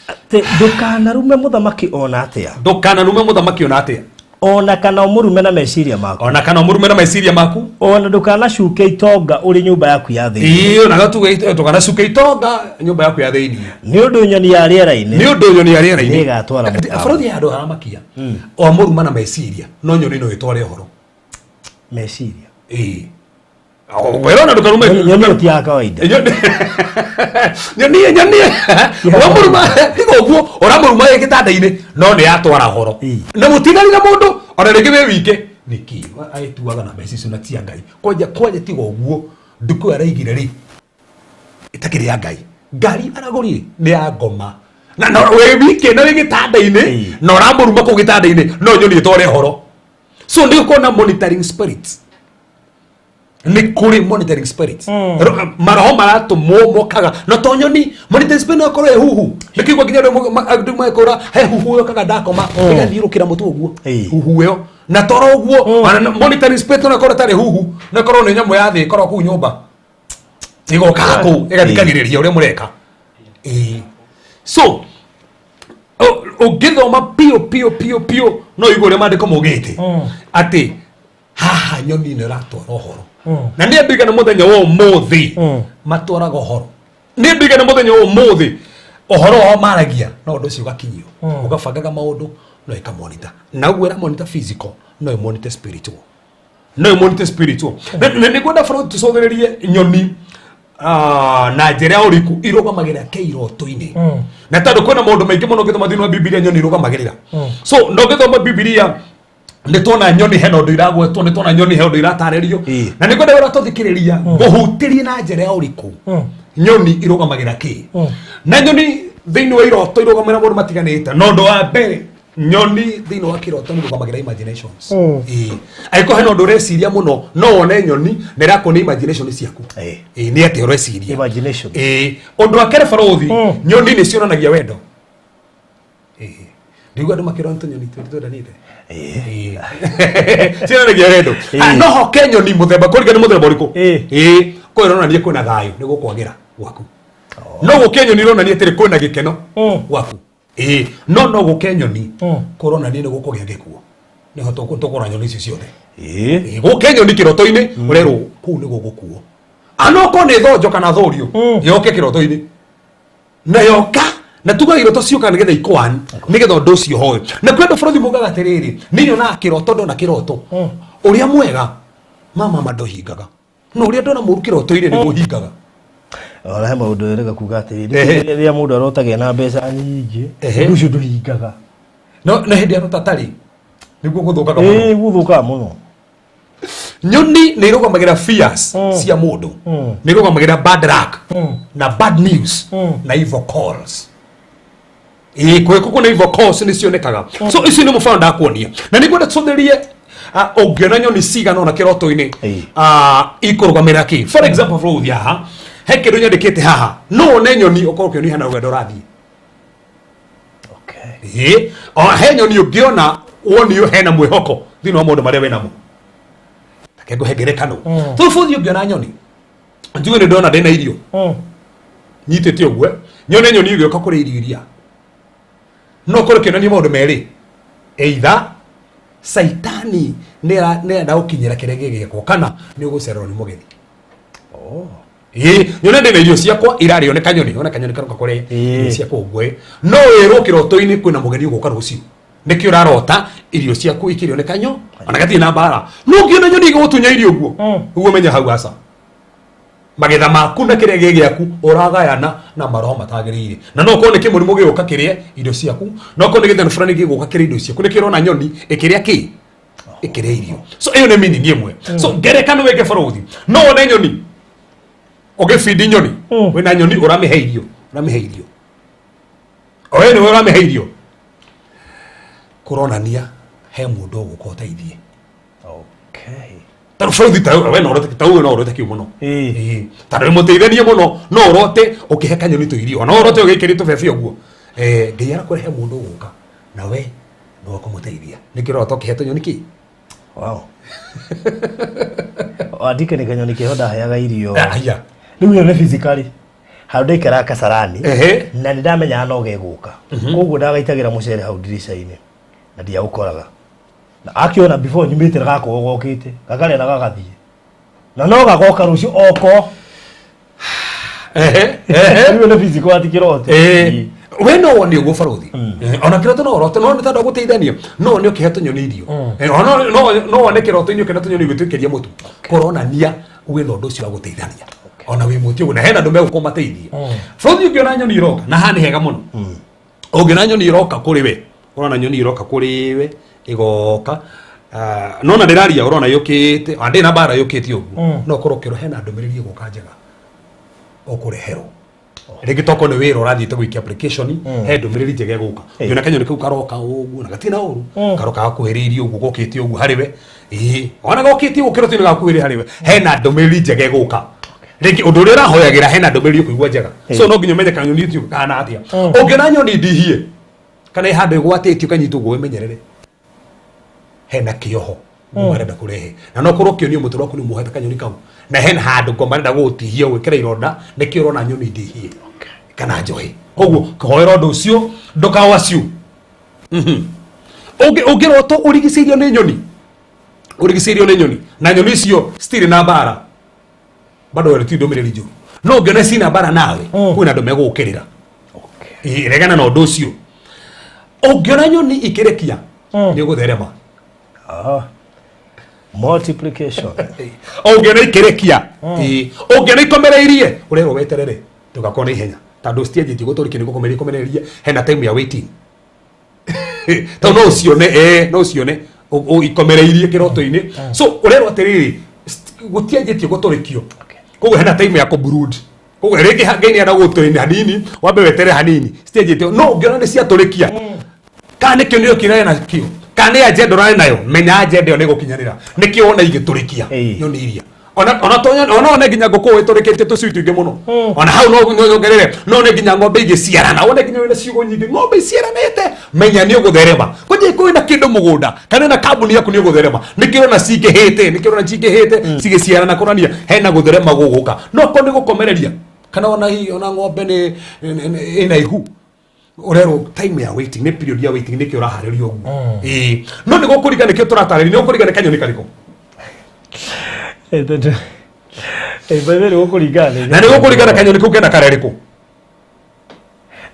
Speaker 4: Atĩ ndũkanarume mũthamaki ona atĩa.
Speaker 3: Ndũkanarume mũthamaki ona atĩa.
Speaker 4: Ona kana ũmũrume na meciria maku.
Speaker 3: Ona kana ũmũrume na meciria maku.
Speaker 4: Ona ndũkanacuke itonga ũrĩ nyũmba yaku ya thĩinĩ.
Speaker 3: Ĩĩ, ona gatuge ndũkanacuke itonga nyũmba yaku ya thĩinĩ.
Speaker 4: Nĩ ũndũ nyoni ya rĩera-inĩ.
Speaker 3: Nĩ ũndũ nyoni ya rĩera-inĩ.
Speaker 4: Nĩ ĩgatwara mũtambo.
Speaker 3: Bũrũri handũ haramakia. O mũruma na meciria, no nyoni no ĩtware ũhoro.
Speaker 4: Meciria.
Speaker 3: Ĩĩ. Wĩrona ndũkarume.
Speaker 4: Nyoni ti ya kawaida.
Speaker 3: Nyoni nyoni. Ũramũruma tiga ũguo, ũramũruma wĩ gĩtanda-inĩ no nĩ yatwara ũhoro. Na mũtinani na mũndũ ona rĩngĩ wĩ wike. Nĩkĩ agĩtuaga na mbeca icio na ti ya Ngai. Kwanja kwanja tiga ũguo ndukũ araigire rĩ ĩtakĩrĩ ya Ngai. Ngari aragũrire nĩ ya ngoma. Na no wĩ wike na wĩ gĩtanda-inĩ na ũramũruma kũu gĩtanda-inĩ no nyoni ĩtware ũhoro. So nĩ ũkuona monitoring spirits. Nĩ kũrĩ monitoring spirits. Maroho maratũmwo mokaga no to nyoni monitoring spirit no ĩkorwo ĩ huhu. Nĩkĩigua nginya andũ magĩkũra he huhu yokaga ndakoma ĩgathiũrũkĩra mũtwe ũguo. Huhu ĩyo na toro ũguo ona monitoring spirit no ĩkorwo ĩtarĩ huhu no ĩkorwo nĩ nyamũ ya thĩ ĩkorwo kũu nyũmba ĩgokaga kũu ĩgathikagĩrĩria ũrĩa mũreka. So ũngĩthoma piũ piũ piũ piũ no ũigue ũrĩa maandĩko maugĩte atĩ haha nyoni ĩno ĩratwara ũhoro. Na nĩ andũ aigana mũthenya wa ũmũthĩ matwaraga ũhoro. Nĩ andũ aigana mũthenya wa ũmũthĩ ũhoro wao maragia no ũndũ ũcio ũgakinyio. Ũgabangaga maũndũ no ĩkamonitor. Na ũguo ĩramonitor physical no ĩmonitor spiritual. No ĩmonitor spiritual. Na nĩngwenda bũrũri tũcũthĩrĩrie nyoni na njĩra ya ũriku irũgamagĩrĩra kĩ iroto-inĩ. Na tondũ kwĩna maũndũ maingĩ mũno ũngĩthoma thĩinĩ wa Bibilia nyoni irũgamagĩrĩra. So no ũngĩthoma Bibilia nĩ tuona nyoni hena ũndũ iragwetwo, nĩ tuona nyoni hena ũndũ iratarĩrio. Na nĩ ngwenda ũrĩa tũthikĩrĩria ngũhutĩrie na njĩra ya ũriku nyoni irũgamagĩrĩra kĩ. Na nyoni thĩinĩ wa iroto irũgamagĩrĩra maũndũ matiganĩte. Na ũndũ wa mbere nyoni thĩinĩ wa kĩroto nĩ irũgamagĩrĩra imaginations. Angĩkorwo hena ũndũ ũreciria mũno no wone nyoni na ĩrakuonia imagination ciaku. Nĩ atĩa ũreciria.
Speaker 4: Imagination.
Speaker 3: Ũndũ wa kerĩ barũthi, nyoni nĩ cionanagia wendo. Ndigua andũ makĩrwo nĩ tũnyoni twĩrĩ twendanĩte. Cionanagia wendo. No hoke nyoni mũthemba kũringana nĩ mũthemba ũrĩkũ. Kũu ĩronania kwĩna thayũ nĩ gũkwagĩra gwaku. No gũke nyoni ĩronania atĩrĩ kwĩna gĩkeno gwaku. No no gũke nyoni kũronania nĩ gũkũgĩa gĩkuũ. Nĩho tũkũra nyoni icio ciothe. Gũke nyoni kĩroto-inĩ ũrerwo kũu nĩ gũgũkuo. Ano ko nĩ thonjo kana thũrio yoke kĩroto-inĩ. Na yoka na tuga iroto ciũka nĩgetha ikwan nĩgetha ũndũ ũcio hoe. Na kwĩ andũ bũrũri mugaga atĩrĩrĩ niĩ nyonaga kĩroto ndona kĩroto ũrĩa mwega mama ndohingaga no ũrĩa ndona mũru kĩroto-inĩ nĩguo hingaga.
Speaker 4: Ona he maũndũ erĩga kuga atĩrĩrĩ rĩrĩa mũndũ arotagĩa na mbeca nyingĩ ũndũ ũcio ndũhingaga.
Speaker 3: No na hĩndĩ arota atarĩ nĩguo gũthũkaga mũno.
Speaker 4: Gũthũkaga mũno.
Speaker 3: Nyoni nĩ irũgamagĩrĩra fears cia mũndũ. Nĩ irũgamagĩrĩra bad luck na bad news na evil calls. Kwĩ na evil calls nĩ cionekaga. So icio nĩ mũbano ndakuonia. Na nĩ ngwenda tũthĩrie ũngĩona nyoni cigana ona kĩroto-inĩ ikũrũgamĩrĩra kĩ. For example bũrũri haha he kĩndũ nyandĩkĩte haha no wone nyoni ũkorwo ũkĩonia hena rũgendo ũrathiĩ. He nyoni ũngĩona wonio hena mwĩhoko thĩinĩ wa maũndũ marĩa wĩnamo. Reke ngũhe ngerekano. Tũbũthi ũngĩona nyoni njuge nĩ ndona ndĩna irio nyitĩte ũguo nyone nyoni ĩgĩũka kũrĩa irio iria no ũkorwo ũkĩonania maũndũ merĩ. Either saitani nĩ arenda gũkinyĩra kĩrĩa gĩ gĩakwa kana nĩ ũgũcererwo nĩ mũgeni. Nyone ndĩna irio ciakwa irarĩo nĩ kanyoni, ona kanyoni karoka kũrĩa irio ciakwa ũguo. No wĩrwo kĩroto-inĩ kwĩna mũgeni ũgũka rũciũ. Nĩkĩo ũrarota irio ciaku ikĩrĩo nĩ kanyo ona gatirĩ na mbara. No ũngĩona nyoni ĩgũgũtunya irio ũguo ũguo menya hau aca. Magetha maku na kĩrĩa gĩ gĩaku ũragayana na maroho matagĩrĩire. Na no ũkorwo nĩ kĩmũrimũ gĩgũka kĩrĩe irio ciaku, no ũkorwo nĩ gĩthĩna fulani gĩgũka kĩrĩe irio ciaku. Nĩkĩo ũrona nyoni ĩkĩrĩa kĩ? Ĩkĩrĩa irio. So ĩyo nĩ meaning ĩmwe. So ngerekano wĩke barũthi. No wone nyoni ũgĩbindi nyoni wĩna nyoni ũramĩhe irio, ũramĩhe irio. O we nĩwe ũramĩhe irio. Kũronania he mũndũ ũgũka ũteithie. Tondũ bũrũri ta we no ũrote ta we no ũrote kĩu mũno.
Speaker 4: Ĩĩ.
Speaker 3: Tondũ mũteithanie mũno no ũrote ũkĩhe kanyoni tũirio, no ũrote ũgĩikĩria tũbebe ũguo. Ngai arakũrehe mũndũ ũgũka na we no ũkũmũteithia. Nĩkĩo ũrota ũkĩhe tũnyoni kĩ?
Speaker 4: Wow. Andike nĩ kanyoni keho ndaheaga irio.
Speaker 3: Aya.
Speaker 4: Rĩu ĩyo nĩ physically. Handũ ndaikaraga Kasarani.
Speaker 3: Ehe.
Speaker 4: Na nĩ ndamenyaga no gegũka. Koguo ndagaitagĩra mũcere hau ndirica-inĩ na ndiaũkoraga. Na akĩona before nyumĩte gakorwo gokĩte, gakarĩa na gagathiĩ. Na no gagoka rũciũ oko.
Speaker 3: Ehe. Ehe.
Speaker 4: Rĩu nĩ physical ati kĩroto.
Speaker 3: We no wone ũguo barothi. Ona kĩroto no ũrote no nĩ tondũ gũteithania no wone ũkĩhe tũnyoni irio. Ona no wone kĩroto-inĩ ũkĩona tũnyoni ũgĩtũikĩria mũtu kũronania wĩna ũndũ ũcio wa gũteithania ona wĩ mũti ũguo na hena andũ megũka ũmateithie. Barothi ũngĩona nyoni iroka na haha nĩ hega mũno, ũngĩona nyoni iroka kũrĩ we, ũrona nyoni iroka kũrĩ we ĩgoka, nona ndĩraria ũrona yũkĩte ona ndĩ na mbara yũkĩte ũguo, no ũkorwo ũkĩrwo hena ndũmĩrĩri ĩgũka njega ũkũreherwo rĩngĩ toko nĩ wĩra ũrathiĩte gũikia application, he ndũmĩrĩri njega ĩgũka. Ũngĩona kanyoni kau karoka ũguo na gatirĩ na ũru, karoka gakuhĩrĩirie ũguo gokĩte ũguo harĩ we, ĩĩ ona gokĩte ũguo kĩroto-inĩ gakuhĩrĩirie harĩ we, hena ndũmĩrĩri njega ĩgũka. Rĩngĩ ũndũ ũrĩa ũrahoyagĩra hena ndũmĩrĩri ũkũigua njega, so no nginya ũmenye kanyoni ũcio kana atĩa. Ũngĩona nyoni ndihie kana ĩ handũ ĩgwatĩtio kanyitwo ũguo, wĩmenyerere hena kĩoho ngoma arenda kũrehe, na no korwo kĩonio mũtwe waku nĩ muohete kanyoni kau na hena handũ ngoma arenda gũgũtihia gwĩkĩra ironda, nĩkĩo ũrona nyoni ndihie kana njohi. Koguo kũhoera ũndũ ũcio ndũkawaciu. Ũngĩrotwo ũrigicĩirio nĩ nyoni, ũrigicĩirio nĩ nyoni na nyoni icio citirĩ na mbara, bado we ti ndũmĩrĩri njũru, no ũngĩona cina mbara nawe, kwĩna andũ megũgũkĩrĩra. Regana na ũndũ ũcio. Ũngĩona nyoni ikĩrekia nĩ ũgũtherema.
Speaker 4: Multiplication.
Speaker 3: Ũngĩona ikĩrekia, ũngĩona ikomereirie, ũrerwo weterere ndũgakorwo na ihenya tondũ citianjĩtie gũtũrĩkia, nĩ gũkomereria ikomereirie, hena time ya waiting tondũ no ũcione, no ũcione ikomereirie kĩroto-inĩ, so ũrerwo atĩrĩrĩ gũtianjĩtie gũtũrĩkio, koguo hena time ya kũbrood, koguo rĩngĩ Ngai nĩ enda gũtũrĩnia hanini, wambe wetere hanini, citianjĩtie. No ũngĩona nĩ ciatũrĩkia, kana nĩ kĩonio kĩrĩa nakĩo, kana nĩ agenda ũrarĩ nayo, menya agenda ĩyo nĩ ĩgũkinyanĩra, nĩkĩo wona igĩtũrĩkia nyoni iria ona ona to ona one nginya ngũkũ ĩtũrĩkĩtie tũcui tũingĩ mũno, ona hau no nyongerere no nĩ nginya ng'ombe igĩciarana, wone nginya wĩna ciugũ nyingĩ ng'ombe iciaranĩte, menya nĩ ũgũtherema kwanjia kwĩna kĩndũ mũgũnda kana na kambuni yaku nĩ ũgũtherema, nĩkĩo ũrona cingĩhĩte, nĩkĩo ũrona cingĩhĩte cigĩciarana, kũrania hena gũtherema gũgũka. No korwo nĩ gũkomereria kana ona hihi ona ng'ombe nĩ ĩna ihu, ũrerwo time ya waiting nĩ period ya waiting, nĩkĩo ũraharĩrio ũguo. Ĩĩ, no nĩ gũkũringa, nĩkĩo tũratarĩria, nĩ gũkũringa nĩ kanyoni karĩkũ.
Speaker 4: By the way, nĩ gũkũringana.
Speaker 3: Na nĩ gũkũringa na kanyoni kau kena kara ĩrĩkũ.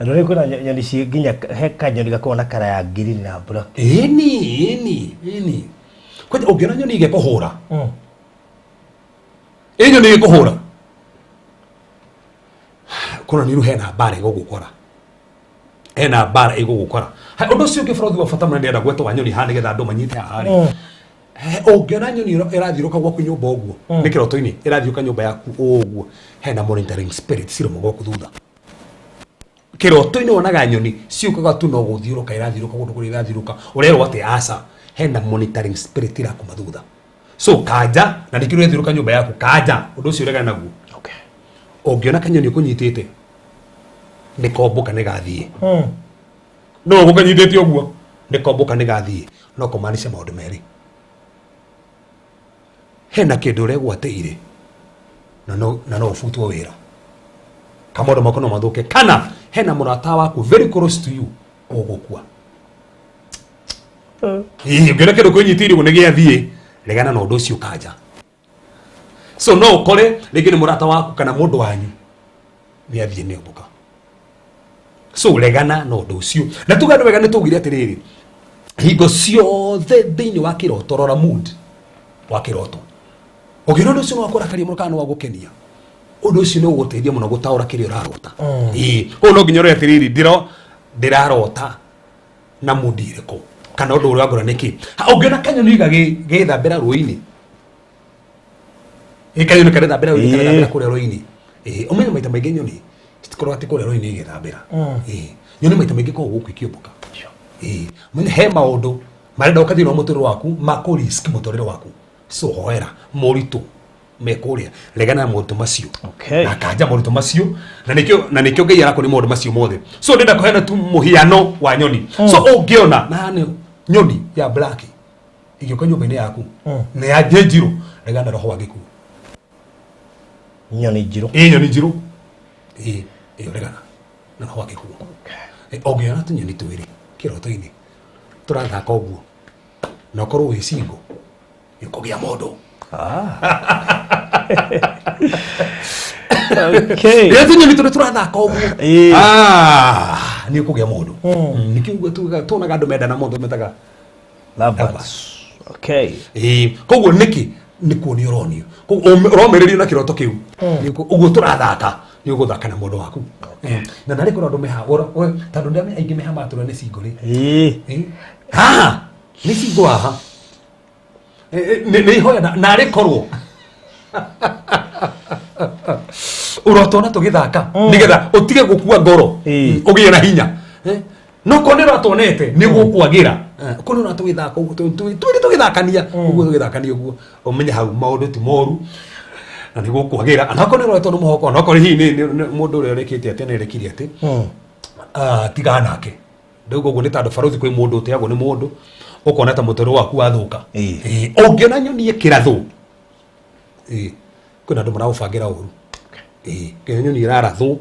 Speaker 4: Na nĩ kwĩna nyoni ci nginya he kanyoni gakoragwo na kara ya green na black.
Speaker 3: Ĩni ĩni ĩni, kwanja ũngĩona nyoni igĩkũhũra, ĩ nyoni igĩkũhũra kũna nĩ hena mbara ĩgũgũkora, hena mbara ĩgũgũkora. Ũndũ ũcio ũngĩ bũrũri wa bata mũno ndĩrenda gwetwo wa nyoni haha nĩgetha andũ manyite haha rĩ, ũngĩona nyoni ĩrathiũrũka gwaku nyũmba ũguo, nĩ kĩroto-inĩ ĩrathiũrũka nyũmba yaku ũguo, hena monitoring spirit cirũma gwaku thutha. Kĩroto-inĩ wonaga nyoni ciũkaga tu no gũthiũrũka irathiũrũka kũndũ kũrĩa irathiũrũka, ũrerwo atĩ aca, hena monitoring spirit irakuma thutha, so kanja na nĩkĩo ũrathiũrũka nyũmba yaku, kanja ũndũ ũcio ũregane naguo. Ũngĩona kanyoni ũkũnyitĩte nĩ kombũka nĩ gathiĩ, no ũgũkanyitĩte ũguo nĩ kombũka nĩ gathiĩ, no kũmaanisha maũndũ merĩ, hena kĩndũ ũregwatĩire na no ũbutwo wĩra, kamaũndũ maku no mathũke, kana hena mũrata waku very close to you ũgũkua. Ĩĩ, ũngĩona kĩndũ kwĩnyitĩire ũguo nĩ gĩathiĩ, regana na ũndũ ũcio kanja. So no ũkore rĩngĩ nĩ mũrata waku kana mũndũ wanyu nĩ athiĩ nĩ ũmbũka, so regana na ũndũ ũcio. Na tuga andũ wega nĩ tugire atĩrĩrĩ, hingo ciothe thĩinĩ wa kĩroto rora mood wa kĩroto. Ũngĩona ũndũ ũcio nĩ wakũrakaria mũno kana nĩ wagũkenia, ũndũ ũcio nĩ ũgũteithia mũno gũtaũra kĩrĩa ũrarota. Ĩĩ, koguo no nginya ũrore atĩrĩrĩ, ndĩrarota na mood ĩrĩkũ kana ũndũ ũrĩa wangora nĩkĩ. Ũngĩona kanyoni gagĩthambĩra rũĩ-inĩ, ĩ kanyoni karethambĩra rũĩ-inĩ, karethambĩra kũrĩa rũĩ-inĩ, ĩ ũmenye maita maingĩ nyoni citikoragwo atĩ kũrĩa rũĩ-inĩ igĩthambĩra. Ĩ nyoni maita maingĩ ikoragwo gũkũ ikĩũmbũka. Ĩ ũmenye he maũndũ marenda ũka thĩinĩ wa mũtũrĩre waku ma kũ risk mũtũrĩre waku. So hoera moritũ me kũrĩa, regana na moritũ macio.
Speaker 4: Okay.
Speaker 3: Na kanja moritũ macio, na nĩkĩo Ngai arakũria maũndũ macio mothe. So ndĩrenda kũheana tu mũhiano wa nyoni. So ũngĩona na nĩ nyoni ya black ĩgĩũka nyũmba-inĩ yaku na ya njĩnjirũ, regana na roho wa gĩkuũ.
Speaker 4: Nyoni njirũ?
Speaker 3: Ĩ, nyoni njirũ, ĩ, ĩyo regana na roho wa gĩkuũ. Ũngĩona tũnyoni twĩrĩ kĩroto-inĩ tũrathaka ũguo na ũkorwo wĩ single, nĩ ũkũgĩa mũndũ. Rĩrĩa tũnyoni tũrĩ tũrathaka ũguo, ah, nĩ ũkũgĩa mũndũ. Nĩkĩo ũguo tugaga tuonaga andũ mendana mũndũ metaga
Speaker 4: Lovebirds. Okay.
Speaker 3: Ĩĩ, koguo nĩkĩ nĩ kuonio ũronio. Koguo ũromĩrĩrio na kĩroto kĩu. Ũguo tũrathaka, nĩ ũgũthaka na mũndũ waku. Na narĩ korwo andũ meha tondũ ndĩramenya aingĩ meha matũra nĩ single rĩ. Haha nĩ single haha. Nĩ ihoya narĩ korwo ũrotona tũgĩthaka nĩgetha ũtige gũkua ngoro, ũgĩe na hinya. No korwo nĩ ũratonete nĩ gũkwagĩra. Korwo nĩ ũratũgĩthaka ũguo, twĩrĩ tũgĩthakania ũguo, tũgĩthakania ũguo, ũmenye hau maũndũ ti moru na nĩ gũkwagĩra. Onakorwo nĩ ũroretwo nĩ mũhoko, onakorwo hihi nĩ mũndũ ũrĩa ũrĩkĩte atĩ nĩ ũrĩkirie atĩ, ah, tigana nake. Ndauga ũguo nĩ tondũ barothi kwĩ mũndũ ũteagwo nĩ mũndũ ũkona ta mũtũrĩre waku wathũka. Ũngĩona nyoni ĩkĩrathwo, kwĩna andũ maragũbangĩra ũru. Ũngĩona nyoni ĩrarathwo,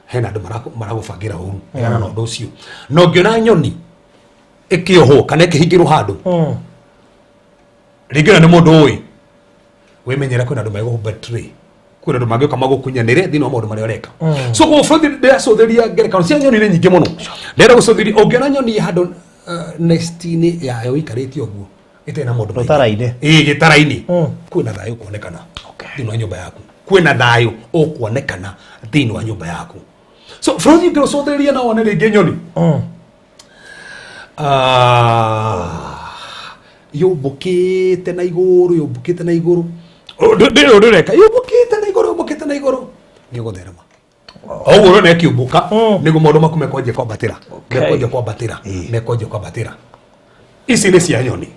Speaker 3: hena andũ maragũbangĩra ũru, regana na ũndũ ũcio. Na ũngĩona nyoni ĩkĩohwo kana ĩkĩhingĩrwo handũ, rĩngĩ ona nĩ mũndũ ũĩ, wĩmenyere kwĩna andũ megũkũ betray, kwĩna andũ mangĩũka magũkunyanĩre thĩinĩ wa maũndũ marĩa ũreka. So koguo bũrũri ndĩracũthĩria ngerekano cia nyoni nĩ nyingĩ mũno. Ndĩrenda gũcũthĩria ũngĩona nyoni handũ nest-inĩ yayo ĩikarĩte ũguo ĩtarĩ na maũndũ maingĩ.
Speaker 4: Rũtara-inĩ.
Speaker 3: Ĩĩ, gĩtara-inĩ, kwĩna thayũ kuonekana thĩinĩ wa nyũmba yaku, kwĩna thayũ ũkuonekana thĩinĩ wa nyũmba yaku. So bũrũri ũngĩcũthĩrĩria na wone rĩngĩ nyoni, ah, yũmbũkĩte na igũrũ, yũmbũkĩte na igũrũ, ndĩrĩ ũndũ ũreka, yũmbũkĩte na igũrũ, yũmbũkĩte na igũrũ, nĩ ũgũtherema. O ũguo ũrona ĩkĩũmbũka, nĩguo maũndũ maku mekwanjia kwambatĩra, mekwanjia kwambatĩra, mekwanjia kwambatĩra. Ici nĩ cia nyoni.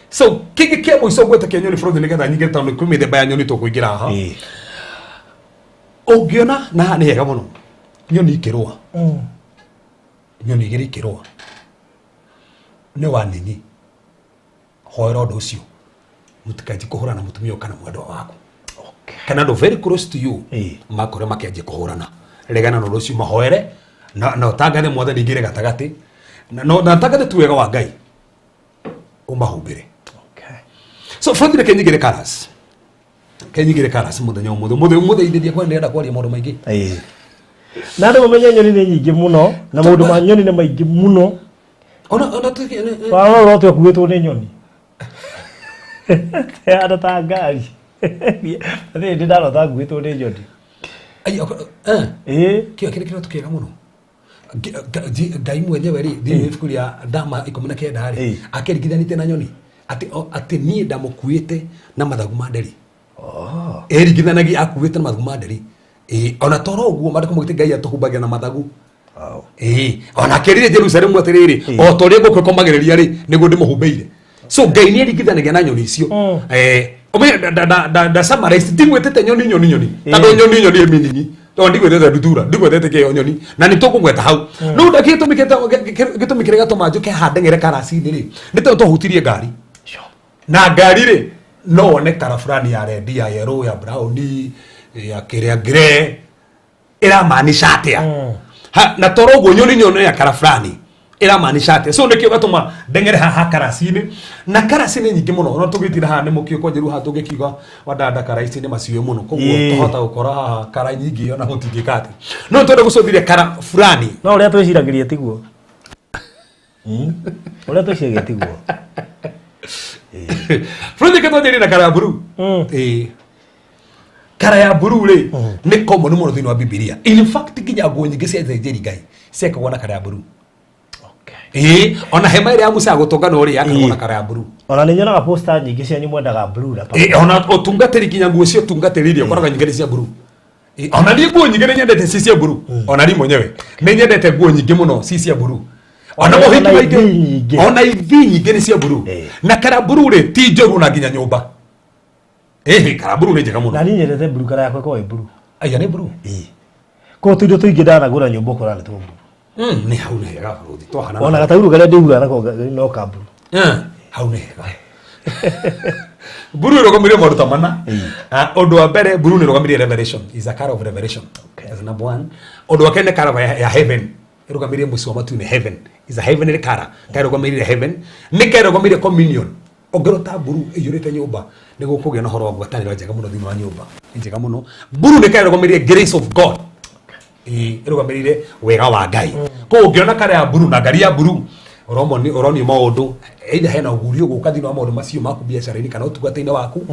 Speaker 3: So kĩngĩ kĩa mũico ngwete kĩa nyoni bũrũri nĩgetha nyingĩre, tondũ kwĩ mĩthemba ya nyoni tũkũingĩra haha. Ũngĩona na haha nĩ hega mũno, nyoni ikĩrũa, nyoni igĩrĩ ikĩrũa, nĩ wanini hoera ũndũ ũcio, mũtikanjie kũhũrana na mũtumia ũyũ kana mwendwa waku kana andũ very close to you, makore makĩanjia kũhũrana, regana na ũndũ ũcio, mahoere na ũtangathe Mwathani ingĩre gatagatĩ na ũtangathe tu wega wa Ngai ũmahumbĩre. So bũrũri, reke nyingĩre colours, reke nyingĩre colours mũthenya ũmũthĩ, ũmũthĩ ũmũthĩ ithĩthia kwa ndĩrenda kwaria maũndũ maingĩ.
Speaker 4: Na andũ mamenye nyoni nĩ nyingĩ mũno na maũndũ ma nyoni nĩ maingĩ mũno.
Speaker 3: Ona
Speaker 4: Warora ũrote ũkuĩtwo nĩ nyoni andũ ta ngari. Niĩ ndĩ ndarota nguĩtwo nĩ nyoni.
Speaker 3: Ai, Kĩo kĩrĩ kĩroto kĩega mũno. Ngai mwenyewe rĩ, thĩinĩ wa ibuku rĩa Thama 19 rĩ, akĩringithanĩtie na nyoni atĩ niĩ ndamũkuĩte na mathagu ma nderi. Ĩringithanagia akuĩte na mathagu ma nderi. Ona toro ũguo maandĩko maugĩte Ngai atũhumbagĩra na mathagu. Ona akĩrire Jerusalemu atĩrĩrĩ, o ta ũrĩa ngũkũ ĩkomagĩrĩria rĩ, nĩguo ndĩmũhumbĩire. So Ngai nĩ aringithanagia na nyoni icio. Ũmenye nda summarize, ndigwĩtĩte nyoni nyoni nyoni, tondũ nyoni nyoni ĩ meaning, tondũ ndigwĩtĩte ndutura, ndigwĩtĩte kĩo nyoni na nĩ tũkũgweta hau. No gĩtũmi kĩrĩa gĩatũma njũke haha ndeng'ere karaci-inĩ rĩ, nĩ tondũ twahutirie ngari na ngari rĩ, no wone kara fulani ya red, ya yellow, ya brown, ya kĩrĩa grey, ĩramaanisha atĩa? Ha, na toro ũguo nyoni nyoni ya kara fulani ĩramaanisha atĩa? So nĩkĩo gatũma ndeng'ere haha karaci-inĩ, na karaci nĩ nyingĩ mũno. No tũgĩtira haha nĩ mũkio kwanjĩru haha, tũngĩkiuga wandanda kara ici nĩ maciũĩ mũno, koguo tũhota gũkora haha kara nyingĩ ona mũtingĩka atĩ no twende gũcũthĩria kara fulani.
Speaker 4: No ũrĩa twĩciragĩria tiguo. Ũrĩa twĩciragia tiguo.
Speaker 3: Bũrũri twanjĩrĩrie na kara ya blue. Ĩĩ, kara ya blue rĩ, nĩ common mũno thĩinĩ wa Bibilia. In fact, nginya nguo nyingĩ cia athĩnjĩri Ngai ciekagwo na kara ya blue. Ĩĩ, ona hema ĩrĩa ya Musa ya gũtũnganwo rĩ, yakagwo na kara ya blue.
Speaker 4: Ona nĩ nyonaga poster nyingĩ cianyu mwendaga blue na
Speaker 3: Ĩĩ, ona ũtungatĩri, nginya nguo cia ũtungatĩri rĩ, ũkoraga nyingĩ nĩ cia blue. Ĩĩ, ona niĩ nguo nyingĩ nĩ nyendete ci cia blue. Ona niĩ mwenyewe nĩ nyendete nguo nyingĩ mũno ci cia blue, ona
Speaker 4: Ona
Speaker 3: mũhiki
Speaker 4: ona
Speaker 3: maingĩ.
Speaker 4: ithi nyingĩ.
Speaker 3: Ona ithi nyingĩ nĩ cia blue. Na kara blue rĩ, ti njũru na nginya nyũmba. Ĩhĩ, kara blue nĩ njega mũno.
Speaker 4: Na niĩ nyendete blue, kara yakwa ĩkoragwo ĩ blue.
Speaker 3: Aya nĩ blue.
Speaker 4: Ĩĩ. Koguo tũindo tũingĩ ndanagũra nyũmba ũkora nĩ twa blue.
Speaker 3: Nĩ hau nĩ hega bũrũthi twahanana.
Speaker 4: Ona gataurũ karĩa ndĩhuraga nako no ka blue.
Speaker 3: Hau nĩ hega. Blue ĩrũgamĩrĩire maũndũ ta mana. Ah, ũndũ wa mbere blue nĩ ĩrũgamĩrĩire revelation, is a color of revelation. That's number one. Ũndũ wa kerĩ nĩ color ya heaven, ĩrũgamĩrĩire mũciĩ wa matu-inĩ. Heaven is a heavenly color, karũgamĩrĩire heaven, nĩ karũgamĩrĩire communion. Ũngĩrota mburu ĩiyũrĩte nyũmba, nĩ gũkũgĩa na ũhoro wa ngwatanĩro njega mũno thĩinĩ wa nyũmba. Nĩ njega mũno. Mburu nĩ karũgamĩrĩire grace of God. Ĩĩ, ĩrũgamĩrĩire wega wa Ngai. Koguo ũngĩona kara ya mburu na ngari ya mburu, ũronio ũronio maũndũ, either hena ũguri ũgũka thĩinĩ wa maũndũ macio maku biacara-inĩ kana ũtungata-inĩ waku,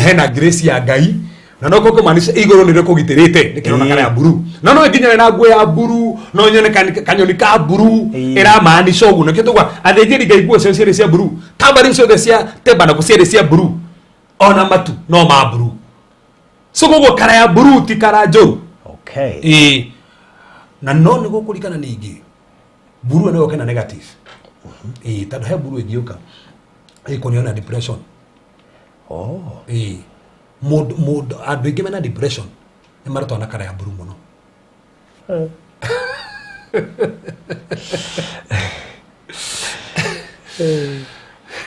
Speaker 3: hena grace ya Ngai, na no kũmaanisha igũrũ nĩ rĩkũgitĩrĩte nĩkĩo ũrona kara ya mburu. Na no nginya na nguo ya mburu, no nyone kanyoni ka mburu, ĩramaanisha ũguo. Nĩkĩo tũgwa athĩnjĩri Ngai nguo ciao ciarĩ cia mburu, kambari ciothe cia tabernacle ciarĩ cia mburu, ona matu no ma mburu. So koguo kara ya mburu ti kara njũru. Ĩĩ. Na no nĩ gũkũringana ningĩ mburu ĩno yoke na negative. Ĩĩ, tondũ he mburu ĩngĩũka ĩkũnio na depression. Ĩĩ. Mũndũ, mũndũ, andũ aingĩ mena depression nĩ maratwana na kara ya mburu mũno.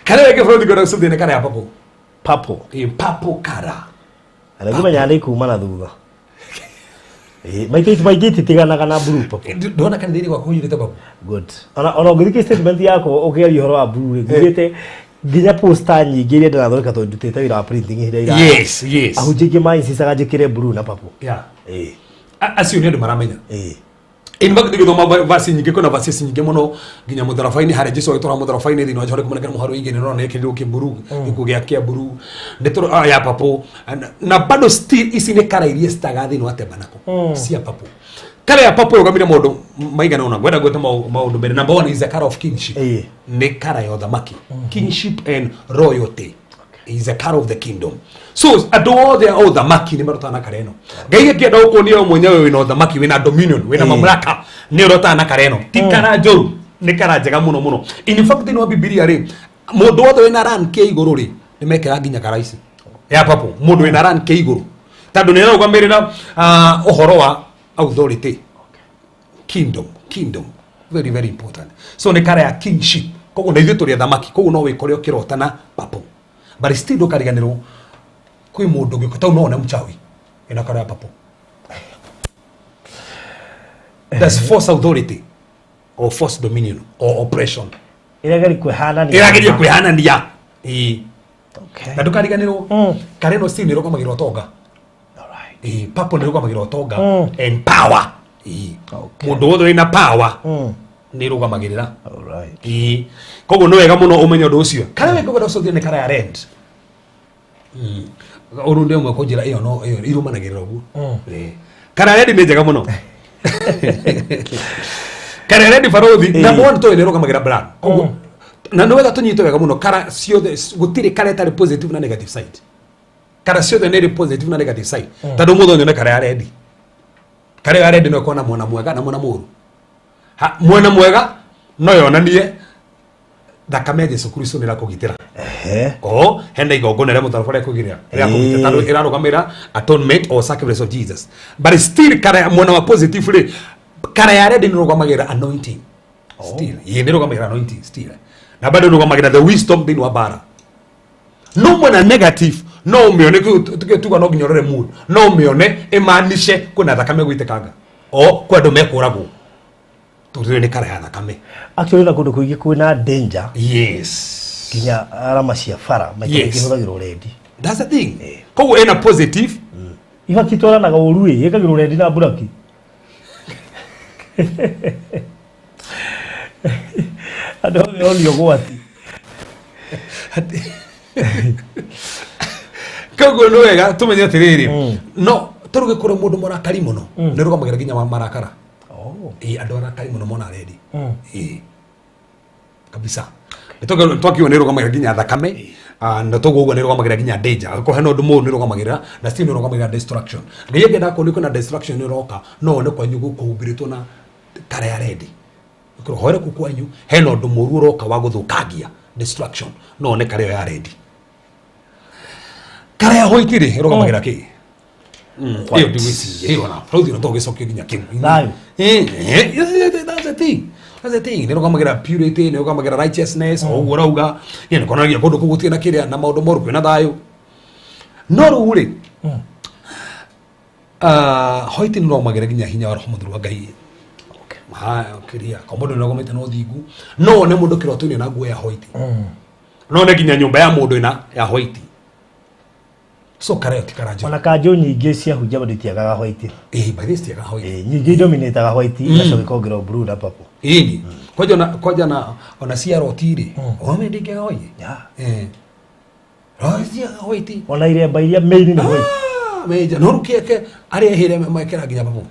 Speaker 3: Kara ĩngĩ bũrũri ngwenda gũcũthia nĩ kara ya purple.
Speaker 4: Purple.
Speaker 3: Ĩĩ, purple kara.
Speaker 4: Na ngĩmenya nĩ kuma na thutha. Ĩĩ, maita maingĩ ititiganaga na blue purple.
Speaker 3: Ndona kanitha-inĩ gwakwa kũiyũrĩte purple.
Speaker 4: Good. Ona ũngĩthikĩ statement yakwa ũkĩaria ũhoro wa blue rĩ, ngugĩte nginya poster nyingĩ iria ndĩrathondeka tondũ ndutĩte wĩra wa printing ihinda iraya.
Speaker 3: Yes, yes.
Speaker 4: Ahunjia aingĩ mainsistaga njĩkĩre blue na purple.
Speaker 3: Yeah.
Speaker 4: Ĩĩ.
Speaker 3: Acio nĩ andũ maramenya.
Speaker 4: Ĩĩ.
Speaker 3: In fact, ngĩthoma verse nyingĩ, kwĩna verses nyingĩ mũno nginya mũtharaba-inĩ harĩa Jesu agĩtwara mũtharaba-inĩ thĩinĩ wa Johana 14 mũhari wa igĩrĩ, nĩũrona nĩekĩrirwo kĩmburu, gĩkuo gĩa kĩa mburu, nĩ tũro-, ya purple. Na bado still ici nĩ kara iria citaga thĩinĩ wa tabernacle cia purple. Kara ya purple ĩrũgamĩrĩire maũndũ maigana ũna. Ngwenda gwĩta maũndũ merĩ. Number one is a color of kingship. Nĩ kara ya ũthamaki. Kingship and royalty. Is a color of the kingdom. So andũ othe a ũthamaki nĩ marotaga na kara ĩno. Ngai akĩenda gũkuonia we mwenyewe wĩna ũthamaki, wĩna dominion, wĩna mamlaka, nĩ ũrotaga na kara ĩno. Ti kara njũru, nĩ kara njega mũno mũno. In fact, thĩinĩ wa Bibilia rĩ, mũndũ wothe wĩna rank ya igũrũ rĩ, nĩ mekĩraga nginya kara ici ya purple. Mũndũ wĩna rank ya igũrũ, tondũ nĩ ararũgamĩrĩra, ũhoro wa authority. Kingdom, kingdom, very very important. So nĩ kara ya kingship. Koguo na ithuĩ tũrĩ athamaki, koguo no wĩkore ũkĩrota na purple. But still ndũkariganĩrwo kwĩ mũndũ ũngĩ, tondũ no one mchawi ĩna kara ya purple. That's false authority or false dominion or oppression.
Speaker 4: Ĩrageria kwĩhanania.
Speaker 3: Ĩrageria kwĩhanania. Ĩĩ. Na ndũkariganĩrwo, kara ĩno still nĩ ĩrũgamagĩrĩra ũtonga. Ĩĩ, purple nĩ ĩrũgamagĩrĩra ũtonga and power. Ĩĩ. Mũndũ wothe wĩna power nĩ ĩrũgamagĩrĩra. Ĩĩ. Koguo nĩ wega mũno ũmenye ũndũ ũcio. Kara wega ũndũ ũcio nĩ kara ya red. Ũrũ nĩ ũmwe kũnjĩra ĩyo no ĩyo irũmanagĩrĩra ũguo. Ĩĩ. Kara ya red nĩ njega mũno. Kara ya red barothi, number one tũĩ nĩ ĩrũgamagĩrĩra brand. Koguo na nĩ wega tũnyite wega mũno, kara ciothe gũtirĩ kara ĩtarĩ positive na negative side. Kara ciothe nĩ ĩrĩ positive na negative side. Tondũ mũthenya ũyũ nĩ kara ya red. Kara ya red no ĩkorwo na mwena mwega na mwena mũũru. Ha, mwena mwega no yonanie thakame ya Jesu Kristo nĩ ĩrakũgitĩra. O hena igongona rĩa mũtharaba rĩa kũgitĩra, rĩa kũgitĩra, tondũ ĩrarũgamĩrĩra atonement or sacrifice of Jesus. But still kara ya mwena wa positive rĩ, kara ya red nĩ ĩrũgamagĩrĩra anointing. Still, ĩĩ, nĩ ĩrũgamagĩrĩra anointing still. Na bado ĩrũgamagĩrĩra the wisdom thĩinĩ wa bara. No mwena negative no ũmĩone, tuga no nginya ũrore mood, no ũmĩone ĩmaanishe kwĩna thakame gũitĩkanga o kwĩ andũ mekũragwo, tondũ ĩyo nĩ kara ya thakame.
Speaker 4: Actually na kũndũ kũingĩ kwĩna danger.
Speaker 3: Yes.
Speaker 4: Nginya arama cia bara maita maingĩ ihũthagĩrwo red.
Speaker 3: That's the thing. Koguo ĩna positive.
Speaker 4: Ihaki twaranaga ũru ĩ, ĩkagĩrwo red na mburaki. Andũ othe onio ũgwati.
Speaker 3: Koguo nĩ wega tũmenye atĩrĩrĩ, no tondũ gĩkorwo mũndũ mũrakari mũno, nĩ rũgamagĩra nginya marakara. Ĩĩ, andũ arakari mũno mona red. Ĩĩ. Kabisa. Nĩ twakiuga nĩ ĩrũgamagĩrĩra nginya thakame, na toguo ũguo nĩ ĩrũgamagĩrĩra nginya danger. Angĩkorwo hena ũndũ mũũru nĩ ĩrũgamagĩrĩra, na still nĩ ĩrũgamagĩrĩra destruction. Ngai angĩenda kuona kwĩna destruction ĩroka, no one kwanyu kũhumbĩrĩtwo na kara ya red. Ũkorwo hoere kũu kwanyu hena ũndũ mũũru ũroka wa gũthũkangia destruction, no one kara ĩyo ya red. Kara ya white rĩ ĩrũgamagĩra kĩ? Ĩyo ndigwĩciria ĩyo na bũrũri no tũgĩcokia nginya kĩu.
Speaker 4: Thayũ.
Speaker 3: That's the thing. That's the thing. Nĩ ĩrũgamagĩra purity, nĩ ĩrũgamagĩra righteousness, o ũguo ũrauga. Ĩyo nĩ kuonanagia kũndũ kũu gũtirĩ na kĩrĩa na maũndũ moru kwĩna thayũ. No rĩu rĩ, white nĩ ĩrũgamagĩra nginya hinya wa roho mũtheru wa Ngai. Ha, kĩrĩa, kwa mũndũ nĩ ĩrũgamĩte na ũthingu. No wone mũndũ kĩroto-inĩ na nguo ya white. No wone nginya nyũmba ya mũndũ ĩna ya white. So kara ĩyo ti kara njũru.
Speaker 4: Ona kanjũ nyingĩ cia hunja bado itiagaga white.
Speaker 3: Ĩĩ, by this itiagaga white.
Speaker 4: Ĩĩ, nyingĩ idominataga white igacoka ikongerwo blue na purple.
Speaker 3: Ĩni. Kwanja ona kwanja na ona cia roti rĩ, ona ndingĩaga white.
Speaker 4: Yeah.
Speaker 3: Eh. Roti ciagaga white.
Speaker 4: Ona iremba iria main nĩ white.
Speaker 3: Ah, meja. No rĩu kĩeke arĩa ehĩre mekĩra nginya purple.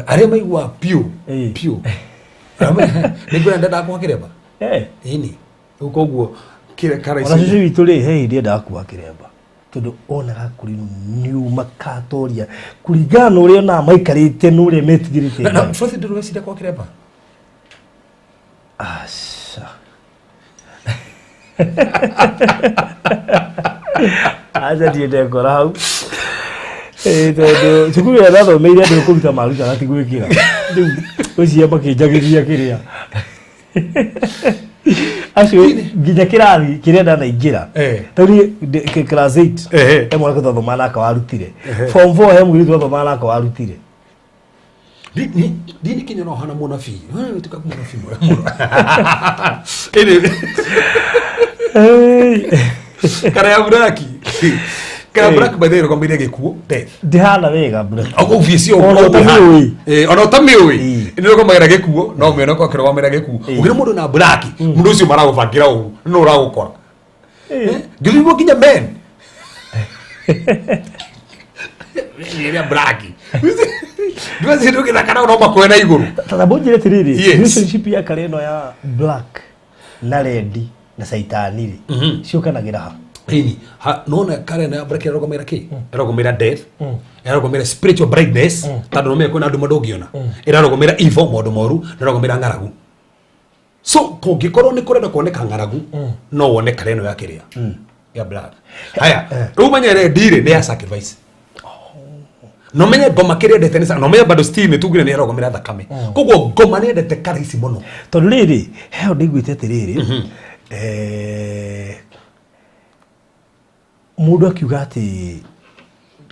Speaker 3: Arĩa maigua piũ
Speaker 4: Ĩĩ.
Speaker 3: piũ. Nĩ ngwĩra ndendaga kuoha kĩremba.
Speaker 4: Eh.
Speaker 3: Ĩni. Rĩu koguo kĩrĩa kara
Speaker 4: Ona
Speaker 3: ici.
Speaker 4: cũcũ witũ rĩ, he hĩndĩ endaga kuoha kĩremba tondũ onaga kũrĩ nĩu makatoria kũringana na ũrĩa onaga maikarĩte na ũrĩa metigĩrĩte
Speaker 3: Na na
Speaker 4: Ngai.
Speaker 3: Frothi ndũrĩ weciria kuoha kĩremba?
Speaker 4: Aca. Aca ndiĩ ndekora hau. Ĩĩ, tondũ cukuru ĩrĩa ndathomeire andũ kũruta marutaga ti gwĩkĩra. Rĩu ũcio makĩnjagĩria kĩrĩa. Acio nginya kĩrathi kĩrĩa ndanaingĩra.
Speaker 3: Eh.
Speaker 4: Tondũ niĩ class 8
Speaker 3: Ehe.
Speaker 4: he mwanake twathomaga nake warutire. Form 4 he mũirĩtu twathomaga nake warutire.
Speaker 3: Ndini kinya no hana mũnabii. Wewe tuka mũnabii mwega mũno. Ĩni. Kara ya buraki. Kara ya buraki by the way ĩrũgamĩrĩire gĩkuũ death.
Speaker 4: Ndihana wega bro.
Speaker 3: Obviously
Speaker 4: Ona ũtamĩũĩ.
Speaker 3: Eh, ona ũtamĩũĩ.
Speaker 4: Ĩĩ.
Speaker 3: Nĩ ĩrũgamagĩra gĩkuũ no mĩona kwa kĩrũgamĩrĩra gĩkuũ. Ũngĩona mũndũ na buraki, mũndũ ũcio maragũbangĩra ũru, no ũragũkora. Ngĩthimwo nginya men. Ĩrĩa buraki. Ndũgathi ndũgĩthaka nao no makuoe na igũrũ.
Speaker 4: Tata njĩre atĩrĩrĩ,
Speaker 3: Yes.
Speaker 4: relationship ya kare ĩno ya black na red na caitani rĩ, ciũkanagĩra ha?
Speaker 3: Ĩni, ha nona kare na black ĩrarũgamĩrĩra kĩ? Ĩrarũgamĩrĩra death. Ĩrarũgamĩrĩra spiritual brightness tondũ no kwĩna andũ ndũngĩona. Ĩrarũgamĩrĩra evil maũndũ moru, na ĩrarũgamĩrĩra ng'aragu. So kũngĩkorwo nĩ kũrenda kuoneka ng'aragu, no wone kare ĩno ya kĩrĩa ya black. Haya, rĩu menye red rĩ nĩ ya sacrifice. No menye ngoma kĩrĩa endete nĩ no menye bado still nĩ tugire nĩ ĩrarũgamĩrĩra thakame. Koguo ngoma nĩ endete kara ici mũno.
Speaker 4: Tondũ rĩrĩ, he ũndũ ndaiguĩte atĩrĩrĩ, mũndũ akiuga atĩ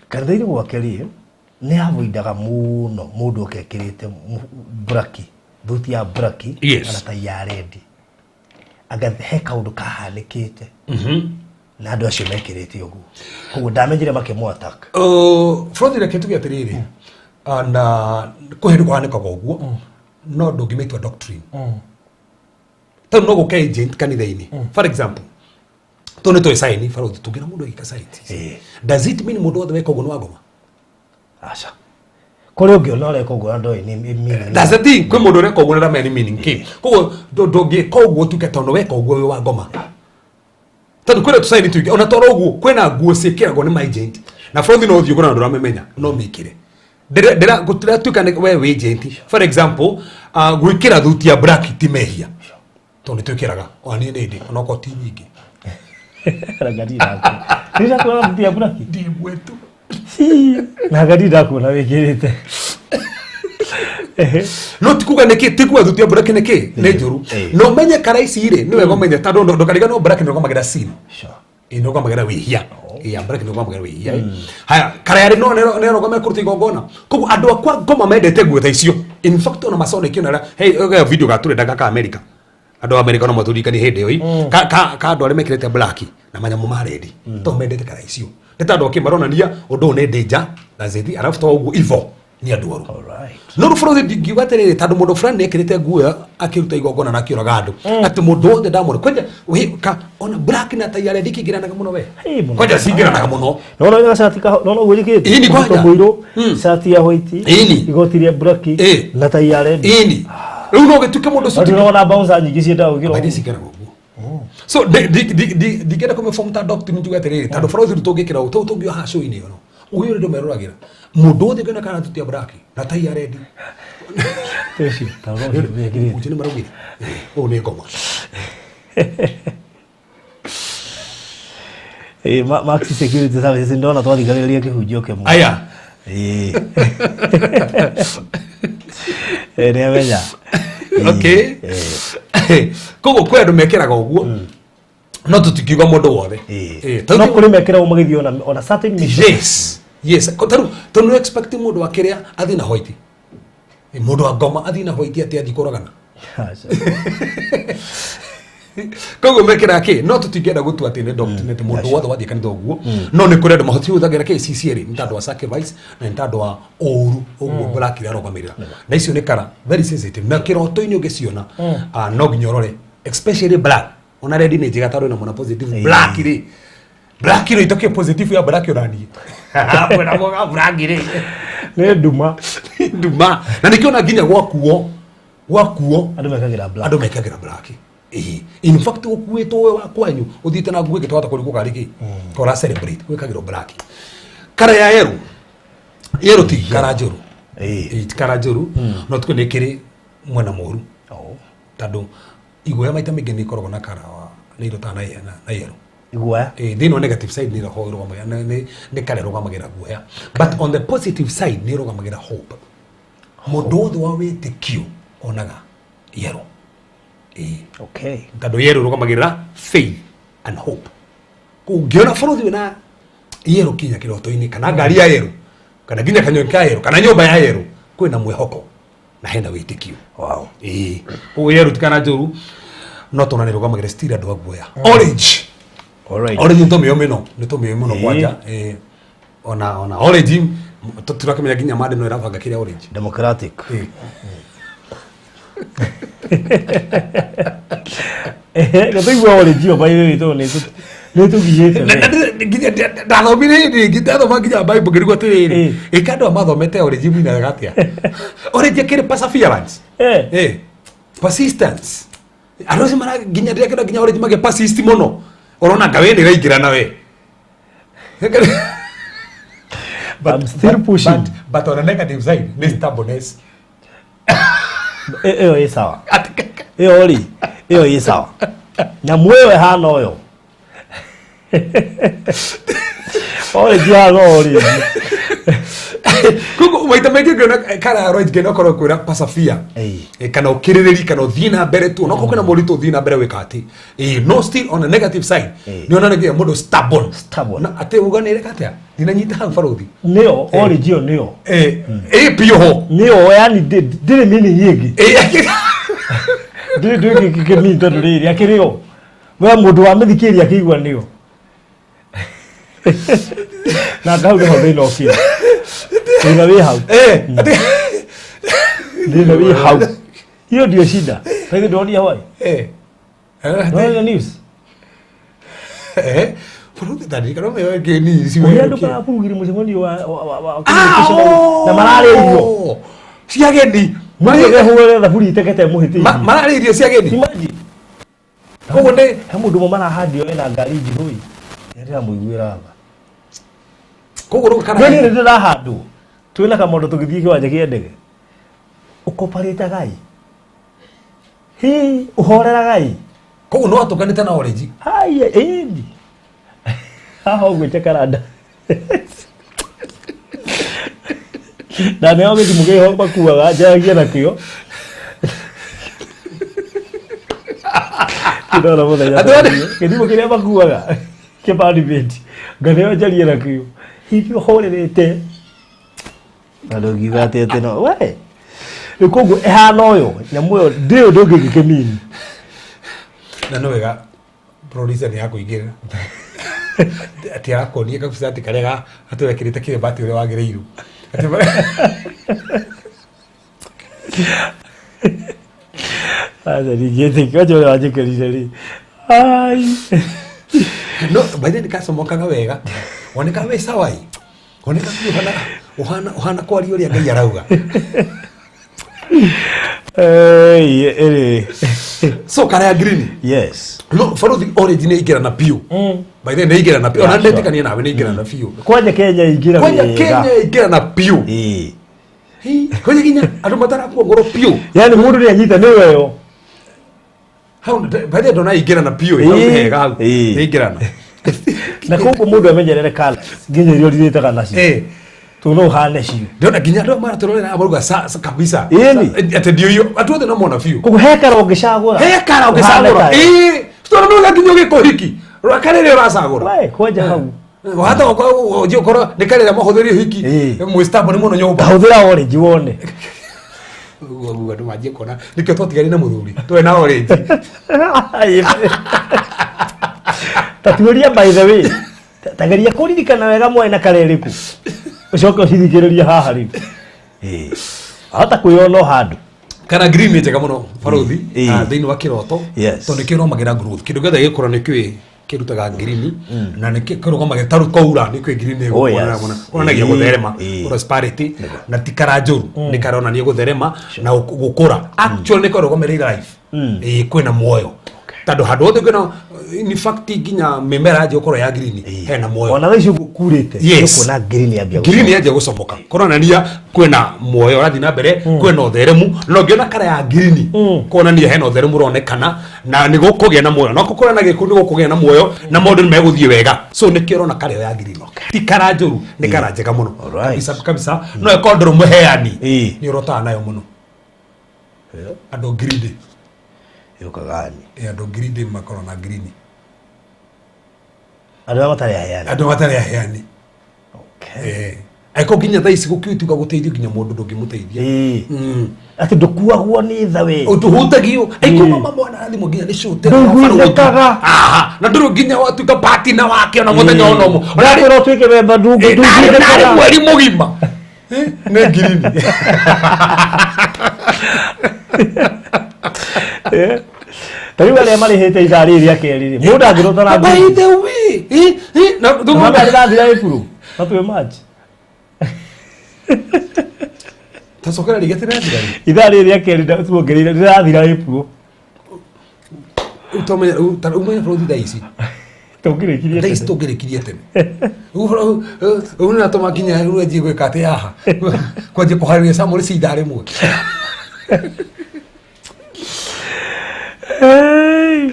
Speaker 4: kanitha-inĩ gwake rĩ, nĩ avoidaga mũno mũndũ oke ekĩrĩte buraki, thuti ya buraki
Speaker 3: Yes.
Speaker 4: kana tai ya rendi. Anga he kaũndũ kahanĩkĩte na andũ acio mekĩrĩte ũguo. Koguo ndamenyire makĩmũ attack.
Speaker 3: Frothi reke tuge atĩrĩrĩ na kwĩ hĩndĩ kũhanĩkaga ũguo no ndũngĩmĩtua doctrine tondũ no gũke agent kanitha-inĩ for example tondũ nĩ tũĩ sign barothi tũngĩra mũndũ agĩka sign does it mean mũndũ wothe weka ũguo nĩ wa ngoma?
Speaker 4: Aca. Kũrĩ ũngĩona ũreka ũguo na ndoĩ nĩ meaning.
Speaker 3: That's the thing, kwĩ mũndũ ũreka ũguo na ndamenya nĩ meaning kĩ. Koguo ndũngĩka ũguo tuge tondũ weka ũguo wĩ wa ngoma. Tondũ kwĩna tũcaini tũingĩ ona toro ũguo kwĩna nguo ciĩkĩragwo nĩ ma agent na bũrũri no ũthiĩ ũgũre na ndũramĩmenya no mĩkĩre. Ndĩra gũtiratuĩka nĩ we wĩ agent. For example, gwĩkĩra thuti ya black ti mehia tondũ nĩ twĩkĩraga ona niĩ nĩ ndĩ onokorwo ti nyingĩ.
Speaker 4: Ranga ndirakuona. Ndirakuona thuti ya black?
Speaker 3: Ndi mwetu.
Speaker 4: Na nga ndirakuona wĩkĩrĩte.
Speaker 3: No ti kuga nĩkĩ ti kuga thuti ya black nĩkĩ nĩ njũru. No menye kara ici rĩ nĩ wega ũmenye tondũ ndũkariganĩrwo black nĩ ĩrũgamagĩrĩra sin.
Speaker 4: Sure.
Speaker 3: Ĩ nĩ ĩrũgamagĩrĩra wĩhia. Ĩ ya black nĩ ĩrũgamagĩrĩra wĩhia. Haya kara yarĩ no nĩ ĩrũgamagĩrĩra kũruta igongona. Koguo andũ akwa ngoma mendete nguo ta icio. In fact ona Masonic kĩona hey ga video gatũrendaga ka America. Andũ a America no matũririkanie hĩndĩ ĩyo ĩ. Ka ka ka andũ arĩa mekĩrĩte black na manyamũ ma red. Tondũ mendete kara icio. Nĩ ta andũ akĩ maronania ũndũ ũyũ nĩ danger na zethi arabu to ũguo evil nĩ andũ oru. No rĩu bũrũri ndingiuga atĩrĩrĩ tondũ mũndũ fulani nĩekĩrĩte nguo ĩyo akĩruta igongona na akĩũraga andũ atĩ mũndũ wothe ndamwona kwanja we ka ona black na tai ya red ikĩingĩranaga mũno we
Speaker 4: Hey, mũno.
Speaker 3: kwanja cingĩranaga mũno.
Speaker 4: Nona wĩna cati ka nona ũguo njĩkĩrĩte?
Speaker 3: Ĩni kwanja.
Speaker 4: Mũbuto mũirũ, cati ya white,
Speaker 3: Ĩni.
Speaker 4: igoti rĩa black
Speaker 3: Ĩ.
Speaker 4: na tai ya red.
Speaker 3: Ĩni rĩu no gĩtuĩke mũndũ ũcio
Speaker 4: Tondũ nĩwona bouncer nyingĩ ciendaga gwĩkĩra
Speaker 3: Baidhi
Speaker 4: ũguo.
Speaker 3: cingĩraga ũguo. So ndingĩenda kũmĩform ta doctrine njuge atĩrĩrĩ tondũ bũrũri rĩu tũngĩkĩra ũũ tũu tũngĩoha show-inĩ ĩno ũyũ nĩ meroragĩra mũndũ wothe ũngĩona kana thuti ya black na tai ya red.
Speaker 4: Ũcio, ta ũrĩa ũcio wĩkĩrĩte.
Speaker 3: Ũcio nĩ maraugire ũũ nĩ ngoma.
Speaker 4: Maxi Security Services ndona twathigarĩrĩria kĩhunjio kĩmwe.
Speaker 3: Aya.
Speaker 4: Ĩĩ. Ĩĩ, nĩamenya.
Speaker 3: Okay. Koguo kwĩ andũ mekĩraga ũguo, no tũtingiuga mũndũ wothe. Ĩĩ,
Speaker 4: No kũrĩ mekĩragwo magĩthiĩ ona certain mission.
Speaker 3: Yes. Ko tarĩu tondũ nĩ expect mũndũ wa kĩrĩa athiĩ na white. Mũndũ wa ngoma athiĩ na white atĩ athiĩ kũragana.
Speaker 4: Aca.
Speaker 3: Koguo mekĩraga kĩ, no tũtingĩenda gũtua atĩ nĩ doctrine atĩ mũndũ wothe wathiĩ kanitha ũguo, no nĩ kũrĩ andũ mahũthagĩra kĩ CCR nĩ tondũ wa sacrifice na nĩ tondũ wa ũru ũguo black ĩrarũgamĩrĩra, na icio nĩ kara very sensitive na kĩroto-inĩ ũngĩciona, no nginya ũrore, especially black. Ona red nĩ njega tondũ ĩna mwena positive. Black rĩ, black rĩ, itokie positive ya black ũraniĩ mwena wa black rĩ.
Speaker 4: Nĩ nduma.
Speaker 3: Nduma, na nĩkĩo ona nginya gwakuo
Speaker 4: andũ mekagĩra black.
Speaker 3: Andũ mekagĩra black. Ĩĩ, in fact ũkuĩtwo we wa kwanyu ũthiĩte na nguo ĩngĩ twahota kũrigwo karĩ kĩ kora celebrate, gwĩkagĩrwo black. Kara ya yellow, yellow ti kara njũru. Ĩĩ, ti kara njũru, no tukũ nĩ kĩrĩ mwena mũru. Tondũ iguoya maita maingĩ nĩ ikoragwo na kara wa nĩ irotaga na yellow.
Speaker 4: Iguoya.
Speaker 3: Ĩĩ, thĩinĩ wa negative side nĩ ĩrũgamagĩra nĩ kara ĩrũgamagĩra guoya, but on the positive side nĩ ĩrũgamagĩra hope. Mũndũ wothe wa wĩtĩkio onaga yellow. Ĩĩ. Tondũ yellow ĩrũgamagĩrĩra faith and hope. Ũngĩona bũrũri wĩna yellow kinya kĩroto-inĩ, kana ngari ya yellow, kana nginya kanyoni ka yellow, kana nyũmba ya yellow, kwĩna mwĩhoko na hena wĩtĩkio. Ĩĩ, koguo yellow ti kana njũru, no tona nĩ ĩrũgamagĩrĩra still andũ a guoya. Orange. Orange nĩ tũmĩo mũno, nĩ tũmĩo mũno. Kwanja. Ĩĩ, ona orange tũrakĩmenya nginya mande no ĩrabanga kĩrĩa orange.
Speaker 4: Democratic.
Speaker 3: Ĩĩ.
Speaker 4: Gĩtũigua orange ĩyo by the way tondũ nĩ tũgiĩte.
Speaker 3: Nginya ndathomire hĩndĩ ĩngĩ, ndathoma nginya Bible ngĩrigwo atĩrĩrĩ, ĩka andũ aya mathomete orange minaga atĩa? Orange ĩkĩrĩ perseverance. Persistence. Andũ acio mara nginya ndĩrakĩona nginya orange magĩ persist mũno, ũrona nga we nĩ ĩraingĩra na we.
Speaker 4: I'm still pushing.
Speaker 3: But on the negative side nĩ stubbornness.
Speaker 4: Ĩyo ĩ sawa, ĩyo rĩ, ĩyo ĩ sawa, nyamũ ĩyo ĩhana ũyũ orange ĩhana orange.
Speaker 3: Koguo maita maingĩ ngĩona kara ya orange ngĩona korwo kwĩra persevere. Kana ũkirĩrĩri, kana ũthiĩ na mbere tu onokorwo kwĩna moritũ, ũthiĩ na mbere gwĩka atĩ. No still on the negative side nĩ onanagia mũndũ stubborn.
Speaker 4: Stubborn.
Speaker 3: Na atĩ uganĩre atĩa, ndinanyita hau barũthi.
Speaker 4: Nĩyo orange ĩyo nĩyo.
Speaker 3: Ĩ biũ ho.
Speaker 4: Nĩyo, yani ndĩrĩ meaning ĩngĩ. Ndĩrĩ ndĩngĩkĩmini tondũ rĩrĩ akĩrĩ o we mũndũ wa mĩthikĩria akĩigua nĩyo na hau nĩho thĩna ũkĩra, thĩna wĩ hau. Thĩna wĩ hau, hiyo ndio shida. Sasa hivi ndio why ndio news.
Speaker 3: Barũthi ndandirikana ũmwe ngĩni ici.
Speaker 4: Ũrĩa andũ marabugire mũcemanio wa communication na mararĩa irio
Speaker 3: cia ageni.
Speaker 4: Marĩhũre thaburi itekete mũhĩtĩirie.
Speaker 3: Mararĩa irio cia ageni.
Speaker 4: Imagine.
Speaker 3: Koguo nĩ
Speaker 4: he mũndũ ũmwe marahandio ena ngari njirũ ĩ ndĩramũiguĩra tha.
Speaker 3: Koguo rĩu kana
Speaker 4: Niĩ nĩ ndĩrahandwo twĩna kamondo tũgĩthiĩ kĩwanja kĩa ndege ũkoparĩtaga ĩ hi ũhoreraga ĩ.
Speaker 3: Koguo no atũkanĩte na orange.
Speaker 4: Haya, ĩni haha ũguo jacaranda na nĩo gĩthimo kĩho makuaga njaragia nakĩo ndona mũthenya. Gĩthimo kĩrĩa makuaga kĩbandibĩti nganeo njarie nakĩo hihi ũhorerete na ndũngiuga atĩ no we rĩu koguo ĩhana ũyũ nyamũ ĩyo ndĩũ ndũngĩngĩkĩmini.
Speaker 3: Na nĩ wega producer nĩ akũingĩrĩra atĩ arakuonia kabisa atĩ karĩa atĩ wekĩrĩte kĩremba atĩ ũrĩa wagĩrĩirwo.
Speaker 4: Aca ndingĩtĩkia ũcio ũrĩa wanjĩkĩrire rĩ ai.
Speaker 3: No by the way nĩkacomokaga wega, woneka wĩ sawa ĩ, woneka biũ ũhana ũhana kwaria ũrĩa Ngai arauga.
Speaker 4: Ĩrĩ.
Speaker 3: So kara ya green.
Speaker 4: Yes.
Speaker 3: No barothi orange nĩ ingĩrana biũ. By the way nĩ ingĩrana biũ, ona ndetĩkania nawe, nĩ ingĩrana biũ.
Speaker 4: Kwanja Kenya ingĩra
Speaker 3: kwanja
Speaker 4: wega.
Speaker 3: Kenya ingĩrana biũ. Hi, kwanja nginya andũ matarakua ngoro biũ.
Speaker 4: Yani mũndũ nĩ anyita nĩ weyo.
Speaker 3: Hau by the way ndona ingĩrana biũ, hau nĩ hega, hau nĩ ingĩrana.
Speaker 4: Na koguo mũndũ amenyerere colours nginya iria ũrirĩtaga nacio. Tondũ no ũhane cio.
Speaker 3: Ndĩrona nginya andũ maratũrorera marauga kabisa.
Speaker 4: Ĩni.
Speaker 3: Atĩ ndiũyũ andũ othe no mona biũ.
Speaker 4: Koguo he kara ũngĩcagũra.
Speaker 3: He kara ũngĩcagũra. Ĩĩ. Tondũ no nginya ũgĩka ũhiki. Rora kara ĩrĩa ũracagũra.
Speaker 4: We, kwanja hau.
Speaker 3: Wahota gũkorwo ũthiĩ ũkorwo nĩ kara ĩrĩa mahũthĩrire ũhiki. Mwĩstambo nĩ mũno nyũmba.
Speaker 4: Hũthĩra orange wone.
Speaker 3: Ũguo andũ manjie kuona nĩkĩo twatiganire na mũthuri. Tũrĩ na orange.
Speaker 4: Ta tuĩria, by the way, tageria kũririkana wega mwarĩ na kara ĩrĩkũ, ũcoke ũcithikĩrĩrie haha rĩu. Ĩĩ. Wahota kwĩyona o handũ.
Speaker 3: Kana green nĩ njega mũno, barothi, thĩinĩ wa kĩroto. Tondũ nĩkĩo ĩrũgamagĩrĩra growth. Kĩndũ gĩothe gĩkũra nĩkĩo kĩrutaga green, na nĩkĩo kĩrũgamagĩrĩra tarĩu kwaura nĩkĩo green ĩgũkuonania mũno. Kuonanagia gũtherema, prosperity, na ti kara njũru, nĩ karonania gũtherema na gũkũra. Actually nĩ karũgamĩrĩire life. Ĩĩ, kwĩna muoyo tondũ handũ hothe kwĩna, in fact nginya mĩmera yanjia gũkorwo ya green, hena muoyo.
Speaker 4: Ona thaa ici ũguo kurĩte, nĩũkuona green yambia.
Speaker 3: Green yanjia gũcomoka kũronania kwĩna muoyo ũrathiĩ na mbere, kwĩna ũtheremu. Na ũngĩona kara ya green, kuonania hena ũtheremu ũronekana na nĩ gũkũgĩa na muoyo, na gũkũrĩa na gĩkuũ nĩ gũkũgĩa na muoyo na maũndũ nĩ megũthiĩ wega. So nĩkĩo ũrona kara ĩyo ya green ti kara njũru, nĩ kara njega mũno. Kabisa kabisa. No ĩkorwo ndũrĩ mũheani, nĩ ũrotaga nayo mũno andũ greedy.
Speaker 4: Yũkaga ni?
Speaker 3: Andũ greedy makorwo na green.
Speaker 4: Andũ arĩa matarĩ aheani.
Speaker 3: Andũ matarĩ aheani. Angĩkorwo nginya thaa ici gũkiutuka gũteithio nginya mũndũ ndũngĩmũteithia.
Speaker 4: Atĩ ndũkuagwo nĩ tha we.
Speaker 3: Ũtũhutagio aiko mama mwana athimũ nginya nĩ cũte.
Speaker 4: Ndũiguithĩkaga.
Speaker 3: Aha, na ndũrĩ nginya watuĩka partner wake ona mũthenya ona ũmwe.
Speaker 4: Ndakwĩra ũtuĩke memba.
Speaker 3: Narĩ mweri mũgima. Nĩ green.
Speaker 4: Ta rĩu arĩa marĩhĩte ithaa rĩrĩ rĩa kerĩ rĩ, mũndũ angĩrota na
Speaker 3: By the way, na
Speaker 4: Nĩ rĩrathira April na twĩ March.
Speaker 3: Tacokera rĩngĩ atĩ rĩrathira rĩ?
Speaker 4: Ithaa rĩrĩ rĩa kerĩ tuongereire rĩrathira April.
Speaker 3: Utamenya umenya bũrũri thaa ici.
Speaker 4: Tũngĩrĩkirie
Speaker 3: thaa ici
Speaker 4: tene.
Speaker 3: Tũngĩrĩkirie tene rĩu nĩ nginya rĩu anjie gwĩka atĩ haha kwanjia kũharĩria summary cia ithaa rĩmwe.
Speaker 4: Hey.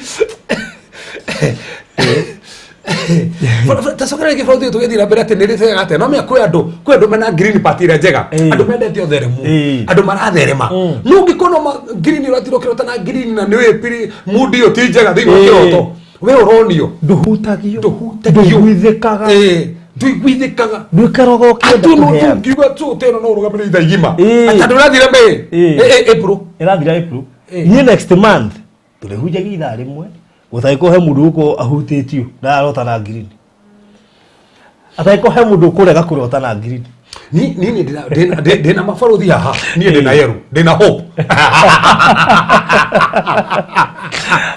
Speaker 3: Tacokera rĩngĩ bũrũri tũgĩthiĩ na mbere atĩ nĩ rĩtega atĩa. No menya kwĩ andũ mena green party ĩrĩa njega, andũ mendete ũtheremu, andũ maratherema. No ũngĩkorwo green ũratirwo kĩrota na green na nĩ wĩ piri mood ĩyo ti njega thĩinĩ wa kĩroto, we ũronio
Speaker 4: Ndũhutagio.
Speaker 3: Ndũhutagio.
Speaker 4: Ndũiguithĩkaga.
Speaker 3: Ndũiguithĩkaga.
Speaker 4: Ndũikaraga ũkĩenda
Speaker 3: Atĩ no
Speaker 4: kũheana.
Speaker 3: tũngiuga tũteno no ũrũgamĩrĩre ithaa igima. Atĩ andũ ũrathira May, April.
Speaker 4: Ĩrathira April. Niĩ next month tũrĩhunjagia ithaa rĩmwe, gũtangĩkorwo he mũndũ gũkorwo ahutĩtio ndararota na green, atangĩkorwo he mũndũ ũkũrega kũrota na green.
Speaker 3: Ni ni ni ndĩna mabarũthi haha, niĩ ndĩna yellow, ndĩna hope.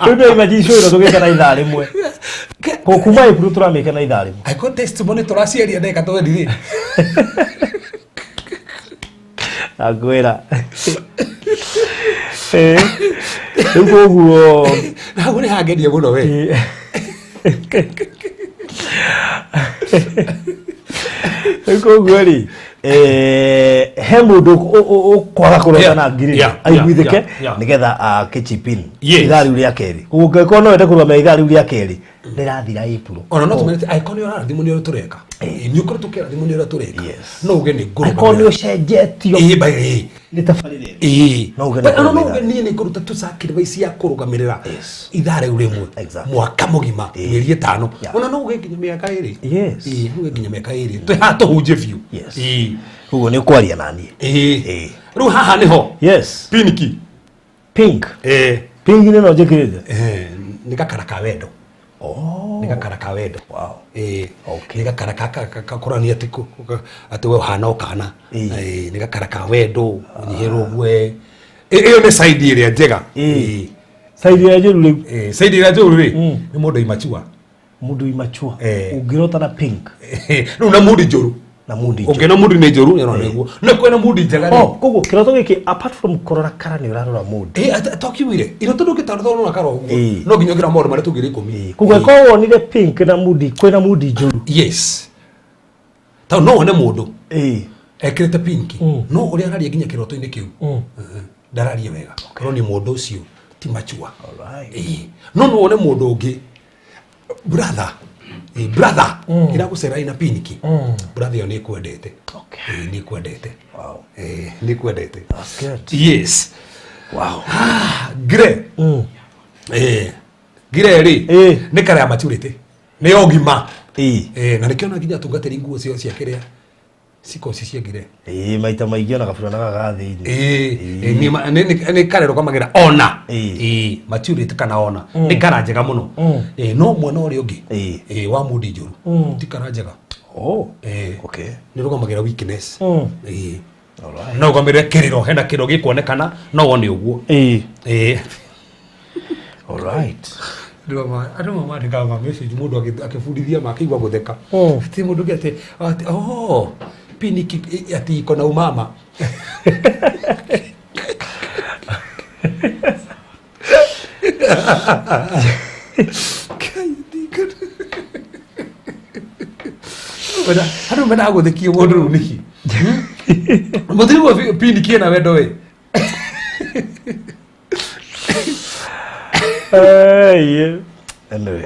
Speaker 4: Rĩu nĩ imagine show ĩno tũgĩka na ithaa rĩmwe. Ko kuma April tũramĩka na ithaa rĩmwe.
Speaker 3: Angĩkorwo testimony tũraciaria ndagĩka 20 rĩ.
Speaker 4: Akwĩra rĩu koguo
Speaker 3: hau nĩ hangeria mũno we.
Speaker 4: Rĩu koguo rĩ, he mũndũ ũkwaga kũrota na ngiri aiguithĩke nĩgetha akĩchip in ithaa rĩu rĩa kerĩ. Koguo ngĩkorwo no wende kũrũgamĩra ithaa rĩu rĩa kerĩ, rĩrathira April.
Speaker 3: Ona no tũmenye angĩkorwo nĩ ũrarathimwo nĩ ũrĩa tũreka, nĩ ũkorwo tũkĩrathimwo nĩ ũrĩa tũreka, no uge nĩ
Speaker 4: Angĩkorwo nĩ ũcenjetio
Speaker 3: ĩĩ by ĩĩ
Speaker 4: nĩ tabarĩra ĩno. No uge nĩ
Speaker 3: But ona no
Speaker 4: kũrũgamĩrĩra.
Speaker 3: uge niĩ nĩ ngũruta tu sacrifice ya kũrũgamĩrĩra ithaa rĩu rĩmwe mwaka mũgima, mĩeri 5. Ona no uge nginya mĩaka 2. Ĩĩ, uge nginya mĩaka 2 twĩ haha tũhunjie biũ.
Speaker 4: Koguo nĩ ũkwaria naniĩ.
Speaker 3: Ĩĩ, rĩu haha nĩho pinki.
Speaker 4: Pink. Pink nĩ no njĩkĩrĩte.
Speaker 3: Nĩ gakara ka wendo. Nĩ gakara ka wendo. Ĩĩ, nĩ gakara kakũrania atĩ atĩ we ũhana o kana. Ĩĩ, nĩ gakara ka wendo ũnyihĩrwo ũguo. Ĩyo nĩ side ĩrĩa njega. Ĩĩ.
Speaker 4: Side ĩrĩa njũru rĩu?
Speaker 3: Ĩĩ, side ĩrĩa njũru rĩ, nĩ mũndũ immature.
Speaker 4: Mũndũ immature ũngĩrota na pink.
Speaker 3: Rĩu na mood njũru.
Speaker 4: Na mood njũru.
Speaker 3: Ũngĩona mood nĩ njũru ĩno nĩguo no kwĩna mood njega rĩ.
Speaker 4: Oh, koguo kĩroto gĩkĩ, apart from kũrora kara, nĩ ũrarora mood.
Speaker 3: Ĩĩ, twakiugire iroto ndũngĩtarora ũrona kara ũguo, no nginya ũngĩra maũndũ marĩa tũngĩra 10.
Speaker 4: Koguo ĩkorwo wonire pink na mood, kwĩna mood njũru.
Speaker 3: Yes, tondũ no wone mũndũ ekĩrĩte pink, no ũrĩa araria nginya kĩroto-inĩ kĩu ndararia wega, ũronia mũndũ ũcio ti mature. Ĩĩ. No no wone mũndũ ũngĩ, brother, Brother iragucera ina piniki brother yo nikwendete.
Speaker 4: Okay.
Speaker 3: Nikwendete.
Speaker 4: Wow.
Speaker 3: Nikwendete.
Speaker 4: That's good.
Speaker 3: Yes.
Speaker 4: Wow.
Speaker 3: Ngire. Ngire ri nĩ kara ya maturity nĩ ũgima. Na nĩkĩo nginya atungatĩri nguo ciao cia kĩrĩa cikoci cia ngire.
Speaker 4: Maita maingĩ ona gaburana gaka thĩinĩ.
Speaker 3: Nĩ kara ĩrũgamagĩra ona. Maturity kana ona nĩ kara njega mũno. No mwena ũrĩa ũngĩ wa mundi njũru ti kara njega.
Speaker 4: Oh. Okay.
Speaker 3: Nĩ ĩrũgamagĩra weakness.
Speaker 4: Alright.
Speaker 3: No ũgamĩre kĩrĩro hena kĩrĩro gĩkuonekana no wone ũguo.
Speaker 4: All right.
Speaker 3: Andũ mamandĩkaga ma message mũndũ akĩbundithia ma akĩigua gũtheka. Atĩ mũndũ ũngĩ atĩ oh piniki atĩ iko na umama. Andũ mendaga gũthekio mũndũ rĩu nĩkĩ? Mũtirigua piniki ĩna wendo we.
Speaker 4: Anyway.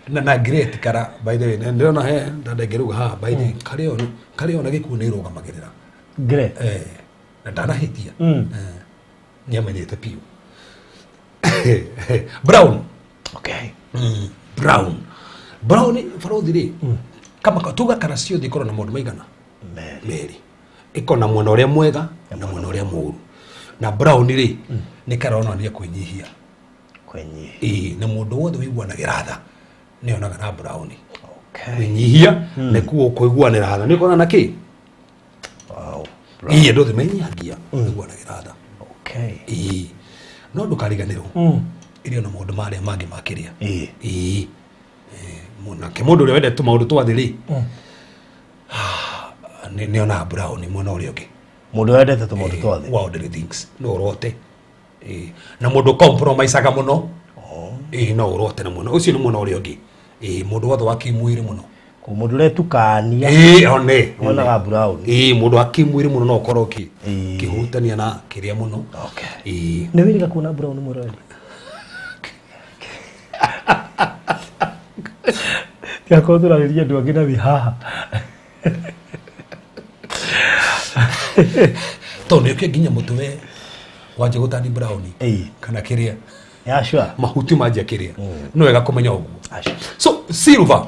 Speaker 3: Na great kara by the way ndĩrona he ndangĩruga haha by the way karĩa ona gĩkuũ nĩ ĩrũgamagĩrĩra.
Speaker 4: Great.
Speaker 3: Na ndanahĩtia. Nĩamenyete biũ. Brown.
Speaker 4: Okay.
Speaker 3: Brown. Brown barothi rĩ kama tuga kana ciothe ikorwo na maũndũ maigana merĩ. Ĩkorwo na mwena ũrĩa mwega na mwena ũrĩa mũũru. Na brown rĩ nĩ karonania kwĩnyihia.
Speaker 4: Kwĩnyihia.
Speaker 3: Na mũndũ wothe ũiguanagĩra tha nĩonaga na brown.
Speaker 4: Okay.
Speaker 3: Kwĩnyihia nĩkuo kũiguanĩra tha. Nĩ ũkona na kĩ?
Speaker 4: Wow.
Speaker 3: Andũ othe menyihagia kũiguanagĩra tha.
Speaker 4: Okay.
Speaker 3: No ndũkariganĩrwo ĩrĩ ona maũndũ marĩa mangĩ makĩria. Nake mũndũ ũrĩa wendete tũmaũndũ twa thĩ rĩ nĩonaga brown mwena ũrĩa ũngĩ.
Speaker 4: Mũndũ wendete tũmaũndũ twa thĩ.
Speaker 3: Worldly things no ũrote. Na mũndũ compromiseaga mũno no ũrote na mwena ũcio nĩ mwena ũrĩa ũngĩ. Mũndũ wothe wa kĩmwĩrĩ mũno.
Speaker 4: Mũndũ ũretukania.
Speaker 3: One.
Speaker 4: Wonaga brown.
Speaker 3: Mũndũ wa kĩmwĩrĩ mũno no ũkorwo kĩhutania na kĩrĩa mũno.
Speaker 4: Okay. Nĩ wĩrĩga kuona brown mũrori? Tigakorwo tũrarĩria andũ angĩ na wĩ haha.
Speaker 3: Tondũ nĩũkĩo nginya mũtwe wanjia gũtani brown kana kĩrĩa.
Speaker 4: Yeah, sure.
Speaker 3: Mahuti manjia kĩrĩa. No wega kũmenya ũguo. So silver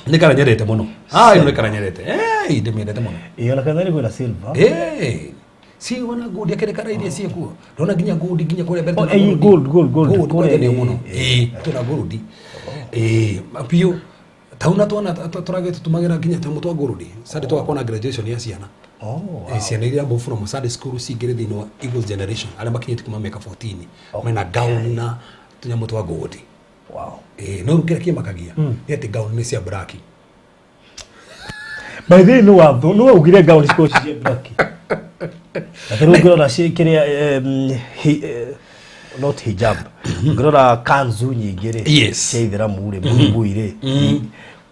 Speaker 3: nĩ kara nyendete mũno. Ĩno nĩ kara nyendete. Ndĩmĩendete mũno.
Speaker 4: Ona kana nĩ kwĩna silver.
Speaker 3: Silver na gold akĩrĩ kara iria ciĩkuo. Ndona nginya gold nginya kũrĩa mbere tũna
Speaker 4: gold.
Speaker 3: Gold kwanja nĩyo mũno. Tũna gold. Biũ tauna twana tũragĩ tũtũmagĩra nginya tũnyamũ twa gold. Sunday tũgakorwo na graduation ya ciana.
Speaker 4: Oh, wow.
Speaker 3: Ciana iria move from Sunday school cingĩre thĩinĩ wa Eagles generation arĩa makinyĩte kuma mĩaka 14 mena gown na tũnyamũ twa gold.
Speaker 4: Wow.
Speaker 3: No rĩu kĩrĩa kĩmakagia nĩ atĩ gown nĩ cia black.
Speaker 4: By the way no watho no ugire gown cikorwo cia black. Na rĩu ũngĩrora kĩrĩa not hijab. Ũngĩrora kanzu nyingĩ rĩ cia ithĩramu rĩ buibui rĩ.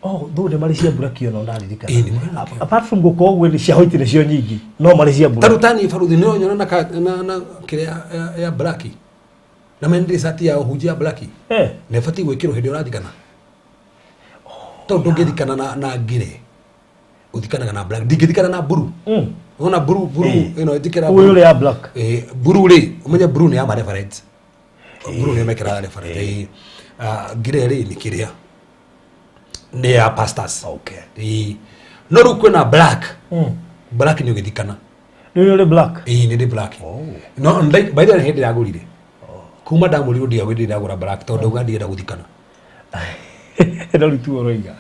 Speaker 4: Oh, though nĩ marĩ cia black ona ndaririkana. Apart from gũkorwo ũguo nĩ cia white nĩcio nyingĩ no marĩ cia black.
Speaker 3: Tarĩu tani baruthi nĩ ũnyona na kĩrĩa ya black. Na mendire cati ya ũhunjia ya black. Na ĩbatiĩ gwĩkĩrwo hĩndĩ ũrathikana. Tondũ ndũngĩthikana na ngire. Ũthikanaga na black. Ndingĩthikana na blue. Wona blue ĩno ĩtĩkĩra
Speaker 4: blue. Ũyũ ya black.
Speaker 3: Blue rĩ, ũmenye blue nĩ ya ma reference. Blue nĩ mekĩraga reference. Ngire rĩ nĩ kĩrĩa. Nĩ ya pastors.
Speaker 4: Okay.
Speaker 3: No rĩu kwĩna black. Black nĩ ũgĩthikana.
Speaker 4: Nĩ ũrĩ black?
Speaker 3: Nĩ ndĩ black. No by the way hĩndĩ ndagũrire. Kuma ndamũrirwo ndiagũrire ndagũra black tondũ ndauga ndienda gũthikana.
Speaker 4: No rĩu tu ũroiga.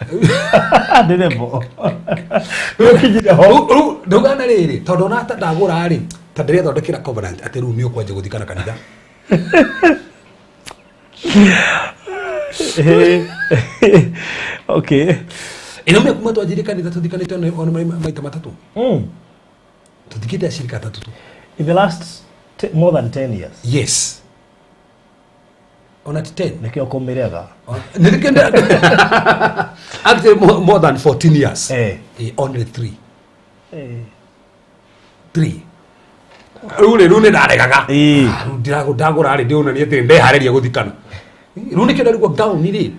Speaker 4: Ndĩrebo. Ũkinyire ho.
Speaker 3: Rĩu ndauga na rĩrĩ tondũ ona ta ndagũra rĩ ta ndĩrethondekera covenant atĩ rĩu nĩ ũkwanjia gũthikana kanitha.
Speaker 4: Okay.
Speaker 3: Ĩno mĩ kuma twanjirie kanitha tũthikanĩte ona maita matatũ. Tũthikĩte acirika atatũ tu.
Speaker 4: In the last more than 10 years.
Speaker 3: Yes. Ona 10.
Speaker 4: Nĩkĩo kũmĩrega.
Speaker 3: Actually more than 14 years. Only 3. 3. Rĩu rĩ rĩu nĩ ndaregaga. Rĩu ndagũra rĩ ndĩonania atĩ ndeharĩria gũthikana. Rĩu nĩkĩo ndarigwo ngauni rĩ,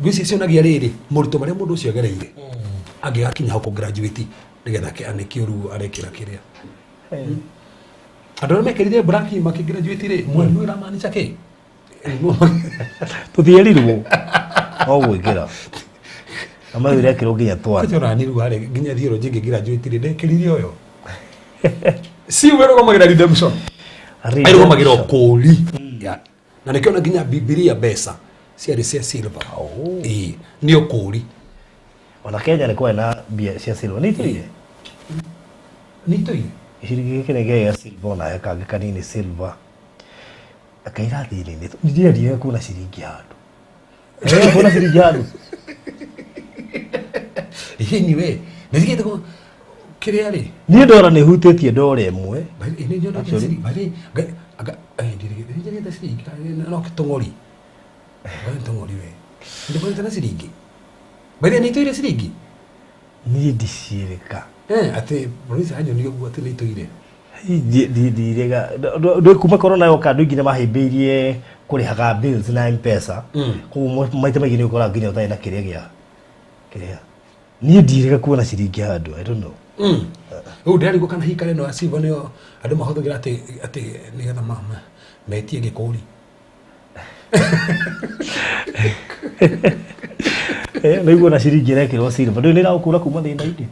Speaker 3: ngwĩciria cionagia rĩrĩ moritũ marĩa mũndũ ũcio agereire angĩgakinya hau kũ-graduate nĩgetha nĩkĩo rĩu arekĩra kĩrĩa. Andũ arĩa mekĩrire black makĩ-graduate rĩ, mweri ũramaanisha kĩ?
Speaker 4: Tũtierirwo no gwĩkĩra na mayo irekĩrwo nginya twana.
Speaker 3: Kwanza nani rĩu harĩ nginya theology ngĩ-graduate rĩ, ndekĩrire ũyũ. Silver ĩrũgamagĩra redemption. Ĩrũgamagĩra ũkũũri. Yeah. Na nĩkĩo na nginya Bibilia mbeca ciarĩ cia silver. Ĩĩ, nĩ ũkũũri.
Speaker 4: Ona Kenya nĩ kwarĩ na mbia cia silver, nĩ itũire?
Speaker 3: Nĩ itũire.
Speaker 4: Gĩciringi gĩkĩ nĩ gĩa silver, ona he kangĩ kanini silver. Akairathi-inĩ ndiendire kuona ciringi handũ. Ndĩrenda kuona ciringi handũ.
Speaker 3: Anyway, nĩ thigĩte kũ kĩrĩa rĩ.
Speaker 4: Niĩ ndora nĩ hutĩtie ndora ĩmwe.
Speaker 3: Nĩ nyonete ciringi, bari anga ndirigĩte ciringi no tũng'ori. Bari tũng'ori we. Ndĩkonete na ciringi. Bari nĩ itũire ciringi.
Speaker 4: Niĩ ndiciĩrĩka.
Speaker 3: Atĩ polisi anyonia ũguo atĩ nĩ itũire.
Speaker 4: Ndirega ndå kuma corona yoka andå aingĩ nĩ mahĩmbĩirie kũrĩhaga bills na M-Pesa. Koguo maita maingĩ nĩ ũkoraga nginya ũtarĩ na kĩrĩa gĩa kĩrĩa. Niĩ ndirega kuona ciringi handũ, I don't know.
Speaker 3: Rĩu ndĩrarigwo kana hihi ĩno ya silver nĩyo andũ mahũthagĩra atĩ atĩ nĩgetha metie gĩkũri.
Speaker 4: Nĩ iguona ciringi ĩrekĩrwo silver, ndũĩ nĩ ĩragũkũra kuma thĩna-inĩ.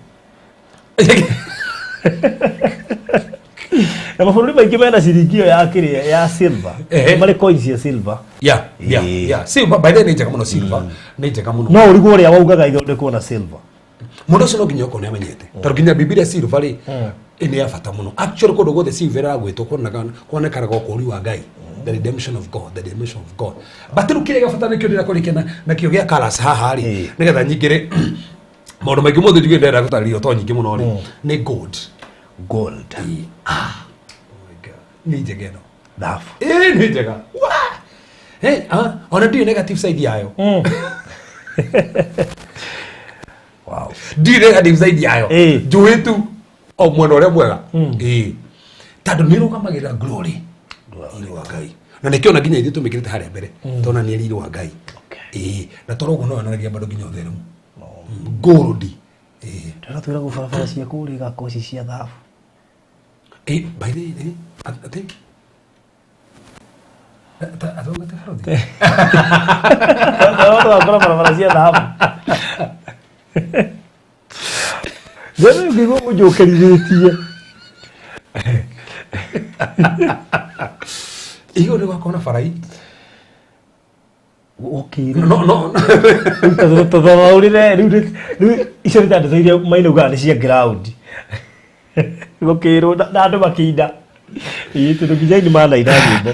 Speaker 4: Na mabũrũri maingĩ mena ciringi ĩyo ya kĩrĩa ya silver. Marĩ coins cia silver.
Speaker 3: Yeah. Silver by the way nĩ njega mũno, silver nĩ njega mũno.
Speaker 4: No ũrigwo ũrĩa waugaga ithondekwo na silver.
Speaker 3: Mũndũ ũcio no nginya okorwo nĩ amenyete. Tondũ nginya Bibilia silver rĩ nĩ ya bata mũno. Actually kũndũ guothe silver ĩragwĩtwo kuonekanaga ũkũũri wa Ngai. The redemption of God, the redemption of God. But rĩu kĩrĩa gĩa bata nĩkĩo ndĩrakũrĩkia nakĩo gĩa colours haha rĩ, nĩgetha nyingĩre maũndũ maingĩ mothe njuge ndĩrenda gũtarĩria to nyingĩ mũno rĩ, nĩ gold.
Speaker 4: Gold.
Speaker 3: Ah. Oh my God. Nĩ njega ĩno.
Speaker 4: Thahabu.
Speaker 3: Ĩĩ nĩ njega. Hey, ona ndirĩ negative side yayo.
Speaker 4: Wow.
Speaker 3: Ndirĩ negative side yayo. Njũĩ tu o mwena ũrĩa mwega. Ĩĩ. Tondũ nĩ ĩrũgamagĩrĩra glory. Riri wa Ngai. Na nĩkĩo ona nginya ithuĩ tũmĩkĩrĩte harĩa mbere. Tondũ nĩ riri wa Ngai. Ĩĩ. Na toro ũguo no yonanagia bado nginya ũtheru. Gold. Ĩĩ.
Speaker 4: Ndĩrona twĩragwo barabara cia kũrĩa igakorwo ci cia thahabu.
Speaker 3: Ĩĩ, by the way, atĩ atongete barothi.
Speaker 4: Tũgakora barabara cia thahabu. Ndĩrona ngĩigua ũnjũkĩrithĩtie.
Speaker 3: Igũrũ nĩ gwakorwo na barai.
Speaker 4: Ũkĩrĩ.
Speaker 3: No.
Speaker 4: Tũthathaũrĩre rĩu icio nĩ ta ndeto iria maina ugaga nĩ cia ground. Gũkĩrwo na andũ makĩina. Ĩĩ tondũ nginya aini manaina nyĩmbo.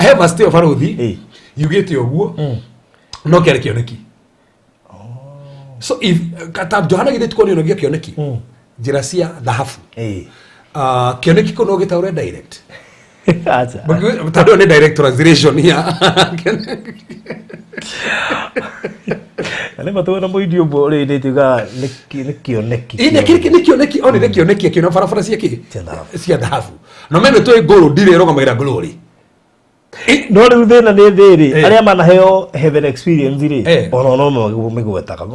Speaker 3: He verse ĩyo barothi yugĩte ũguo no kĩarĩ kĩoneki. So if kata Johana githĩ ti kuonio kĩoneki njĩra cia thahabu. Kĩoneki kũ no gĩtaũre direct.
Speaker 4: Acha.
Speaker 3: Tondũ nĩ direct translation ya.
Speaker 4: Na nĩ matuona mũini ũmwe ũrĩa inĩte ugaga nĩ kĩoneki.
Speaker 3: Ĩĩ nĩ kĩoneki onire kĩoneki akĩona barabara cia kĩ? Cia thahabu. No mene tũĩ gold rĩ ĩrũgamagĩrĩra glory.
Speaker 4: No rĩu thĩna nĩ rĩrĩ, arĩa manaheo heaven experience rĩ, ona no mĩgwetaga.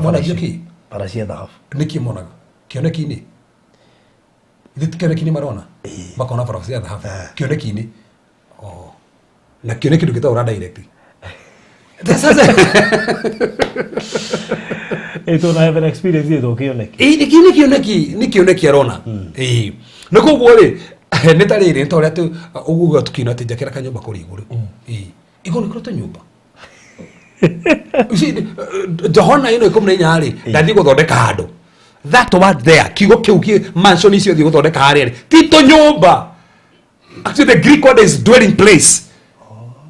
Speaker 3: Monagio kĩ?
Speaker 4: Bara cia thahabu.
Speaker 3: Nĩkĩ monaga? Kĩoneki-inĩ. Ithe ti kĩoneki-inĩ marona? Makona barabara cia thahabu. Kĩoneki-inĩ. Oh. Na kĩoneki ndũngĩtaũra direct. Sasa
Speaker 4: Ĩĩ tondũ heaven experience ĩtwo kĩoneki.
Speaker 3: Ĩĩ nĩ kĩoneki, nĩ kĩoneki arona. Ĩĩ. Na koguo rĩ, nĩ ta rĩrĩ, nĩ ta ũrĩa ũguo tũkiuna atĩ njakĩra kanyũmba kũrĩa igũrũ. Ĩĩ. Igũrũ nĩ kũrĩ tũnyũmba. Johana ĩno 14 rĩ, ndathiĩ gũthondeka handũ. That word there, kiugo kĩu kĩ mansion icio thiĩ gũthondeka harĩa rĩ, ti tũnyũmba. Actually the Greek word is dwelling place.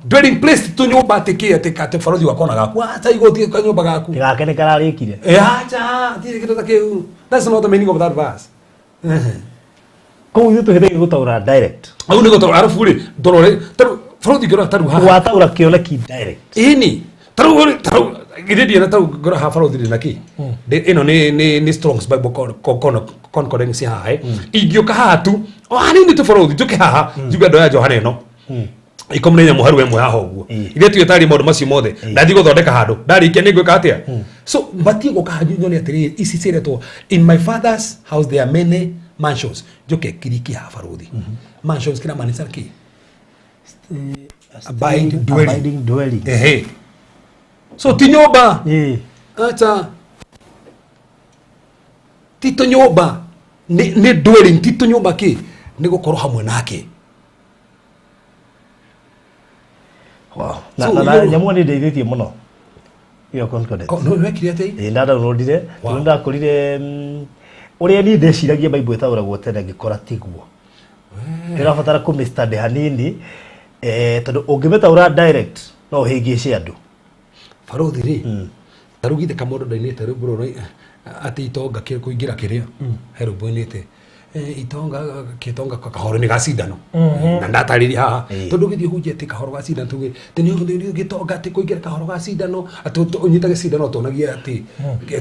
Speaker 3: Dwelling place ti tũnyũmba atĩ kĩ atĩ atĩ barothi wakona gaku. Acha igũrũ ti kanyũmba gaku.
Speaker 4: Gake nĩ kararĩkire.
Speaker 3: Acha, ti kĩndũ ta kĩu. That's not the meaning of that verse.
Speaker 4: Koguo ithuĩ tũhĩtagia gũtaũra direct.
Speaker 3: Hau nĩ gũtaũra arabu rĩ, ndorore, tarĩu barothi ngĩrora tarĩu haha.
Speaker 4: Wataũra kĩoneki direct.
Speaker 3: Ĩni, tarĩu rĩ, tarĩu githĩ ndiona tarĩu ngĩrora haha barothi ndĩ na kĩ? Ĩno nĩ Strong's Bible Concordance haha ĩ. Ingĩũka haha tu, o hanini tu barothi, njũke haha, njuge ndoya Johana ĩno. 14 mũharu ĩmwe haha ũguo.
Speaker 4: Ĩĩ.
Speaker 3: Ithe tuĩtari maũndũ macio mothe ndathiĩ gũthondeka handũ ndarĩkia nĩ ngwĩka atĩa? So batiĩ gũka hanyu nyone atĩrĩrĩ, ici ciĩretwo in my father's house there are many mansions. Njoke kiriki haha barũthi, mansions kĩramaanisha kĩ? Abide dwelling.
Speaker 4: Abiding dwelling.
Speaker 3: Ehe, so ti nyũmba.
Speaker 4: Ĩĩ.
Speaker 3: Acha, ti tũnyũmba, nĩ dwelling, ti tũnyũmba. Kĩ nĩ gũkorwo hamwe nake.
Speaker 4: Wow. Na
Speaker 3: So,
Speaker 4: na na nyamũ nĩ ndeithĩtie mũno ĩyo concordance.
Speaker 3: Oh, no wekire atĩa?
Speaker 4: Ĩĩ, ndadownloadire.
Speaker 3: Wow.
Speaker 4: Tondũ ndakorire ũrĩa niĩ ndeciragia Bible ĩtaũragwo tene, ngĩkora tiguo. Ndĩrabatara kũmĩ study hanini, tondũ ũngĩmĩtaũra direct no ũhĩngĩce andũ.
Speaker 3: Barothi rĩ, ta rĩu githĩ kamũndũ ndainĩte rwĩmbo rũrũ atĩ itonga kũingĩra kĩrĩa he rwĩmbo inĩte, itonga kĩtonga kahoro-inĩ ga cindano, na ndatarĩria haha. Tondũ ũgĩthiĩ ũhunjie atĩ kahoro ga cindano, tuge atĩ nĩ gĩtonga atĩ kũingĩra kahoro ga cindano, atĩ ũnyitage cindano, tuonagia atĩ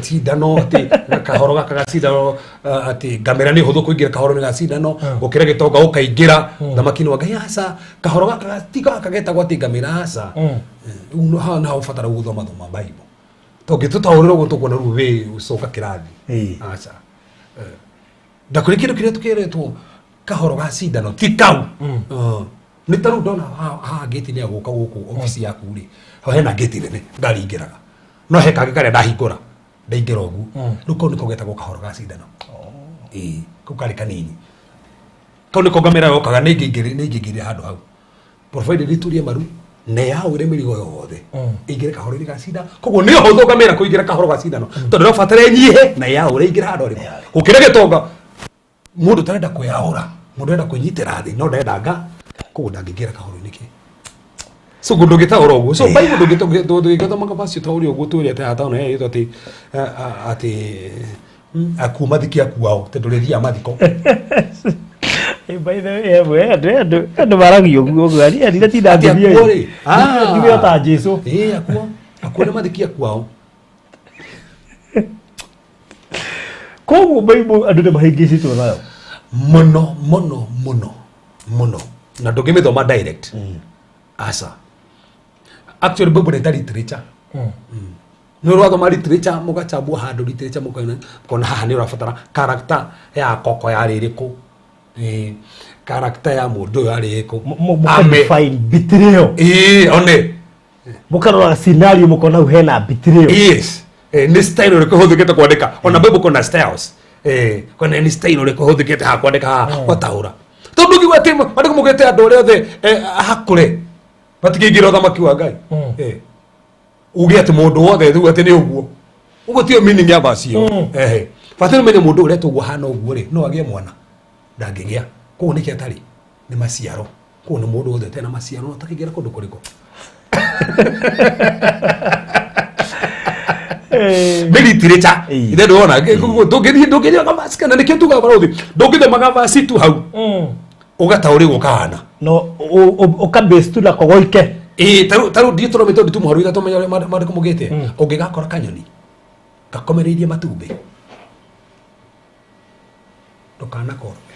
Speaker 3: cindano, atĩ kahoro gaka ga cindano, atĩ ngamĩra nĩ hũthũ kũingĩra kahoro-inĩ ga cindano gũkĩra gĩtonga gũkaingĩra thamaki-inĩ wa Ngai. Aca, kahoro gaka ti gaka getagwo atĩ ngamĩra, aca. Rĩu haha naho ũbatara gũthoma thoma Bible, tondũ ngĩtũtaũrĩra ũguo tũkuona rĩu wĩ ũcoka kĩrathi. Aca. Ndakũrĩ kĩndũ kĩrĩa tũkĩretwo kahoro ga cindano ti kau. Nĩ ta rĩu ndona haha ngĩti-inĩ ya gũka gũkũ obici yaku rĩ, ho hena ngĩti nene ngari ingĩraga, no he kangĩ karĩa ndahingũra ndaingĩra ũguo. Rĩu kau nĩko getagwo kahoro ga cindano. Ĩĩ, kau karĩ kanini, kau nĩko ngamĩra yokaga nĩ ingĩingĩrire handũ hau, provided iturie maru na yaũre mĩrigo yothe ĩingĩre kahoro-inĩ ga cindano. Koguo nĩ ũhũthũ ngamĩra kũingĩra kahoro ga cindano, tondũ no ĩnyihe na yaũre ĩingĩre handũ harĩkũ gũkĩra gĩtonga, mũndũ ũtarenda kwĩyaũra, mũndũ ũrenda kwĩnyitĩra thĩ no ndarenda nga, koguo ndangĩingĩra kahoro-inĩ kĩ. So ndũngĩtaũra ũguo. So Bible ndũngĩthoma kabacio ta ũrĩa ũguo twĩre atĩ hata ona ĩtwo atĩ atĩ akuo mathiki akuao tondũ rĩthiaga mathiko.
Speaker 4: By the way, emwe andũ maragia ũguo ũguo ari ndatinda
Speaker 3: Atĩ
Speaker 4: ngĩthiĩ.
Speaker 3: akuo rĩ? Ah.
Speaker 4: Njuge o ta Jesu.
Speaker 3: Ĩĩ, akuo nĩ mathiki akuao.
Speaker 4: Koguo Bible andũ nĩ mahĩngĩcĩtwo nayo.
Speaker 3: Mũno mũno mũno mũno, na ndũngĩmĩthoma direct, aca. Actually Bible nĩ ta literature. Nĩ ũrathoma literature, mũgachambua handũ literature, mũkona mũkona haha nĩ ũrabatara character ya koko yarĩ ĩrĩkũ. Ĩĩ, character ya mũndũ ũyũ yarĩ ĩrĩkũ.
Speaker 4: Mũkadefine betrayal.
Speaker 3: Ĩĩ, one.
Speaker 4: Mũkarora scenario, mũkona hau hena betrayal.
Speaker 3: Yes. Nĩ style ũrĩkũ ĩhũthĩkĩte kwandĩka? Ona Bible kuna styles. Kona nĩ style ũrĩkũ ĩhũthĩkĩte haha kwandĩka haha gwataũra, tondũ ngiuga atĩ mandĩko maugĩte andũ arĩa othe hakũre matikĩingĩra ũthamaki wa Ngai. Uge atĩ mũndũ wothe rĩu atĩ nĩ ũguo ũguo, tiyo meaning ya verse ĩyo. Ehe, bata nĩ ũmenye mũndũ ũrĩa ũguo hana ũguo rĩ, no agĩe mwana? Ndangĩgĩa. Koguo nĩkĩ atarĩ nĩ maciaro. Koguo nĩ mũndũ wothe ũtarĩ na maciaro no atakĩingĩra kũndũ kũrĩkũ? Nĩ literature. Ithe ndũrona ndũngĩthiĩ ndũngĩthiĩ gavasi, kana nĩkĩo tugaga barũthi ndũngĩthoma gavasi tu hau ũgataũrĩrwo kahana.
Speaker 4: No ũkabase tu na kogoike.
Speaker 3: Ĩĩ, tarĩu ndiĩ tũromete ũndũ tu mũharu ithatũ, menya ũrĩa maandĩko maugĩte. Ũngĩgakora kanyoni gakomereirie matumbĩ, ndũkanakorwe.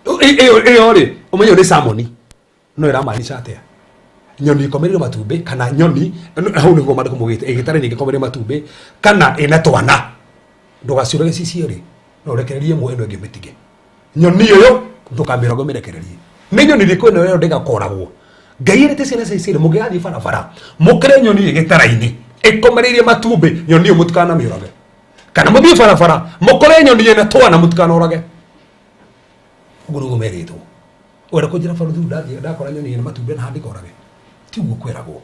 Speaker 3: Ĩyo rĩ, ũmenye nĩ salmon, no ĩramaanisha atĩa? Nyoni ĩkomereire matumbĩ kana nyoni hau nĩguo maandĩko maugĩte ĩgĩtarĩ nĩ ĩngĩkomereire matumbĩ kana ĩna twana, ndũgaciũrage ci cierĩ, no ũrekererie ĩmwe, ĩno ĩngĩ ũmĩtige. Nyoni ĩyo ndũkamĩroge, ũmĩrekererie. Nĩ nyoni ĩrĩkũ ĩno ĩyo ndĩgakoragwo? Ngai ĩrĩte ciana cia Isiraeli, mũngĩgathiĩ barabara mũkĩre nyoni ĩ gĩtara-inĩ ĩkomereirie matumbĩ, nyoni ĩyo mũtikanamĩũrage. Kana mũthiĩ barabara mũkore nyoni ĩna twana, mũtikanorage. Ũguo nĩguo merĩtwo. Wenda kũnjĩra barũthi ndathiĩ ndakora nyoni ĩna matumbĩ na handĩkorage? Ti ũguo kwĩragwo.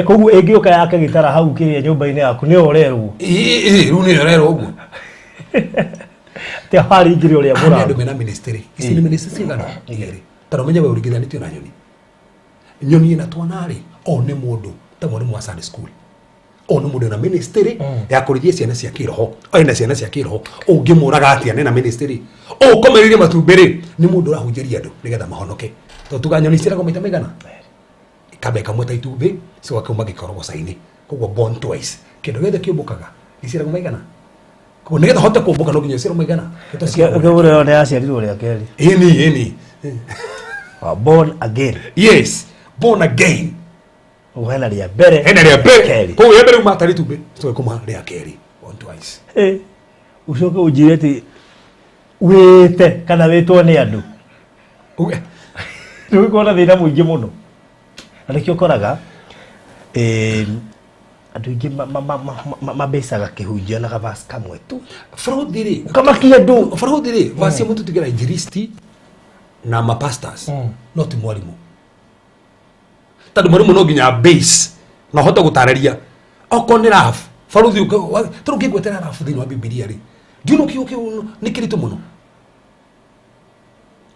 Speaker 4: Koguo ĩngĩũka yake gĩtara hau kĩrĩa nyũmba-inĩ yaku nĩyo ũrerwo?
Speaker 3: Ĩĩ, rĩu nĩyo ũrerwo ũguo.
Speaker 4: Atĩ waringire ũrĩa
Speaker 3: Aya nĩ andũ
Speaker 4: mũrango.
Speaker 3: mena ministry. Ici nĩ ministry cigana? Igĩrĩ. Ta ũmenye we ũringithanĩtio na nyoni. Nyoni ĩna twana rĩ, o nĩ mũndũ ta mwarimũ wa Sunday school, o nĩ mũndũ na ministry ya kũrĩithia ciana cia kĩroho, ena ciana cia kĩroho. Ũngĩmũraga atĩa nena ministry? Ũkomereirie matumbĩ rĩ, nĩ mũndũ ũrahunjĩria andũ nĩgetha mahonoke. Tondũ tuga nyoni ciaragwo maita maigana? Ikamba ĩkamwe ta itumbĩ, cigoka kuma gĩkorogoca-inĩ, koguo born twice. Kĩndũ gĩothe kĩũmbũkaga gĩciaragwo maigana. Koguo nĩgetha hote kũmbũka no nginya ũciarwo maigana.
Speaker 4: Ũkĩbũrĩrwo nĩ aciarirwo rĩa kerĩ.
Speaker 3: Ĩni ĩni.
Speaker 4: Born again.
Speaker 3: Yes, born again.
Speaker 4: Ũguo hena rĩa mbere.
Speaker 3: Hena rĩa mbere. Koguo rĩa mbere uma atarĩ itumbĩ, tũke kũma rĩa kerĩ. Born twice.
Speaker 4: Ũcoke ũnjĩre atĩ wĩte kana wĩtwo nĩ andũ. Nĩ gũkorwo na thĩna mũingĩ mũno. Na nĩkĩo ũkoraga andũ aingĩ mabecaga kĩhunjio na gavasi kamwe tu.
Speaker 3: Barothi rĩ,
Speaker 4: Ũkamakia andũ.
Speaker 3: Barothi rĩ, vasi ĩmwe tũtigĩra injilisti na ma pastors no ti mwarimũ. Tondũ mwarimũ no nginya base na ũhote gũtarĩria okorwo nĩ rafu barothi tondũ ũngĩngwetera rafu thĩinĩ wa Bibilia rĩ, ndiũĩ kiugo kĩu nĩ kĩritũ mũno.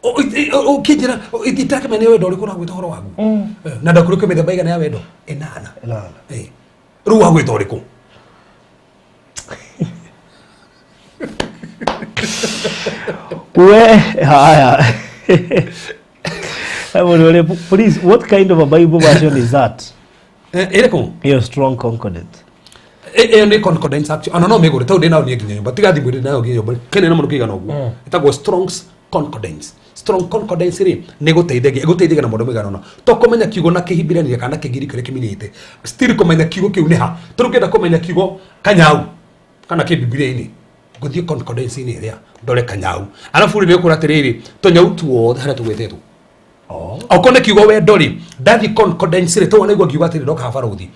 Speaker 3: Ũkĩnjĩra itarakĩmenya nĩ wendo ũrĩkũ ũragwĩta ũhoro waguo. Na ndakũrĩ kwĩ mĩthemba ĩigana ya wendo? Ĩnana. Rĩu wagwĩta ũrĩkũ?
Speaker 4: We haya. Please, what kind of a Bible version is that?
Speaker 3: Ĩrĩkũ?
Speaker 4: Iyo strong concordance.
Speaker 3: Ĩyo nĩ concordance actually. Ona no mĩgũre tondũ ndĩ nayo niĩ nginya nyũmba. Tiga thimũ ndĩ nayo nginya nyũmba. Kĩnene mũno kĩigana ũguo. Ĩtagwo Strong's Concordance. Strong concordance rĩ nĩ gũteithagia, ĩgũteithagia na maũndũ maigana ũna. To kũmenya kiugo na kĩhibirania kana kĩgiriki kĩrĩa kĩminĩte. Still kũmenya kiugo kĩu nĩ ha. Tondũ ũngĩenda kũmenya kiugo kanyau kana kĩ Bibilia-inĩ, ngũthiĩ concordance-inĩ ĩrĩa ndore kanyau. Arabu rĩ nĩ ũkũra atĩrĩrĩ, tũnyau tuothe harĩa tũgwetetwo. Okorwo nĩ kiugo wendo rĩ, ndathiĩ concordance rĩ, tondũ nĩguo ngiuga atĩrĩ ndoka barothi.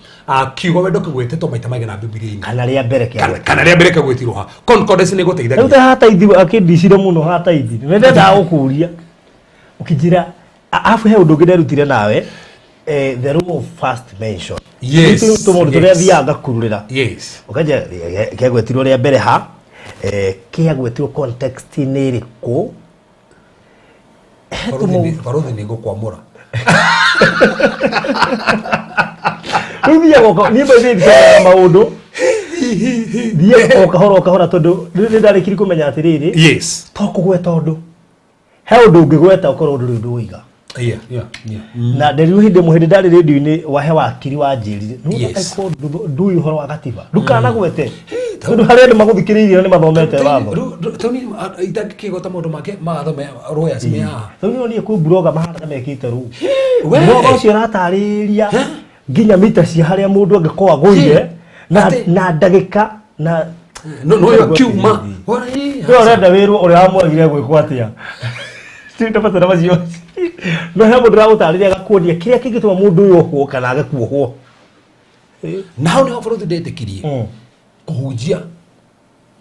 Speaker 3: Kiugo wendo kĩgwetetwo maita maigana Bibilia-inĩ.
Speaker 4: Kana rĩa mbere kĩagwetirwo.
Speaker 3: Kana rĩa mbere kĩagwetirwo ha. Concordance nĩ ĩgũteithagia.
Speaker 4: Rĩu ta hataithi akĩndicire mũno hataithi. Nĩ ndendaga gũkũria. Ũkĩnjĩra arabu he ũndũ ũngĩ nderutire nawe, the rule of first mention.
Speaker 3: Yes.
Speaker 4: Rĩu tũmaũndũ tũrĩa thiaga ngakururĩra.
Speaker 3: Yes.
Speaker 4: Ũkanjĩra kĩagwetirwo rĩa mbere ha, kĩagwetirwo context-inĩ ĩrĩkũ?
Speaker 3: Barothi nĩ ngũkwamũra.
Speaker 4: Rĩu thiaga ũka, niĩ by the way thiaga maũndũ. Thiaga o kahora o kahora tondũ rĩu nĩ ndarĩkirie kũmenya atĩrĩrĩ.
Speaker 3: Yes.
Speaker 4: To kũgweta ũndũ. He ũndũ ũngĩgweta ũkorwo ũndũ rĩu ndũiga.
Speaker 3: Yeah, yeah, yeah.
Speaker 4: Na nderirwo hĩndĩ ĩmwe hĩndĩ ndarĩ rĩndiũ-inĩ wahe wakiri wanjĩrire, nĩ
Speaker 3: Yes.
Speaker 4: ũreka ũndũ ndũĩ ũhoro wa gatiba. Ndũkanagwete. Tondũ harĩ andũ magũthikĩrĩirie nĩ mathomete watho.
Speaker 3: Rĩu niĩ itangĩkĩgweta maũndũ make mawatho me lawyers me haha.
Speaker 4: Rĩu nĩ onire kwĩ buroga mahanaga mekĩte rũu.
Speaker 3: We.
Speaker 4: Buroga ũcio ũratarĩria nginya mita cia harĩa mũndũ angĩkorwo agũire na ndagĩka na
Speaker 3: No, no, yo kiuma.
Speaker 4: We ũrenda wĩrwo ũrĩa wamwagire gwĩkwo atĩa. Tutabatara macio. No he mũndũ ũragũtarĩria agakuonia kĩrĩa kĩngĩtũma mũndũ ũyũ ohwo kana age kuohwo.
Speaker 3: Na hau nĩho bũrũri ndetĩkirie. Kũhunjia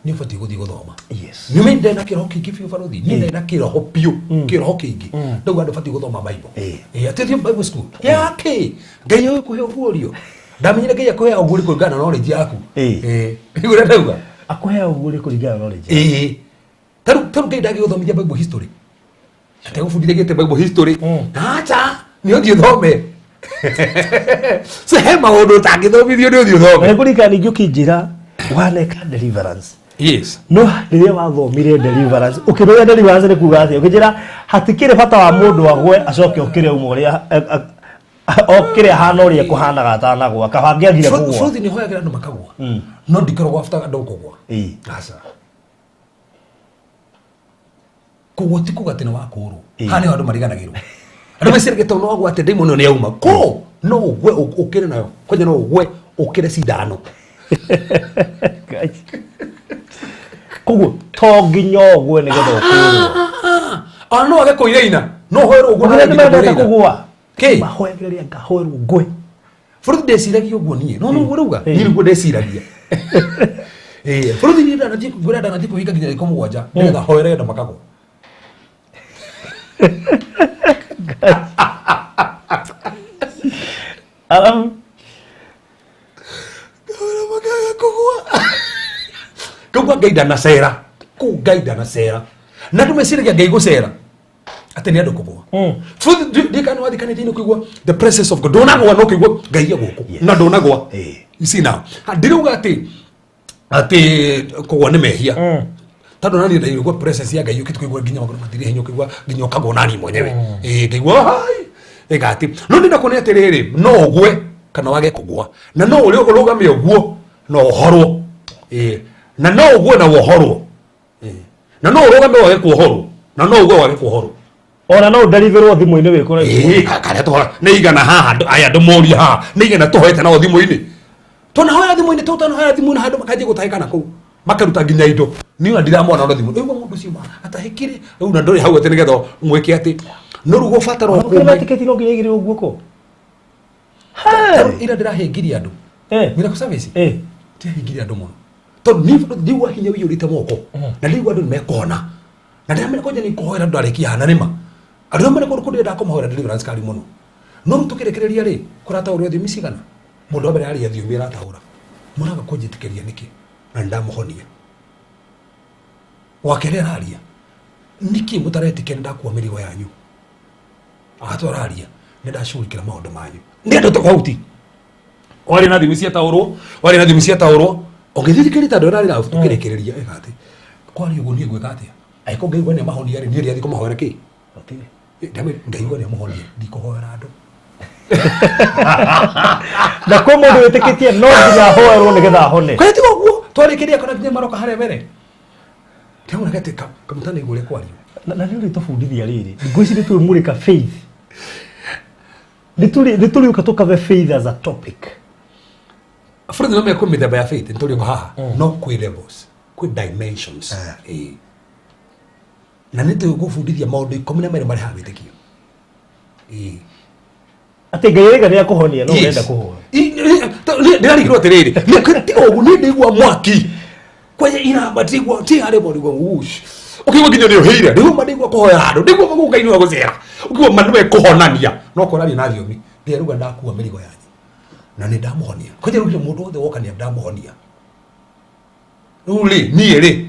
Speaker 3: nĩ ũbatiĩ gũthiĩ gũthoma.
Speaker 4: Yes.
Speaker 3: Nĩ ũmenye ndena kĩroho kĩingĩ biũ barothi. Niĩ ndena kĩroho biũ, kĩroho kĩingĩ. Ndauga andũ batiĩ gũthoma Bible. Atĩ thiĩ Bible school. Ya kĩ? Ngai ũyũ kũhe ũguũrio. Ndamenyire Ngai akũhe ũguũrio kũringana na knowledge yaku. Nĩguo ũrĩa ndauga.
Speaker 4: Akũhe ũguũrio kũringana na knowledge yaku.
Speaker 3: Tarĩu Ngai ndangĩgũthomithia Bible history. Ategũbundithia gĩte Bible history. Acha, nĩ ũthiĩ ũthome. So he maũndũ ũtangĩthomithio nĩ ũthiĩ ũthome.
Speaker 4: Na nĩngũririkana ningĩ ũkĩnjĩra waneka deliverance.
Speaker 3: Yes.
Speaker 4: No rĩrĩa wathomire deliverance, ũkĩmenya deliverance nĩ kuga atĩa? Ũkĩnjĩra hatikĩrĩ bata wa mũndũ agwe acoke okĩre uma ũrĩa okĩre ahana ũrĩa kũhanaga atanagwa, kaba angĩagire kũgwa.
Speaker 3: Bũrũri nĩ hoyagĩra andũ makagwa. No ndikoragwo after andũ kũgwa. Aca. Kũgwa ti kuga atĩ nĩ wakũrwo. Haha nĩho andũ mariganagĩrwo. Andũ meciragia tondũ no agwa atĩ ndaimono nĩ yauma. Kũ? No ũgwe ũkĩre nayo. Kwanja no ũgwe ũkĩre cindano.
Speaker 4: Koguo to nginya ũgwe nĩgetha ũkũrwo.
Speaker 3: Ona no age kũiraina. No ũhoerwo ũguo na
Speaker 4: Ũrĩa
Speaker 3: nginya
Speaker 4: nĩmendete
Speaker 3: kũiraina.
Speaker 4: kũgũa.
Speaker 3: Kĩ?
Speaker 4: Mahoyagĩrĩria ngahoerwo ngwe.
Speaker 3: Bũrũri ndeciragia ũguo niĩ. No no ũrauga? Niĩ nĩguo ndeciragia. Bũrũri niĩ ndanathiĩ ngwĩra ndanathiĩ kũhinga nginya thikũ mũgwanja nĩgetha hoere andũ makagwa.
Speaker 4: Arabu
Speaker 3: Ngahora makaga kũgwa. Kũgwa Ngai ndanacera. Kũu Ngai ndanacera. Na andũ meciragia Ngai gũcera. Atĩ nĩ andũ kũgwa. Bũrũri ndikana nĩ wathiĩ kanitha-inĩ ũkĩigua the presence of God. Ndũnagwa no ũkĩigua Ngai e gũkũ. Na ndũnagwa. You see now. Ndĩrauga atĩ kũgwa nĩ mehia. Tondũ nani ndaigua presence ya Ngai ũkĩte kũigua nginya magũrũ matirĩ hinya ũkĩigua nginya ũkagwa nani mwenyewe. Ngaigua hai. Ĩga atĩ. No ndĩrenda kuonia atĩrĩrĩ, no ũgwe kana wage kũgwa. Na no ũrĩa ũrũgame ũguo no ũhorwo. Na no ũgue na wohorwo. Na no ũrũgame wage kuohorwo. Na no ũgue wage kuohorwo.
Speaker 4: Ona no ũnderiverwo thimũ-inĩ wĩ kũraihu.
Speaker 3: Ĩĩ, karĩa tũhora nĩ igana haha aya andũ moria haha nĩ igana tũhoete nao thimũ-inĩ. Twanahoya thimũ-inĩ tũtanahoya thimũ-inĩ handũ makanjia gũtahĩkana kũu. Makaruta nginya indo. Niĩ ona ndiramona ona thimũ. Rĩu mũndũ ũcio atahĩkire. Rĩu na ndũrĩ hau atĩ nĩgetha mwĩke atĩ. No rĩu gũbatara
Speaker 4: Ona
Speaker 3: ũkũũme.
Speaker 4: tiketi no nginya igĩrĩrwo guoko.
Speaker 3: Tarĩu ira ndĩrahingirie andũ. Miracle service. Ndĩrahingirie andũ mũno. Tondũ niĩ ndiguaga hinya ũiyũrĩte moko. Na ndiguaga andũ nĩmekuona. Na ndĩramenya kwanja nĩ kũhoera andũ ndarĩkia haha na nĩma. Andũ arĩa marĩ kũndũ kũndĩrenda kũmahoera deliverance kari mũno. No rĩu tũkĩrĩkĩrĩria rĩ, kũrataũrwo thiomi cigana? Mũndũ wa mbere aria thiomi arataũra. Mũraga kũnjĩtĩkĩria nĩkĩ? Na nĩndamũhonia. Wa kerĩ araria. Nĩkĩ mũtaretĩkia nĩndakua mĩrigo yanyu? Agatũ araria, nĩndacugurikĩra maũndũ manyu. Nĩ andũ tofauti. Warĩ na thiomi ciataũrwo, warĩ na thiomi ciataũrwo. Ũngĩthikĩrĩria ta andũ arĩa arĩ tũkĩrĩkĩrĩria ĩka atĩ. Kwaria ũguo niĩ ngwĩka atĩa? Angĩkorwo Ngai nĩ amahonia rĩ, niĩ ndĩrathiĩ kũmahoera kĩ?
Speaker 4: Gũtirĩ.
Speaker 3: Ngai nĩ amũhonia, ndikũhoera andũ.
Speaker 4: Na kwĩ mũndũ wĩtĩkĩtie no nginya ahoerwo nĩgetha ahone.
Speaker 3: Kwĩ tiga ũguo, twarĩkĩria kona nginya maroka harĩa mbere. Ndĩramwĩra atĩ kamũtana igũrũ rĩa kwario.
Speaker 4: Na nĩ ũrĩtũbundithia rĩrĩ, ngwĩciria twĩmũrĩka faith. Nĩ tũrĩũka tũkave faith as a topic.
Speaker 3: Bũrũri no kwĩ mĩthemba ya faith, nĩ tũrĩũka haha. No kwĩ levels, kwĩ dimensions. Ĩĩ. Na nĩ tũgũbundithia maũndũ 12 marehaga wĩtĩkio. Ĩĩ.
Speaker 4: Atĩ Ngai arauga nĩ akũhonia no ũrenda kũhona.
Speaker 3: Ndĩrarigirwo atĩrĩrĩ, tiga ũguo niĩ ndaigua mwaki. Kwanja iramba ndigua ti harĩ mũndũ ndigua wush. Ũkĩigua nginya nĩ ũhĩire, ndigua ma ndigua kũhoera andũ, ndigua ma Ngai nĩwe gũcera. Ũkĩigua ma nĩwe kũhonania. No kũraria na thiomi, ndĩruga ndakua mĩrigo yanyu. Na nĩ ndamũhonia. Kwanja rĩu mũndũ wothe woka nĩ ndamũhonia. Rĩu rĩ, niĩ rĩ,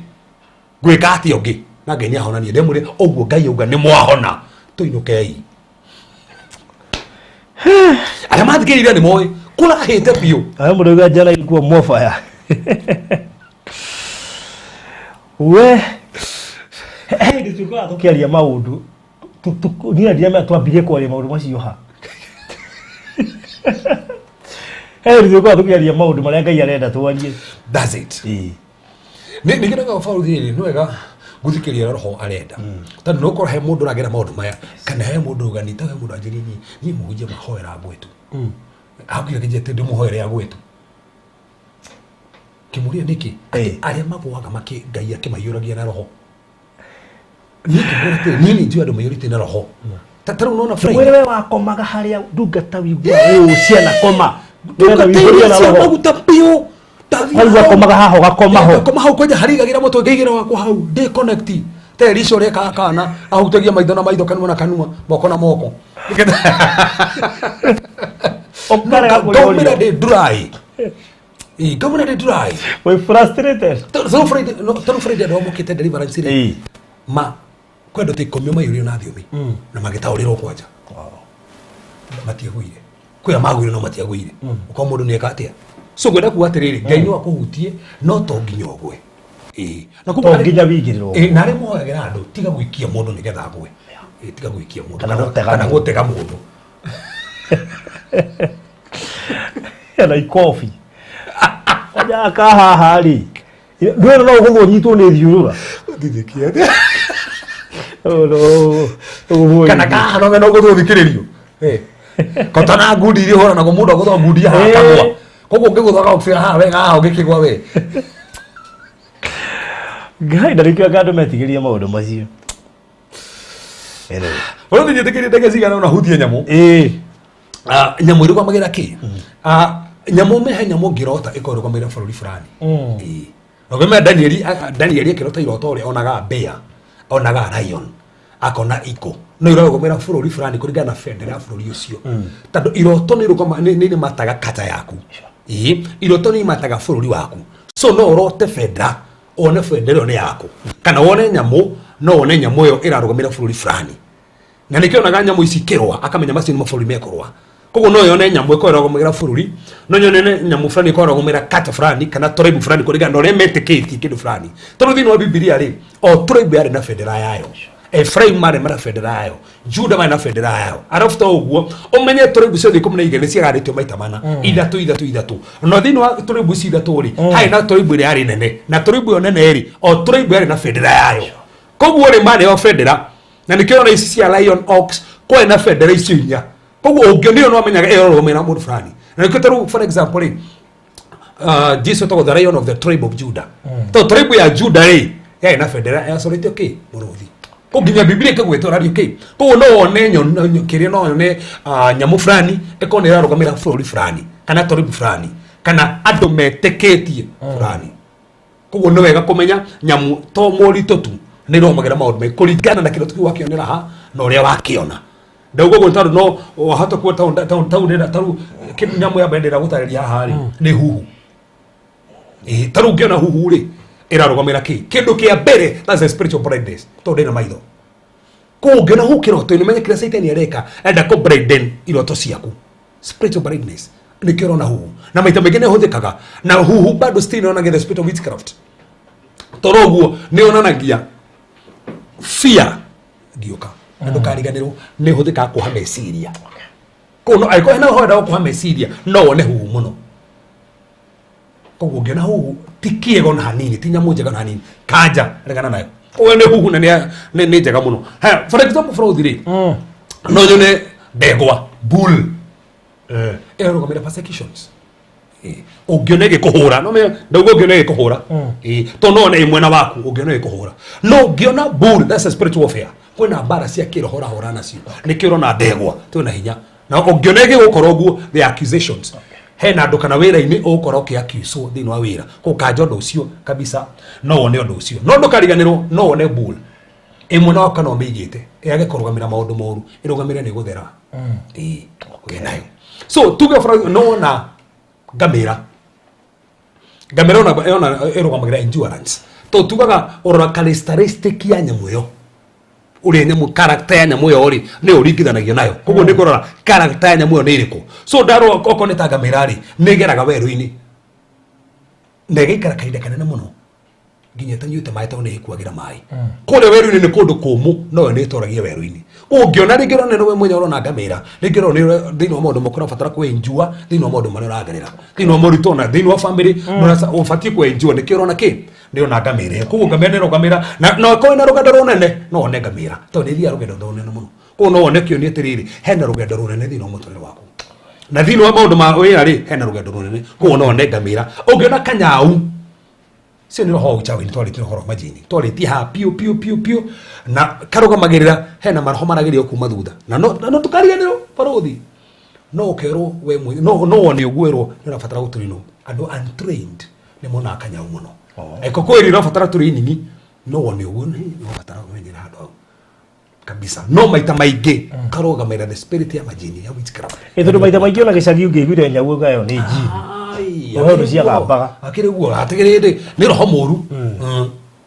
Speaker 3: ngwĩka atĩa ũngĩ? Na Ngai nĩ ahonanie. Ndĩmwĩre ũguo Ngai auga nĩ mwahona. Tũinũkei. Arĩa mathikĩrĩirie nĩ moĩ kũrahĩte biũ.
Speaker 4: Aya mũndũ auga njana ikuo mobaya. We hĩndĩ tuĩkaga tũkĩaria maũndũ niĩ ndiramenya twambirie kwaria maũndũ macio ha. Hĩndĩ tuĩkaga tũkĩaria maũndũ marĩa Ngai arenda twarie.
Speaker 3: That's it. Nĩ ngenaga bũrũri rĩrĩ nĩ wega gũthikĩrĩria roho arenda. Tondũ no ũkorwo he mũndũ ũragera maũndũ maya kana he mũndũ ũgani ta he mũndũ anjĩrire niĩ mũhunjia mahoera ngwetu. Akũira kĩnjĩra atĩ ndĩmũhoere agwetu. Kĩmũria nĩkĩ? Atĩ arĩa magũaga makĩ Ngai akĩmaiyũragia na roho. Niĩ ngĩmwĩra atĩrĩ, niĩ nĩ njũĩ andũ maiyũrĩte na roho. Ta rĩu nona Friday.
Speaker 4: Mwĩrĩ we wakomaga harĩa ndungata wiguaga ũũ ciana koma. Nĩgetha
Speaker 3: Ndungata
Speaker 4: wĩihũrio
Speaker 3: iria
Speaker 4: na
Speaker 3: cia
Speaker 4: roho.
Speaker 3: maguta biũ.
Speaker 4: Hau wakomaga haha ũgakoma ho.
Speaker 3: Ngakoma hau kwanja harigagĩra mũtwe ngaigĩra wakwa hau ndĩ connect. Ta Elisha ũrĩa ekaga kana ahutagia maitho na maitho kanua na kanua moko na moko.
Speaker 4: Ũkarega
Speaker 3: Ngaumĩra
Speaker 4: kũrĩa
Speaker 3: ndĩ dry. Ĩĩ, ngaumĩra ndĩ dry.
Speaker 4: Wĩ frustrated.
Speaker 3: Tarĩu Friday, no, tarĩu Friday andũ amũkĩte deliverance rĩ. Ma kwĩ andũ ta ikũmi maiyũrio na thiomi na magĩtaũrĩrwo kwanja. Matiagũire. Kwĩ arĩa magũire no matiagũire. Ũkorwo mũndũ nĩ eka atĩa? So ngwenda kuga atĩrĩrĩ, Ngai no akũhutie no to nginya ũgwe. Ĩĩ. Na
Speaker 4: To
Speaker 3: koguo arĩa-
Speaker 4: nginya wĩigĩrĩrwo.
Speaker 3: Ĩĩ, na arĩa moyagĩra andũ tiga gũikia mũndũ nĩgetha agwe. Ĩĩ, tiga gũikia mũndũ
Speaker 4: Kana gũtega
Speaker 3: kana
Speaker 4: mũndũ.
Speaker 3: gũtega mũndũ.
Speaker 4: Na ikobi. Kwanja kahaha rĩ. Ndwĩra no ũgũthwo ũnyitwo nĩ thiũrũra.
Speaker 3: Kana kaha no no gũthwo thikĩrĩrio. Kotana ngundi iria ũhũranagwo mũndũ agũthwo ngundi haha akagwa. Koguo ũngĩgũthwa gagũbira haha wega haha ũngĩkĩgwa we.
Speaker 4: Ngai na nĩkĩo anga andũ metigĩrie maũndũ macio. Anyway.
Speaker 3: Ũrĩa njĩtĩkĩrie ndege cigana ũna hutie nyamũ. Nyamũ ĩrũgamagĩra kĩ? Nyamũ mehe nyamũ ngĩrota ĩkorwo ĩrũgamĩrĩra bũrũri fulani. Ĩĩ. Na ũngĩmenya Danieli, Danieli akĩrota iroto rĩ onaga bear, onaga lion, akona eagle. No irarũgamĩrĩra bũrũri fulani kũringana na bendera ya bũrũri ũcio. Tondũ iroto nĩ irũgama nĩ nĩ mataga kata yaku. Ĩĩ, iroto nĩ imataga bũrũri waku. So no ũrote bendera, wone bendera ĩyo nĩ yaku. Kana wone nyamũ, no wone nyamũ ĩyo ĩrarũgamĩrĩra bũrũri fulani. Na nĩkĩo onaga nyamũ ici ikĩrũa, akamenya macio nĩ mabũrũri mekũrũa. Koguo no yone nyamũ ĩkorwo ĩrũgamĩrĩra bũrũri, no yone nyamũ fulani ĩkorwo ĩrũgamĩrĩra kata fulani kana tribe fulani kũringana na ũrĩa metĩkĩtie kĩndũ fulani. Tondũ thĩinĩ wa Bibilia rĩ, o tribe yarĩ na bendera yayo. Ephraim marĩ na bendera yayo, Juda marĩ na bendera yayo. Arabu to ũguo ũmenye tũrĩmbu ciothe 12 nĩ ciagarĩtio maita mana, ithatũ ithatũ ithatũ. No thĩinĩ wa tũrĩmbu ici ithatũ rĩ, harĩ na tũrĩmbu ĩrĩa yarĩ nene, na tũrĩmbu ĩyo nene rĩ, o tũrĩmbu yarĩ na bendera yayo. Koguo rĩ, marĩ o bendera, na nĩkĩo ũrona ici cia lion, ox, kwarĩ na bendera icio inya. Koguo ũngĩona ĩyo no amenyaga ĩyo ĩrũgamĩrĩra mũndũ fulani. Na nĩkĩo tarĩu, for example rĩ, Jesu etagwo the Lion of the tribe of Judah. To tribe ya Judah rĩ, yarĩ na bendera yacorĩtio kĩ? Mũrũthi. Ko nginya Biblia ĩkĩgweta ũrario kĩ? Koguo no wone kĩrĩa, no wone nyamũ fulani ĩkorwo nĩ ĩrarũgamĩrĩra bũrũri fulani kana tribe fulani kana andũ metĩkĩtie fulani. Koguo nĩ wega kũmenya nyamũ to moritũ tu, nĩ ĩrũgamagĩrĩra maũndũ maingĩ kũringana na kĩroto kĩu wakĩonera ha na ũrĩa wakĩona. Ndauga ũguo tondũ no wahota kuona taũ nyamũ ya mbere ndĩra gũtarĩria haha rĩ, nĩ huhu. Ĩĩ, ta rĩu ũngĩona huhu rĩ, ĩrarũgamĩra kĩ? Kĩndũ kĩa mbere, that's the spiritual blindness, tondũ ndĩna maitho. Koguo ũngĩona huhu kĩroto-inĩ, ũmenye kĩrĩa Satan areka, enda kũ blinden iroto ciaku. Spiritual blindness nĩkĩo ũrona huhu, na maita maingĩ nĩ ĩhũthĩkaga. Na huhu bado still yonanagia the spirit of witchcraft, tondũ ũguo nĩ yonanagia fear ngĩũka. Na ndũkariganĩrwo nĩ ĩhũthĩkaga kuoha meciria. Koguo no angĩkorwo hena ũhoro wenda kuoha meciria, no wone huhu mũno. Koguo ũngĩona huhu, ti kĩega ona hanini, ti nyamũ njega ona hanini, kanja regana nayo. Ũyũ nĩ huhu na nĩ njega mũno. Haya, for example, bũrũthi rĩ, no nyone ndegwa, bull, ĩrarũgamĩrĩra persecutions. Ũngĩona ĩgĩkũhũra, no ndauga ũngĩona ĩgĩkũhũra, tondũ no wone ĩ mwena waku. Ũngĩona ĩgĩkũhũra, no ũngĩona bull, that's a spiritual warfare. Kwĩna mbara cia kĩroho ũrahũra nacio, nĩkĩo ũrona ndegwa twĩna hinya. Na ũngĩona ĩgĩgũkora ũguo, the accusations, hena andũ kana wĩra-inĩ ũgũkora ũkĩ-accuswo thĩinĩ wa wĩra, kũkanja ũndũ ũcio kabisa. No wone ũndũ ũcio, no ndũkariganĩrwo, no wone bull ĩ mwena waku kana ũmĩigĩte ĩage kũrũgamĩra maũndũ moru, ĩrũgamĩre nĩ gũthera. Ĩĩ, wĩ nayo. So tuge no wona ngamĩra. Ngamĩra ona ĩrũgamagĩra endurance, to tugaga ũrora characteristic ya nyamũ ĩyo, ũrĩa nyamũ, character ya nyamũ ĩyo rĩ, nĩ ũringithanagia nayo. Koguo nĩ kũrora character ya nyamũ ĩyo nĩ ĩrĩkũ. So ndarora okorwo nĩ ta ngamĩra rĩ, nĩ ĩgeraga werũ-inĩ na ĩgaikara kahinda kanene mũno nginya ĩtanyuĩte maĩ, tondũ nĩ ĩkuagĩra maĩ kũrĩa werũ-inĩ. Nĩ kũndũ kũmũ, no yo nĩ ĩtoragia werũ-inĩ. Ũngĩona rĩngĩ ũrona we mwenyewe ũrona ngamĩra, rĩngĩ ũrona thĩinĩ wa maũndũ maku ũrabatara kwĩnjua, thĩinĩ wa maũndũ marĩa ũragerera, thĩinĩ wa moritũ, na thĩinĩ wa family ũbatiĩ kwĩnjua, nĩkĩo ũrona kĩ? Nĩ ũrona ngamĩra ĩyo. Koguo ngamĩra nĩ ĩrũgamĩra na okorwo ĩna rũgendo rũnene, no wone ngamĩra tondũ nĩ ĩthiaga rũgendo rũnene mũno. Koguo no wone kĩonia atĩrĩrĩ, hena rũgendo rũnene thĩinĩ wa mũtũrĩre waku, na thĩinĩ wa maũndũ ma wĩra rĩ, hena rũgendo rũnene. Koguo no wone ngamĩra. Ũngĩona kanyau, cio nĩ roho wa uchawi. Nĩ twarĩtie ũhoro wa majini, twarĩtie haha piũ piũ piũ piũ, na karũgamagĩrĩra hena maroho maragerio kuma thutha. Na no tũkariganĩrwo, barũthi, no ũkerwo we mwenye, no wone ũguo ĩrwo nĩ ũrabatara gũtũrinwo. Andũ untrained nĩ monaga kanyau mũno. Eko kwĩrĩ ũrabatara training, no wone ũguo nĩ ũrabatara kũmenyera handũ hau kabisa. No maita maingĩ karũgamĩrĩra the spirit ya majini, ya witchcraft.
Speaker 4: Ĩ, tondũ maita maingĩ ona gĩcagi ũngĩaiguire nyau ũgayo nĩ njini. Ũhe ũndũ ciagambaga.
Speaker 3: Akĩrĩ guo atĩrĩrĩ, nĩ roho mũru.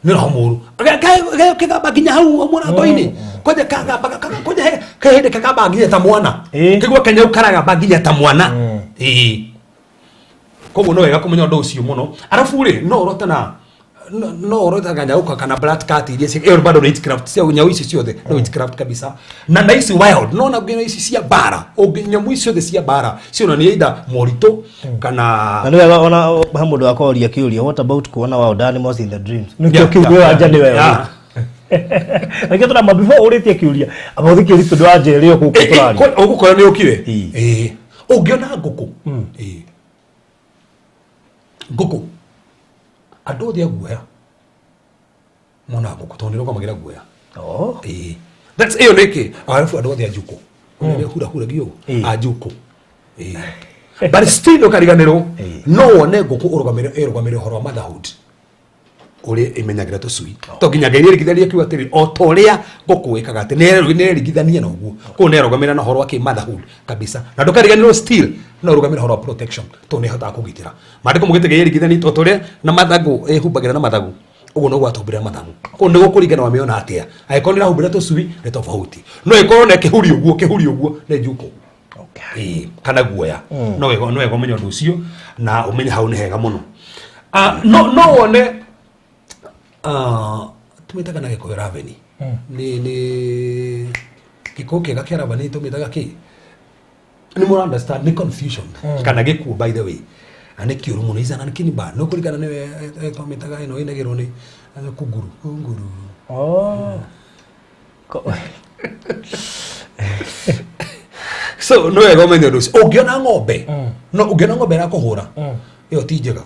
Speaker 3: Nĩ roho mũru. Kĩgamba nginya hau mũrango-inĩ kwanja kagambaga, kwanja he hĩndĩ kagamba nginya ta mwana. Kĩgua kanyau karagamba nginya ta mwana. Ĩĩ, koguo no wega kũmenya ũndũ ũcio mũno. Arabu rĩ, no ũrote na no ũrote kanyau kana black cat iria ĩyo bado nĩ witchcraft. Cia nyau ici ciothe nĩ witchcraft kabisa, na ici wild, no na nginya ici cia mbara. Ũngĩ nyamũ ici ciothe cia mbara cionania either moritũ kana
Speaker 4: Na nĩ wega ona he mũndũ akoria kĩũria, what about kuona wild animals in the dreams? Nĩkĩo kĩu nĩ wanja nĩ wewe. Reke tũramba before ũrĩtie kĩũria, amba ũthikĩrĩrie tondũ wa njere o gũkũ tũraria.
Speaker 3: Ũgũkora nĩ ũkire. Ĩĩ, ũngĩona ngũkũ. Ĩĩ, ngũkũ, andũ othe a guoya mona ngũkũ tondũ nĩ rũgamagĩra guoya. Ĩĩ, that's ĩyo nĩ kĩ. Arabu andũ othe a njukũ ũrĩa hura hura gio a njukũ. Ĩĩ, but still ndũkariganĩrwo, no wone ngũkũ ũrũgamĩre, ĩrũgamĩre ũhoro wa motherhood, ũrĩa ĩmenyagĩra tũcui, to nginya Ngai nĩerigithania kiuga atĩrĩ, o ta ũrĩa ngũkũ ĩkaga atĩ nĩerigithania na ũguo. Koguo nĩarũgamĩrĩra na ũhoro wa kĩ? Motherhood kabisa. Na ndũkariganĩrwo, still no ũrũgamĩre ũhoro wa protection, tondũ nĩĩhotaga kũgitĩra. Maandĩko maugĩte Ngai erigithania o ta ũrĩa na mathangũ, ĩhumbagĩra na mathangũ, ũguo noguo atũmbĩra mathangũ. Koguo nĩ gũkũringana wamĩona atĩa. Angĩkorwo nĩ ĩrahumbĩra tũcui, nĩ tofauti. No ĩkorwo na kĩhuri ũguo, kĩhuri ũguo nĩ njukũ. Ĩĩ, kana guoya. No wega ũmenye ũndũ ũcio na ũmenye hau nĩ hega mũno. Ah, no wone, tumĩtaga na Gĩkũyũ raveni. Nĩ gĩkũyũ kĩega kĩa Rabani tũmĩtaga kĩ? Nĩ mũra understand nĩ confusion kana gĩkuũ, by the way, na nĩ kĩũru mũno icana nĩ kĩnimba no kũringana nĩwe twamĩtaga ĩno ĩnagĩrwo nĩ kunguru kunguru.
Speaker 4: Oh.
Speaker 3: So no wega ũmenye ũndũ ũcio. Ũngĩona ng'ombe, no ũngĩona ng'ombe ĩrakũhũra, ĩyo ti njega.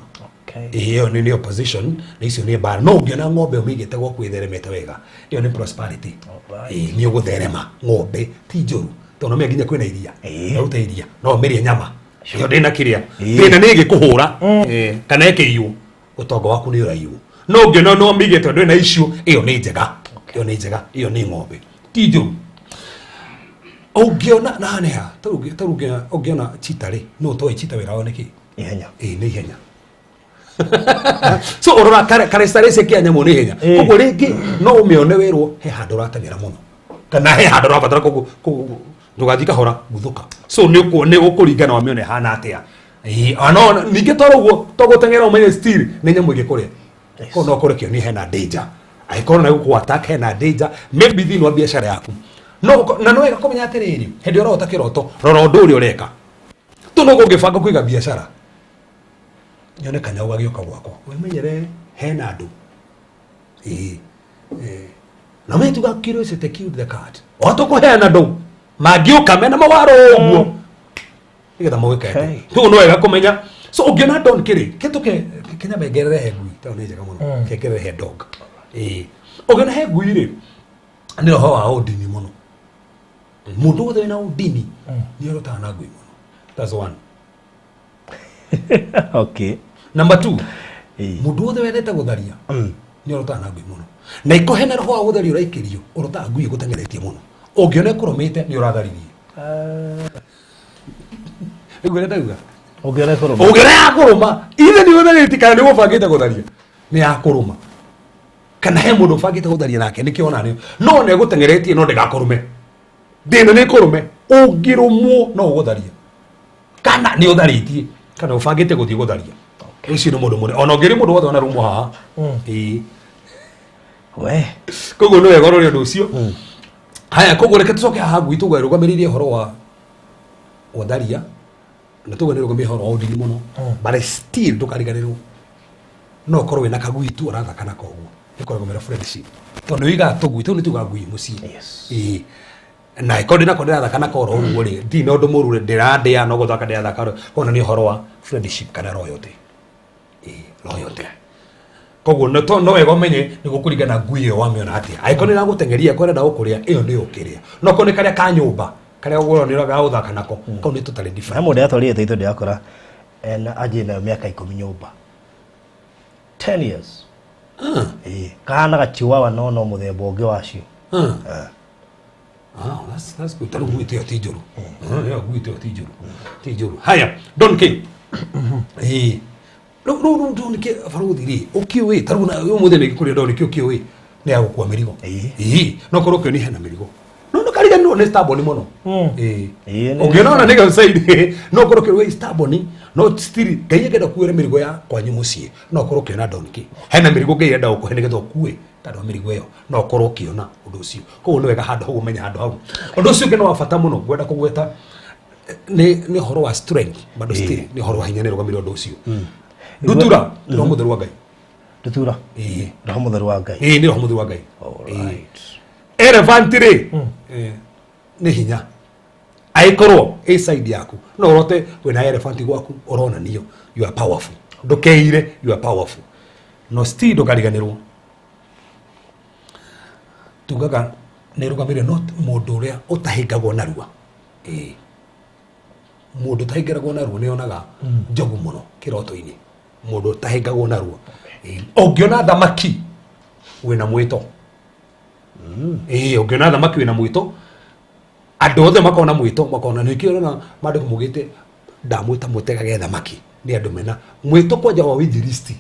Speaker 3: Ĩyo nĩ opposition na icio nĩ mbara. No ũngĩona ng'ombe ũmĩigĩte gwaku ĩtheremete wega, ĩyo nĩ prosperity. Nĩ ũgũtherema. Ng'ombe ti njũru tondũ no nginya kwĩna iria. Ũrute iria no ũmĩrĩe nyama ĩyo ndĩna kĩrĩa. Thĩna nĩ ĩgĩkũhũra kana ĩkĩiywo, ũtonga waku nĩ ũraiywo. No ũngĩona no ũmĩigĩte ndwĩ na icio, ĩyo nĩ njega, ĩyo nĩ njega, ĩyo nĩ ng'ombe ti njũru. Ũngĩona na haha nĩ ha tarĩu ũngĩona chita rĩ, no ũtoĩ chita wĩra wao nĩ kĩ?
Speaker 4: Ihenya.
Speaker 3: Ĩĩ, nĩ ihenya. So ũrora characteristic ya nyamũ nĩ ihenya. Koguo rĩngĩ no ũmĩone wĩrwo he handũ ũrateng'era mũno kana he handũ ũrabatara ndũgathiĩ kahora, guthũka. So nĩ ũkũringana wamĩona ĩhana atĩa. Ĩĩ, no ningĩ toro ũguo to gũteng'era, ũmenye still nĩ nyamũ ĩngĩkũrĩa. Koguo no ũkorwo kĩoni hena danger, angĩkorwo na gũkũ attack hena danger maybe thĩinĩ wa biacara yaku. No na no wega kũmenya atĩrĩrĩ, hĩndĩ ĩrĩa ũrota kĩroto, rora ũndũ ũrĩa ũreka. Tu no ũngĩbanga kũiga biacara, nyone kanyau gagĩũka gwakwa, wĩmenyere hena andũ. Ĩĩ, na we tuga curiosity killed the cat. O tũkũheana andũ mangĩũka mena mawaro ũguo nĩgetha moĩka. Koguo no wega kũmenya. So ũngĩona don kĩrĩ kĩtũke kenya mengerere he ngui, tondũ nĩ njega mũno kengerere he dog. Ĩĩ, ũngĩona he ngui rĩ, nĩ roho wa ũndini mũno. Mũndũ wothe wĩna ũndini nĩ arotaga na ngui mũno. That's one. Number two, mũndũ wothe wendete gũtharia nĩ ũrotaga na ngui mũno. Na iko hena roho wa gũtharia ũraikĩrio, ũrotaga ngui ĩgũteng'eretie mũno. Ũngĩona ĩkũrũmĩte, nĩ ũratharirie. Nĩguo ũrĩa ndauga.
Speaker 4: Ũngĩona ĩkũrũma.
Speaker 3: Ũngĩona ya kũrũma, ithe nĩ ũtharĩtie kana nĩ ũbangĩte gũtharia, nĩ ya kũrũma. Kana he mũndũ ũbangĩte gũtharia nake, nĩkĩo ona nĩ no ona ĩgũteng'eretie, no ndĩgakũrũme. Thĩna nĩ ĩkũrũme. Ũngĩrũmwo no ũgũtharia kana nĩ ũtharĩtie kana ũbangĩte gũthiĩ gũtharia. Ũcio nĩ mũndũ mũnene ona ũngĩrĩ mũndũ wothe ona rumwo haha. Ĩĩ.
Speaker 4: We.
Speaker 3: Koguo nĩ wega ũrore ũndũ ũcio. Haya, koguo reke tũcoke haha ngui. Tuga ĩrũgamĩrĩire ũhoro wa ũtharia na tuga nĩ ĩrũgamĩrĩire ũhoro wa ũndini mũno, but still ndũkariganĩrwo no ũkorwo wĩna kagui tu ũrathaka nako ũguo, nĩ mena friendship, tondũ nĩ ũigaga tũgui tũu nĩ tugaga ngui mũciĩ. Ĩĩ, na ĩkorwo ndĩnako ndĩrathaka nako oro ũguo rĩ, ndirĩ na ũndũ mũru rĩ, ndĩrandĩa no gũthaka ndĩrathaka rĩ, kona nĩ ũhoro wa friendship kana loyalty. Ĩĩ, loyalty. Koguo no no wega ũmenye nĩ gũkũringana ngui ĩyo wamĩona atĩa. Angĩkorwo nĩ ĩragũteng'eria, ĩkorwo ĩrenda gũkũrĩa, ĩyo nĩyo ũkĩrĩa. No korwo nĩ karĩa ka nyũmba karĩa ũguo nĩ ga gũthaka nako, kau nĩ totally different.
Speaker 4: He mũndũ yatwarire taitũ ndĩrakora ena anjĩ nayo mĩaka 10 nyũmba, 10 years. Ĩĩ, kahana gachiwawa no no mũthemba ũngĩ wacio.
Speaker 3: Ah, that's good. Tarĩu ngui ĩyo ti njũru. Ĩyo ngui ĩyo ti njũru. Ti njũru. Haya, Don K. Ĩĩ. Rĩu Don K baruthi rĩ, ũkĩũĩ tarĩu na ũmũthĩ nĩ kũrĩa Don K ũkĩũĩ nĩ ya gũkua mĩrigo. Ĩĩ. No korwo ũkĩũĩ hena mĩrigo. No ndũkariganĩrwo nĩ stubborn mũno. Ĩĩ. Ũngĩona ona nĩ side no korwo ũkĩũĩ stubborn, no still Ngai angĩenda kuoere mĩrigo ya kwanyu mũciĩ, no korwo ũkĩona Don K. Hena mĩrigo Ngai enda gũkũhe nĩgetha ũkue tondũ wa mĩrigo ĩyo, no ũkorwo ũkĩona ũndũ ũcio. Koguo nĩ wega handũ hau ũmenye handũ hau. Ũndũ ũcio ũngĩ nĩ wa bata mũno ngwenda kũgweta nĩ ũhoro wa strength, bado still nĩ ũhoro wa hinya, nĩ rũgamĩrĩire ũndũ ũcio. Ndutura nĩ roho mũtheru wa Ngai.
Speaker 4: Ndutura?
Speaker 3: Ĩĩ.
Speaker 4: Roho mũtheru wa Ngai.
Speaker 3: Ĩĩ, nĩ roho mũtheru wa Ngai. Elephant rĩ, nĩ hinya. Angĩkorwo ĩ side yaku, no ũrote wĩna elephant gwaku, ũronanio you are powerful. Ndũkeire you are powerful, no still ndũkariganĩrwo tugaga nĩ ĩrũgamĩrĩire no mũndũ ũrĩa ũtahĩngagwo narua. Ĩĩ, mũndũ ũtahĩngagwo narua nĩ onaga njogu mũno kĩroto-inĩ. Mũndũ ũtahĩngagwo narua. Ĩĩ, ũngĩona thamaki wĩna mwĩto. Ĩĩ, ũngĩona thamaki wĩna mwĩto. Andũ othe makona mwĩto, makona nĩkĩo ũrona maandĩko maugĩte ndamwĩta mũtegage thamaki. Nĩ andũ mena mwĩto kwanja wa ũinjilisti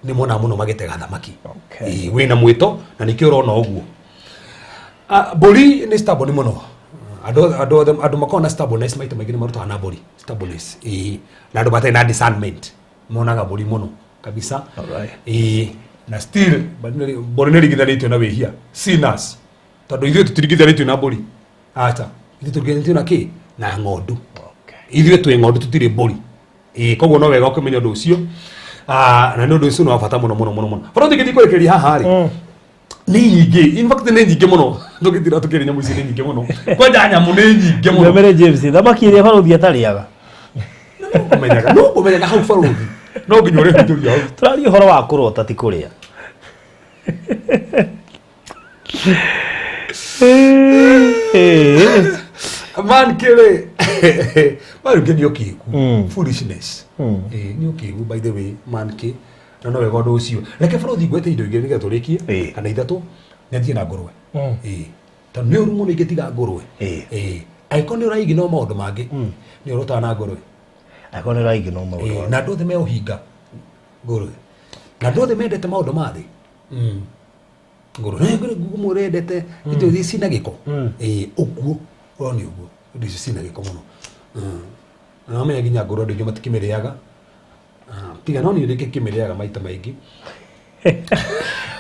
Speaker 3: nĩ monaga mũno magĩtega thamaki. Ĩĩ, wĩna mwĩto na nĩkĩo ũrona ũguo. Ah, mbũri nĩ stubborn mũno. Andũ othe andũ makoragwo na stubbornness maita maingĩ nĩ marutaga na mbũri stubbornness. Ĩĩ, na andũ matarĩ na discernment monaga mbũri mũno kabisa. Ĩĩ, na still mbũri nĩ ringithanĩtio na wĩhia, sinners. Tondũ ithuĩ tũtiringithanĩtio na mbũri. Acha. Ithuĩ tũringithanĩtio na kĩ? Na ng'ondu. Ithuĩ twĩ ng'ondu tũtirĩ mbũri. Ĩĩ koguo no wega ũkĩmenya ũndũ ũcio. Ah, na nĩ ũndũ ũcio nĩ wa bata mũno mũno mũno mũno. Bado tũngĩthiĩ kũrĩkĩrĩria haha rĩ. Nĩ nyingĩ. In fact nĩ nyingĩ mũno. Tũngĩtira tũkĩria nyamũ ici nĩ nyingĩ mũno. Kwanja nyamũ nĩ nyingĩ mũno.
Speaker 4: Mwemere James thamaki ĩrĩa barũthi atarĩaga.
Speaker 3: Kũmenyaga. No kũmenyaga hau barũthi. No nginya ũrĩhutũria hau.
Speaker 4: Tũraria ũhoro wa kũrota ti kũrĩa.
Speaker 3: Man kĩrĩ. Man kĩ nĩ ũkĩgu. Foolishness. Ĩĩ nĩ ũkĩgu by the way man kĩ. Na no wega ũndũ ũcio. Reke barũthi ngwete indo igĩrĩ nĩgetha tũrĩkie. Kana ithatũ. Nĩ thiĩ na ngũrwe. Ĩĩ. Tondũ nĩ ũru mũno ingĩtiga ngũrwe. Ĩĩ. Angĩkorwo nĩ ũraigi no maũndũ mangĩ. Nĩ ũrotaga na ngũrwe.
Speaker 4: Angĩkorwo nĩ ũraigi no maũndũ
Speaker 3: mangĩ. Na andũ othe me ũhinga ngũrwe. Na andũ othe mendete maũndũ ma thĩ. Ngũrwe. Nĩ ngũrwe ngũmũ ũrendete indo iria cina gĩko. Ĩĩ ũguo. Ũrona ũguo. Indo icio cina gĩko mũno. Na wamenya nginya ngũrwe andũ aingĩ matikĩmĩrĩaga. Tiga no niĩ ndĩkĩmĩrĩaga maita maingĩ.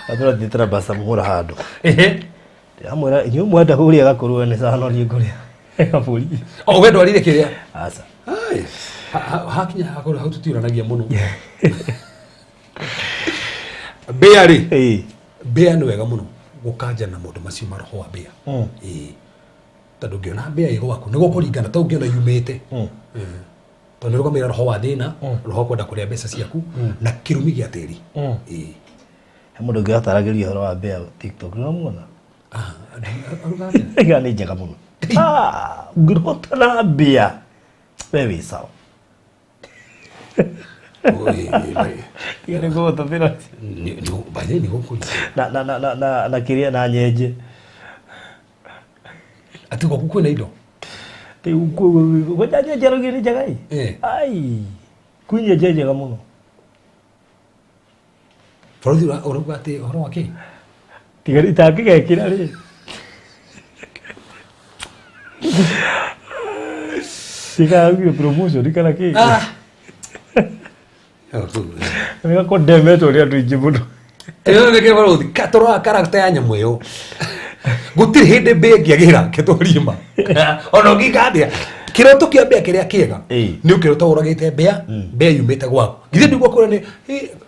Speaker 4: Andũ athiĩte na Pastor Mũhũra handũ. Ndĩramwĩra inyuĩ mwenda kũrĩa gakũrwe nĩ sawa no niĩ ngũrĩa gabũri.
Speaker 3: O we ndwarire kĩrĩa?
Speaker 4: Aca.
Speaker 3: Ai. Hakinya hakũrĩ hau tũtiũranagia mũno. Mbĩa rĩ. Mbĩa nĩ wega mũno gũkanja na maũndũ macio ma roho wa mbĩa. Ĩĩ. Tondũ ũngĩona mbĩa ĩ gwaku nĩ gũkũringana ta ũngĩona yumĩte. Tondũ nĩ rũgamĩrĩra roho wa thĩna, roho wa kwenda kũrĩa mbeca ciaku na kĩrumi gĩa tĩri. Ĩĩ.
Speaker 4: He mũndũ ũngĩ wataragĩria ũhoro wa mbĩa TikTok, nĩ ũramuona? Ĩga nĩ njega mũno. Ũngĩrota na mbĩa, we wĩ sawa. Tiga nĩ ngũgũtũmĩra. Na na na na na na kĩrĩa na nyenje.
Speaker 3: Atĩ gwaku kwĩna indo?
Speaker 4: Kwanja nyenje rũgĩ nĩ njega ĩ. Ai. Kwĩ nyenje njega mũno.
Speaker 3: Borithi ũrauga atĩ ũhoro wa kĩ?
Speaker 4: Tiga itangĩgekĩra rĩ. Tiga promotion kana kĩ? Nĩ gakondemetwo nĩ andũ aingĩ mũno.
Speaker 3: Ĩyo nĩ kĩ borithi tũroa character ya nyamũ ĩyo. Gũtirĩ hĩndĩ mbĩa ĩngĩagĩra kĩtwarie ma. Ona ũngĩka atĩa. Kĩroto kĩa mbĩa kĩrĩa kĩega nĩ ũkĩrota ũragĩte mbĩa, mbĩa yumĩte gwaku. Githĩ ndiguo kwĩra nĩ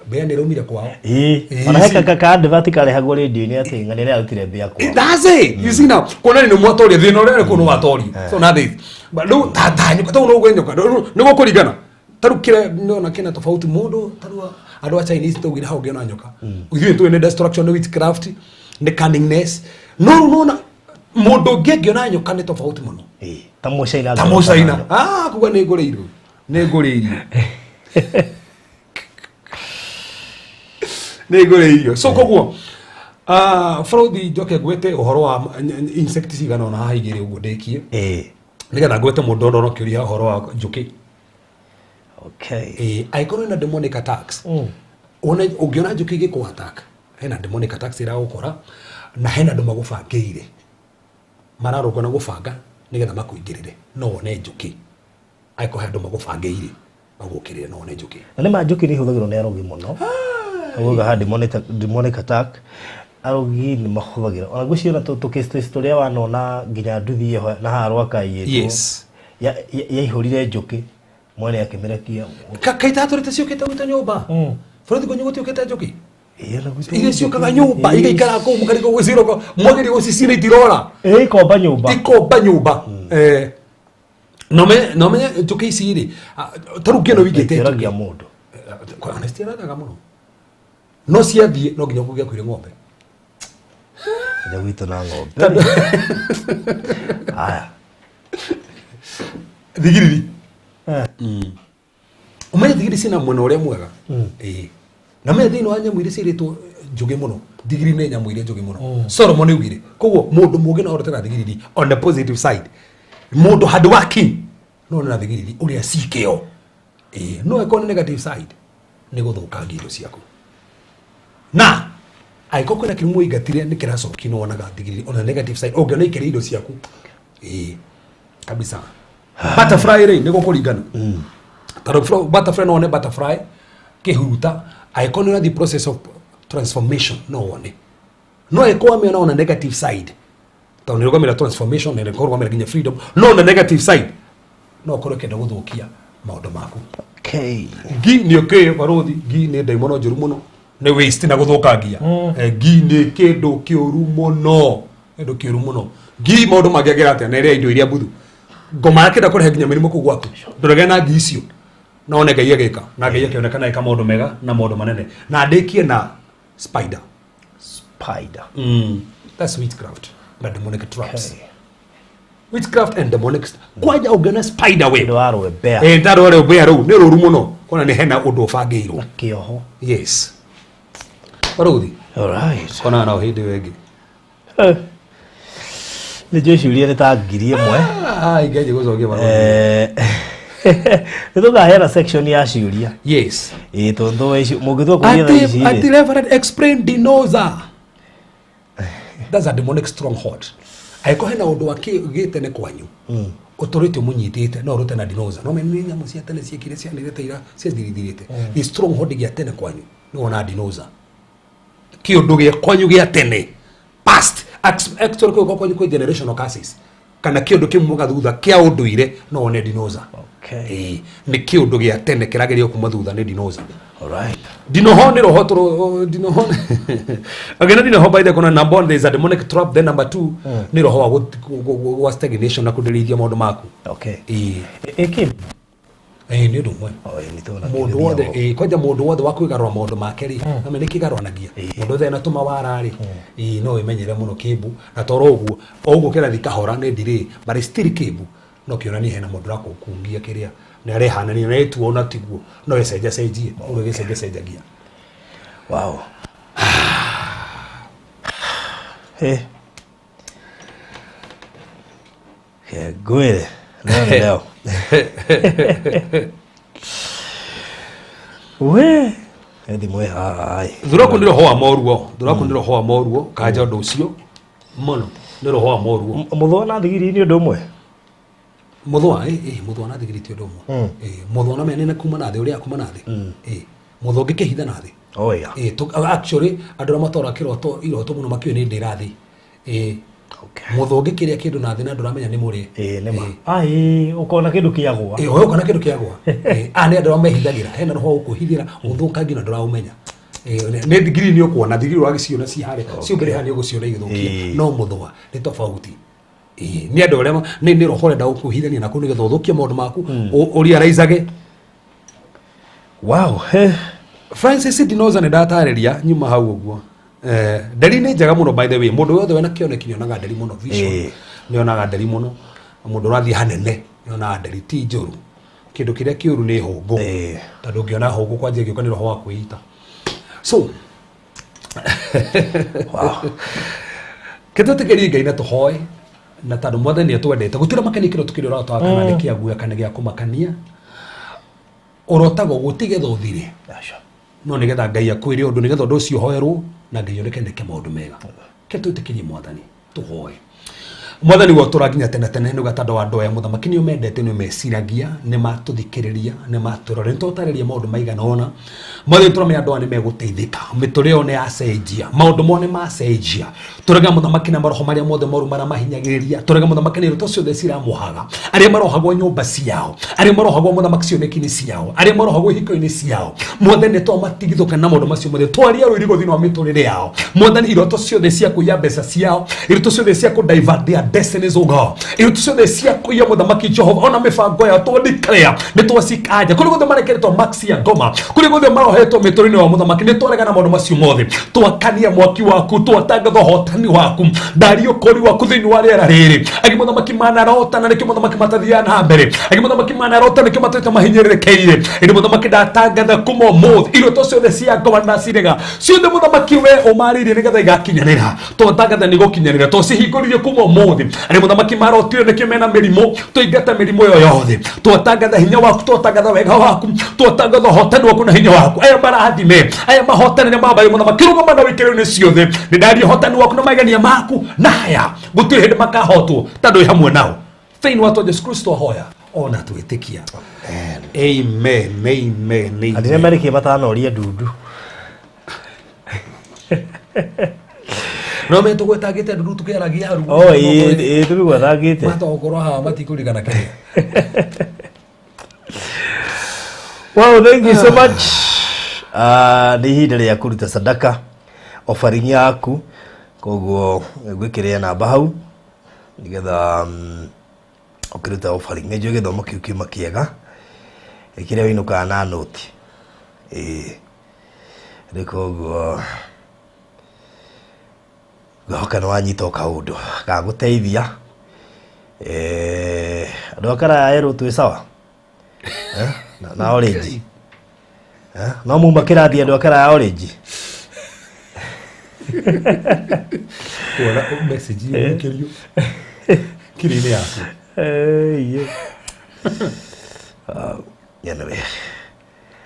Speaker 3: mbĩa nĩ ĩraumire kwao.
Speaker 4: Ĩĩ. Ona he ka advert karehagwo rĩndiũ-inĩ atĩ ng'ania nĩ arutire mbĩa kwao.
Speaker 3: That's it. You see now, kuona nĩ mwatoria thĩna ũrĩa ũrĩ kũu nĩ watorio. So now this. But rĩu ta ta nyoka ta ũguo nyoka nĩ gũkũringana. Ta rĩu kĩrĩa ndĩrona kĩna tofauti mũndũ ta rĩu andũ a Chinese twaugire hau ũngĩona nyoka. Ithuĩ tũĩ nĩ destruction nĩ witchcraft nĩ cunningness. No rĩu nona mũndũ ũngĩ angĩona nyoka nĩ tofauti mũno.
Speaker 4: Ta mũcaina.
Speaker 3: Ta mũcaina. Ah, kuga nĩ ngũrĩirwo. Nĩ ngũrĩirio. Nĩ ngũrĩirio. So koguo bũrũthi njoke ngwete ũhoro wa insect cigana ũna haha igĩrĩ ũguo ndĩkie. Nĩgetha ngwete mũndũ ũrĩa ũrokĩũria ũhoro wa njũkĩ.
Speaker 4: Okay.
Speaker 3: Angĩkorwo ĩna demonic attacks. Wone ũngĩona njũkĩ igĩkũ attack, hena demonic attacks iragũkora na hena andũ magũbangĩire. Mararũnga na gũbanga nĩgetha makũingĩrĩre no wone njũkĩ. Angĩkorwo he andũ magũbangĩire magũkĩrĩre no wone njũkĩ.
Speaker 4: Na nĩ ma njũkĩ nĩ ihũthagĩrwo nĩ arogi mũno. Augaga ha demonic attack arogi nĩ mahũthagĩra. Ona ngwĩciria ona tũkĩstĩci tũrĩa wanona nginya nduthi ĩyo na haha Rwaka ĩtwo.
Speaker 3: Yes.
Speaker 4: Yaihũrire njũkĩ mwene akĩmĩrekia.
Speaker 3: Kaita tũrĩte ciũkĩte gwitũ nyũmba. Bũrũri kwanyu gũtiũkĩte njũkĩ?
Speaker 4: Ĩĩ, na gwitũ
Speaker 3: Iria
Speaker 4: njũkĩ
Speaker 3: ciũkaga
Speaker 4: nĩ-
Speaker 3: nyũmba,
Speaker 4: ĩĩ.
Speaker 3: igaikara kũu mũkarigwo gwĩciroka, mwageria gũcicina itirora.
Speaker 4: Ĩĩ, ikomba nyũmba.
Speaker 3: Ikomba nyũmba. No menye njũkĩ ici rĩ, ta rĩu ngĩona ũigĩte njũkĩ.
Speaker 4: Itiũragia mũndũ.
Speaker 3: Ona citirathaga mũno. No ciathiĩ no nginya kũngĩakuire ng'ombe.
Speaker 4: Nja gwitũ na ng'ombe. Aya.
Speaker 3: Thigiriri. Ũmenye thigiriri ciĩna mwena ũrĩa mwega. Ĩĩ. Na ũmenye thĩinĩ wa nyamũ iria ciĩrĩtwo njũgĩ mũno, thigiriri nĩ nyamũ iria njũgĩ mũno. Solomon augire, koguo mũndũ mũũgĩ no ahote na thigiriri on the positive side. Mũndũ hard working no one na thigiriri ũrĩa cikĩo. Ĩĩ, no ĩkorwo nĩ negative side nĩ gũthũkangia indo ciaku. Na angĩkorwo kwĩna kĩrimũ ũingatire nĩ kĩracokia nĩ wonaga thigiriri on the negative side ũngĩona ikĩrĩa indo ciaku. Ĩĩ, kabisa. Butterfly rĩ nĩ gũkũringana. Tondũ butterfly no wone butterfly kĩhuruta angĩkorwo nĩ ũrathiĩ process of transformation no wone. No angĩkorwo wamĩona on a negative side Tondũ nĩ ĩrũgamĩrĩra transformation na ĩrũgamĩrĩra nginya freedom, no na negative side no ũkorwo ĩkĩenda gũthũkia maũndũ maku.
Speaker 4: Okay.
Speaker 3: Ngi nĩ ũkĩĩ barũthi, ngi nĩ ndaimono njũru mũno, nĩ waste na gũthũkangia. Ngi nĩ kĩndũ kĩũru mũno, kĩndũ kĩũru mũno. Ngi maũndũ mangĩagĩra atĩa na ĩrĩa indo iria mbuthu ngoma yakĩenda kũrehe nginya mĩrimũ kũu gwaku, ndũregane na ngi icio, no one Ngai agĩka na Ngai akĩonekana ĩka maũndũ mega na maũndũ manene. Na ndĩkie na spider.
Speaker 4: Spider.
Speaker 3: That's witchcraft na demonic traps.
Speaker 4: Okay.
Speaker 3: Witchcraft and demonic kwanja ũngĩona spider web
Speaker 4: Ũndũ wa rwembea.
Speaker 3: Ndarora rwembea rũu nĩ rũru mũno, kona nĩ hena ũndũ ũbangĩirwo.
Speaker 4: Kĩoho.
Speaker 3: Yes. Barũthi.
Speaker 4: All right.
Speaker 3: Kona na hĩndĩ ĩyo ĩngĩ.
Speaker 4: Nĩ njũĩ ciũria nĩ ta 1000.
Speaker 3: Ah, ingĩanjia gũcokia barũthi.
Speaker 4: Nĩ tũkaheana section ya ciũria.
Speaker 3: Yes.
Speaker 4: Ĩĩ, tondũ icio mũngĩtua kũria thaa ici rĩ.
Speaker 3: Ati Reverend explain dinosaur. That's a demonic stronghold. Angĩkorwo hena ũndũ wa gĩtene kwanyu ũtũrĩte ũmũnyitĩte, no ũrute na dinosaur. No mene nĩ nyamũ cia tene ciekire cianĩrĩte ira ciathirithirĩte. Nĩ stronghold gĩa tene kwanyu nĩ wona dinosaur. Kĩũndũ gĩa kwanyu gĩa tene past actually kũu kwanyu kwĩ generational curses kana kĩũndũ kĩmwe thutha kĩa ũndũire, no wone dinosaur.
Speaker 4: Okay.
Speaker 3: Ĩĩ, nĩ kĩũndũ gĩa tene kĩragerio kuma thutha nĩ dinosaur.
Speaker 4: All right.
Speaker 3: Dinoho nĩ roho tũro dinoho. Again, dinoho by the corner, number one, there is a demonic trap, then number two nĩ roho wa wa stagnation na kũndirithia maũndũ maku.
Speaker 4: Okay.
Speaker 3: Ĩĩ.
Speaker 4: Ĩkĩ?
Speaker 3: Ĩĩ, nĩ ũndũ ũmwe.
Speaker 4: Oh, nĩ tũna
Speaker 3: Mũndũ wothe, ĩĩ, kwanja mũndũ wothe wa kwĩgarũra maũndũ make rĩ, na nĩ kĩgarũranagia mũndũ wothe ena tũmawara rĩ, ĩĩ, no wĩmenyere mũno kĩmbu na toro ũguo o ũguo kĩrathi kahora nĩ ndirĩ, but still kĩmbu no kĩonanie hena mũndũ ũrakũkungia kĩrĩa nĩ arehanania na ĩtuo na tiguo, no ĩcenjacenjie ũguo ĩgĩcenjacenjagia.
Speaker 4: Wow. Hey. Ngwĩre leo nĩ leo. We, thimũ ĩ haha ĩ.
Speaker 3: Thuraku nĩ roho wa moruo, thuraku nĩ roho wa moruo, kanja ũndũ ũcio mũno nĩ roho wa moruo.
Speaker 4: Mũthũa na thigiri nĩ ũndũ ũmwe?
Speaker 3: Mũthũa, ĩ, mũthũa na thigiri ti ũndũ ũmwe. Ĩ, mũthũa na mene kuma na thĩ, ũrĩa kuma na thĩ. Ĩ, mũthũa ũngĩkĩhitha na thĩ.
Speaker 4: Oh yeah.
Speaker 3: Ĩ, actually andũ arĩa matwaraga kĩroto iroto mũno makĩũĩ nĩ ndĩra thĩ. Ĩ,
Speaker 4: Okay.
Speaker 3: mũthũa ũngĩkĩrĩa kĩndũ na thĩ na ndũramenya nĩ mũrĩe.
Speaker 4: Ĩ, nĩ ma. Ah, ĩ, ũkona kĩndũ kĩagũa.
Speaker 3: Ĩ, ũyũ ũkona kĩndũ kĩagũa. Ĩ, aya nĩ andũ arĩa mehithagĩra, hena roho wa gũkwĩhithĩra, ũthũkangie na ndũraũmenya. Ĩ, nĩ thigiri nĩ ũkuona, thigiri ũragĩciona ci harĩa, ciũmbĩre haha nĩ ũgũciona igĩthũkia. No mũthũa nĩ tofauti. Ĩ, nĩ andũ arĩa nĩ roho ũrenda gũkwĩhithania naku nĩgetha ũthũkie maũndũ maku, ũrealize-age.
Speaker 4: Wow. He.
Speaker 3: Francis Dinoza nĩ ndatarĩria nyuma hau ũguo. Nderi nĩ njega mũno by the way, mũndũ wothe wĩna kĩoneki nĩonaga nderi mũno, vision nĩonaga nderi mũno, mũndũ ũrathiĩ hanene nĩonaga nderi ti njũru. Kĩndũ kĩrĩa kĩũru nĩ hũngũ, tondũ ũngĩona hũngũ kwanja ĩgĩũka nĩ roho wa kwĩita. So
Speaker 4: Wow.
Speaker 3: kĩtwĩtĩkĩrie Ngai na tũhoe, na tondũ Mwathani nĩatwendete, gũtirĩ makania kĩroto kĩrĩa ũrotaga kana nĩ kĩa guoya kana gĩa kũmakania, ũrotaga ũguo ti getha ũthire,
Speaker 4: Aca.
Speaker 3: no nĩgetha Ngai akwĩre ũndũ, nĩgetha ũndũ ũcio ũhoerwo na Ngai oneke nĩke maũndũ mega. Ke twĩtĩkĩrie Mwathani, tũhoe. Mwathani wa nginya tene tene nĩ gatanda wa andũ aya mũthamaki nĩ ũmendete, nĩ ũmeciragia, nĩ matũthikĩrĩria, nĩ matũrora, nĩ tũtarĩria maũndũ maigana ũna. Mwathani tũramenya andũ aya nĩ megũteithĩka, mĩtũrĩre yao nĩ yacenjia, maũndũ mao nĩ macenjia. Tũrega mũthamaki na maroho marĩa mothe moru maramahinyagĩrĩria, tũrega mũthamaki na iroto ciothe ciramũhaga, arĩa marohagwo nyũmba ciao, arĩa marohagwo mũthamaki cioneki-inĩ ciao, arĩa marohagwo ihiko-inĩ ciao, Mwathani nĩ twamatigithũkana na maũndũ macio mothe, twaria rũirigo thĩinĩ wa mĩtũrĩre yao. Mwathani iroto ciothe cia kũiya mbeca ciao, iroto ciothe cia kũ divert their destinies, O God, iroto ciothe cia kũiya mũthamaki Jehova ona mĩbango yao, twa declare nĩ twacikanja kũrĩa guothe marekeretwo max ya ngoma, kũrĩa guothe marohetwo mĩtũrĩre wa mũthamaki, nĩ twaregana maũndũ macio mothe, twakania mwaki waku, twatangatha ũhotani waku, ndaria ũkũri waku thĩinĩ wa rĩera rĩrĩ. Angĩ mũthamaki manarota na nĩkĩo mũthamaki matathiaga na mbere, angĩ mũthamaki manarota nĩkĩo matũĩte mahinyĩrĩrĩkĩire, ĩndĩ mũthamaki ndatangatha kuma ũmũthĩ iroto ciothe cia ngoma ndacirega ciothe mũthamaki we ũmarĩirie nĩgetha igakinyanĩra, twatangatha nĩ gũkinyanĩra, twacihingũririe kuma ũmũthĩ. Arĩa mũthamaki marotire nĩkĩo mena mĩrimũ, twaingata mĩrimũ ĩyo yothe, twatangatha hinya waku, twatangatha wega waku, twatangatha ũhotani waku na hinya waku. Aya marathime, aya mahotani nĩ mambaĩ mũthamaki, rũgama na wĩkĩrĩro-inĩ ciothe, nĩ ndaria ũhotani waku na magenia maku, na haya gũtirĩ hĩndĩ makahotwo tondũ wĩ hamwe nao. Thĩinĩ wa Jesu Kristo ahoya ona twĩtĩkia. Amen, amen, amen.
Speaker 4: Andire marĩkie matanoria ndundu.
Speaker 3: No me tũgwetangĩte nduru tũkĩaragia haru.
Speaker 4: Oh, ĩĩ tũmĩgwetangĩte.
Speaker 3: Matokorwo haha matikũririkana kĩrĩa.
Speaker 4: Wow, thank you so much. Nĩ ihinda rĩa kũruta sadaka offering yaku, koguo ngwĩkĩrĩre namba hau nĩgetha ũkĩruta offering. Nĩ njũĩ gĩthomo kĩu kiuma kĩega, kĩrĩa wĩinũkaga na noti. Ĩĩ rĩu koguo ngĩhoka nĩ wanyita o kaũndũ gagũteithia. Andũ a karaya erũ twĩ sawa? Na orange. No muma kĩrathi andũ a karaya orange.
Speaker 3: Kuona message ĩyo ĩkĩrio kiri-inĩ yaku.
Speaker 4: Anyway.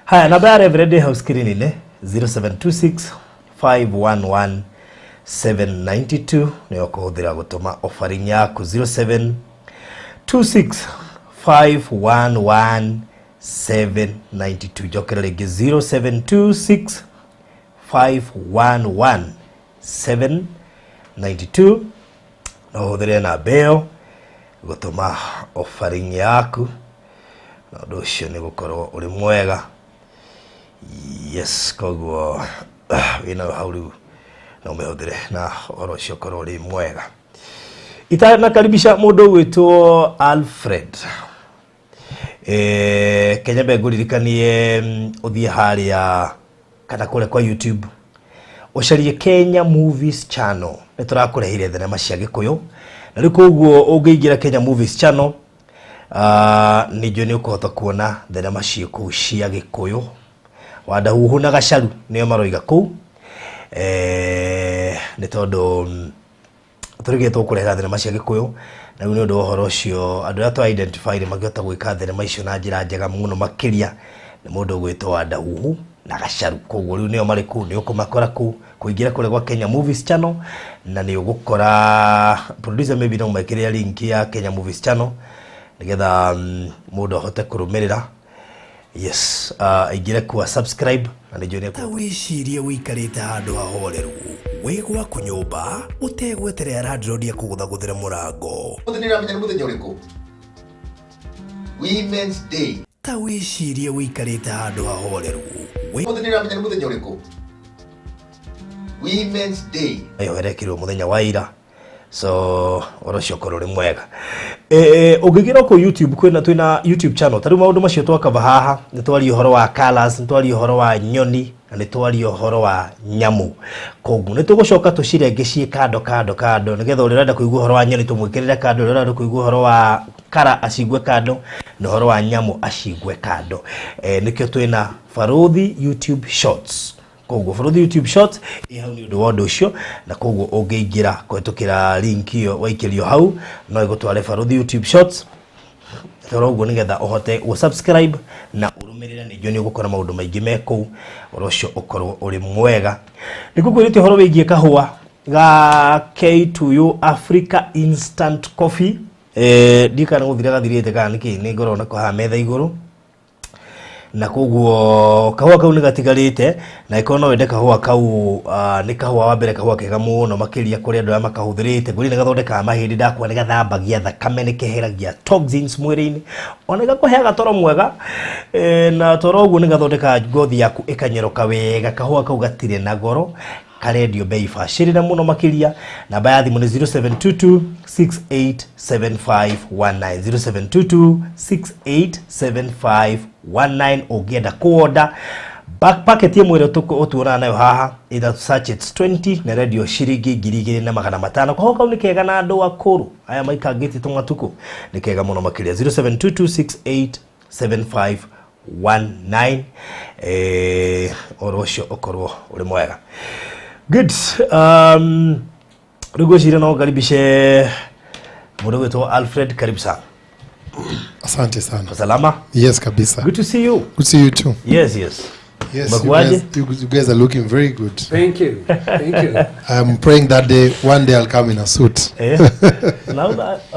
Speaker 4: Haya, namba ya Reverend hau screen-inĩ 0726 511 792 nĩyo kũhũthĩra gũtũma offering yaku 0726 511 792. Njokera rĩngĩ 0726 511 792 no ũhũthĩre namba ĩyo gũtũma offering yaku, na ũndũ ũcio nĩ gũkorwo ũrĩ mwega. Yes, koguo wĩnayo hau rĩu no ũmĩhũthĩre na ũhoro ũcio ũkorwo ũrĩ mwega. Itanakaribisha mũndũ ũgwĩtwo Alfred. Kenya mbe ngũririkanie ũthiĩ harĩa kana kũrĩa kwa YouTube ũcarie Kenya Movies Channel. Nĩ tũrakũreheire thenema cia Gĩkũyũ, na rĩu koguo ũngĩingĩra Kenya Movies Channel nĩ njũĩ nĩ ũkũhota kuona thenema ciĩ kũu cia Gĩkũyũ. Wandahuhu na Gacaru nĩo maroiga kũu. Nĩ tondũ tũrĩgĩtwo kũrehera thenema cia Gĩkũyũ, na rĩu nĩ ũndũ wa ũhoro ũcio andũ arĩa twa identify nĩ makĩhota gwĩka thenema icio na njĩra njega mũno makĩria nĩ mũndũ ũgwĩtwo Wandahuhu na Gacaru. Koguo rĩu nĩo marĩ kũu, nĩ ũkũmakora kũu kũingĩra kũrĩa gwa Kenya Movies Channel, na nĩ ũgũkora producer maybe no mekĩrĩre link ya Kenya Movies Channel nĩgetha mũndũ ahote kũrũmĩrĩra. Yes, aingĩre kwa subscribe na nĩ njũĩ nĩ
Speaker 1: Ta wĩcirie ũikarĩte handũ hahoreru wĩ gwaku nyũmba ũtegweterera landlord akũgũthagũthĩre mũrango.
Speaker 5: Mũthenya ũramenya nĩ mũthenya ũrĩkũ? Women's Day.
Speaker 1: Ta wĩcirie ũikarĩte handũ hahoreru wĩ
Speaker 5: Mũthenya ũramenya nĩ mũthenya ũrĩkũ? Women's Day.
Speaker 4: Ĩyo ĩrekĩrwo mũthenya wa ira, so ũhoro ũcio ũkorwo ũrĩ mwega. Ũngĩingĩra kũu YouTube, kwĩna twĩna YouTube channel. Ta rĩu maũndũ macio twakaba haha, nĩ twaria ũhoro wa colours, nĩ twaria ũhoro wa nyoni, na nĩ twaria ũhoro wa nyamũ. Koguo nĩ tũgũcoka tũcirenge ciĩ kando kando kando, nĩgetha ũrĩa ũrenda kũigua ũhoro wa nyoni tũmwĩkĩrĩre kando, ũrĩa ũrenda kũigua ũhoro wa kara acigue kando, na ũhoro wa nyamũ acigue kando. Nĩkĩo twĩna Barũthi YouTube Shorts. Koguo Barũthi YouTube Shorts ĩ hau nĩ ũndũ wa ũndũ ũcio, na koguo ũngĩingĩra kũhĩtũkĩra link ĩyo waikĩrio hau no ĩgũtware Barũthi YouTube Shorts. Toro ũguo nĩgetha ũhote gũ-subscribe na ũrũmĩrĩre, nĩ njũĩ nĩ ũgũkora maũndũ maingĩ me kũu, ũhoro ũcio ũkorwo ũrĩ mwega. Nĩ ngũkwĩrĩte ũhoro wĩgiĩ kahũa ga K2U Africa Instant Coffee. Ndiũĩ kana gũthira gathirĩte kana nĩkĩ, nĩ ngoragwo nako haha metha igũrũ, na koguo kahũa kau nĩ gatigarĩte, na ĩkorwo no wende kahũa kau, nĩ kahũa wa mbere, kahũa kega mũno makĩria kũrĩ andũ arĩa makahũthĩrĩte. Ngwĩrire nĩ gathondekaga mahĩndĩ, ndakua nĩ gathambagia thakame, nĩ keheragia toxins mwĩrĩ-inĩ, ona gakũheaga toro mwega, na toro ũguo nĩ gathondekaga ngothi yaku ĩkanyoroka wega. Kahũa kau gatirĩ na goro, karendio bei bacĩrĩre mũno makĩria. Namba ya thimũ nĩ 0722 687519, 0722 687519. Ũngĩenda kũoda packet ĩmwe ĩrĩa ũtuonaga nayo haha ĩna sachets 20 na ĩrendio ciringi 2500. Kahũa kau nĩ kega na andũ akũrũ aya maikangĩtie tũmatukũ, nĩ kega mũno makĩria. 0722 687519. Ũhoro ũcio ũkorwo ũrĩ mwega. Good. Rĩu ngwĩciria no ngaribishe mũndũ ũgwĩtwo Alfred. Karibu sana.
Speaker 6: Asante sana.
Speaker 4: Salama?
Speaker 6: Yes, kabisa.
Speaker 4: Good to see you.
Speaker 6: Good to see you too.
Speaker 4: Yes, yes.
Speaker 6: Yes,
Speaker 4: Umekuaje?
Speaker 6: you guys are looking very good.
Speaker 3: Thank you. Thank you.
Speaker 6: I'm praying that day, one day I'll come in a suit.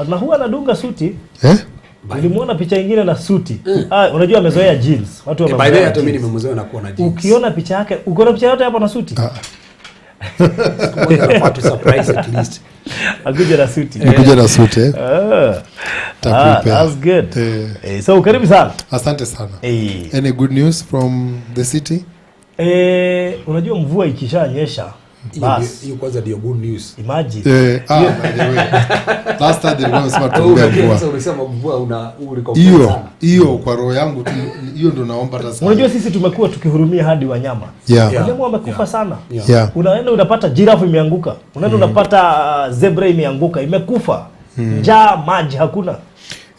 Speaker 4: Na huwa anadunga suti.
Speaker 6: Eh?
Speaker 4: Ulimuona picha nyingine na suti. Unajua amezoea jeans. Watu
Speaker 3: By the way,
Speaker 4: wamezoea
Speaker 3: hata mimi
Speaker 4: jeans.
Speaker 3: nimemzoea na kuwa na jeans.
Speaker 4: Ukiona picha yake, ukiona picha yote hapo na suti?
Speaker 3: Siku moja anafaa tu surprise at least.
Speaker 4: Akuja na suti.
Speaker 6: Nikuja na suti, eh?
Speaker 4: Ah.
Speaker 6: Nitaprepare.
Speaker 4: Ah, that's good.
Speaker 6: Eh.
Speaker 4: Eh, so karibu sana.
Speaker 6: Asante sana.
Speaker 4: Eh.
Speaker 6: Any good news from the city?
Speaker 4: Eh, unajua mvua ikishanyesha
Speaker 3: Hiyo
Speaker 4: bas,
Speaker 3: hiyo kwanza ndio good news.
Speaker 4: imagine.
Speaker 6: Eh, by the way. Last time nilikuwa nimesema tuombee
Speaker 3: Unajua
Speaker 6: mvua.
Speaker 3: sasa ulisema mvua una ulicomplain
Speaker 6: Hiyo
Speaker 3: sana.
Speaker 6: hiyo kwa roho yangu tu, hiyo ndo naomba hata sasa.
Speaker 4: Unajua sisi tumekuwa tukihurumia hadi wanyama.
Speaker 6: Yeah.
Speaker 3: Yeah.
Speaker 4: Wanyama wamekufa sana.
Speaker 6: Yeah.
Speaker 4: Unaenda unapata giraffe imeanguka, unaenda unapata zebra imeanguka, imekufa. Njaa, maji hakuna.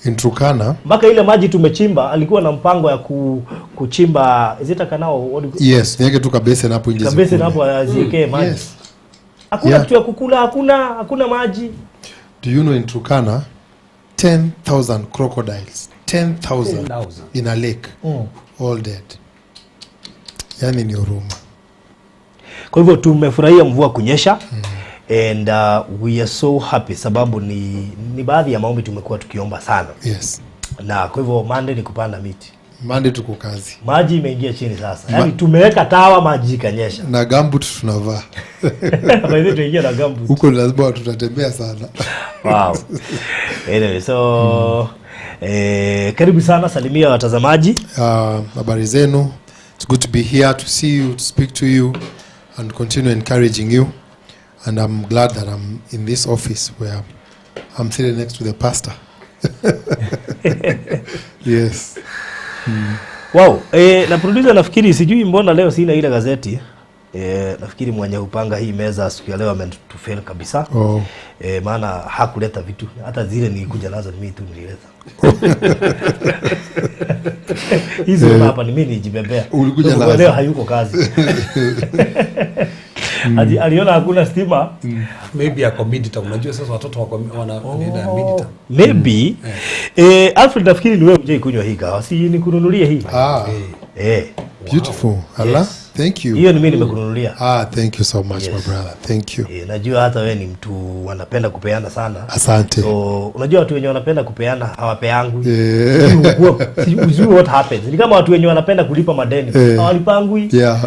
Speaker 6: In Turkana,
Speaker 4: Mpaka ile maji tumechimba, alikuwa na mpango ya kuchimba, is it a canal? What do you-
Speaker 6: yes, niweke tu kabese hapo nje.
Speaker 4: Kabisa
Speaker 6: zikule.
Speaker 4: hapo aziwekee maji.
Speaker 6: Yes.
Speaker 4: Hakuna
Speaker 6: Yeah.
Speaker 4: kitu ya kukula, hakuna maji.
Speaker 6: Do you know in Turkana 10,000 crocodiles, 10,000
Speaker 3: 10,000.
Speaker 6: in a lake, all dead. Yani ni huruma.
Speaker 4: Kwa hivyo tumefurahia mvua kunyesha and we are so happy sababu ni baadhi ya maombi tumekuwa tukiomba sana.
Speaker 6: Yes.
Speaker 4: Na kwa hivyo Monday ni kupanda miti.
Speaker 6: Monday tuko kazi.
Speaker 4: Maji imeingia chini sasa. Yaani tumeweka tawa maji ikanyesha.
Speaker 6: Na gumboot tunavaa.
Speaker 4: By the way tuingia na gumboot.
Speaker 6: Huko lazima tutatembea sana.
Speaker 4: Wow. Anyway, so karibu sana, salimia watazamaji.
Speaker 6: Habari zenu. It's good to be here to see you, to speak to you and continue encouraging you. And I'm glad that I'm in this office where I'm sitting next to the pastor. Yes.
Speaker 4: Wow. Na producer nafikiri sijui mbona leo sina ile gazeti. Nafikiri mwenye upanga hii meza siku ya leo ametufail kabisa.
Speaker 6: Oh.
Speaker 4: Maana hakuleta vitu, hata zile nilikuja nazo mimi tu nilileta. Hizo hapa ni mimi nilijibebea.
Speaker 6: Ulikuja
Speaker 4: Kwa
Speaker 6: nazo.
Speaker 4: Leo hayuko kazi. Aliona hakuna stima.
Speaker 3: Maybe ako midterm. Unajua sasa watoto wako wana nenda midterm.
Speaker 4: Maybe. Alfred nafikiri ni wewe hujai kunywa hii kahawa. Si nikununulie hii.
Speaker 6: Ah, beautiful. Allah,
Speaker 4: Yes.
Speaker 6: thank you.
Speaker 4: Hiyo ni mimi nimekununulia.
Speaker 6: Ah, thank you so much,
Speaker 4: Yes.
Speaker 6: my brother. Thank you.
Speaker 4: Najua hata wewe ni mtu wanapenda kupeana sana.
Speaker 6: Asante.
Speaker 4: So unajua watu wenye wanapenda kupeana hawapeangwi.
Speaker 6: Yeah.
Speaker 4: Sijui what happens. Ni kama watu wenye wanapenda kulipa madeni hawalipangwi.
Speaker 6: Yeah.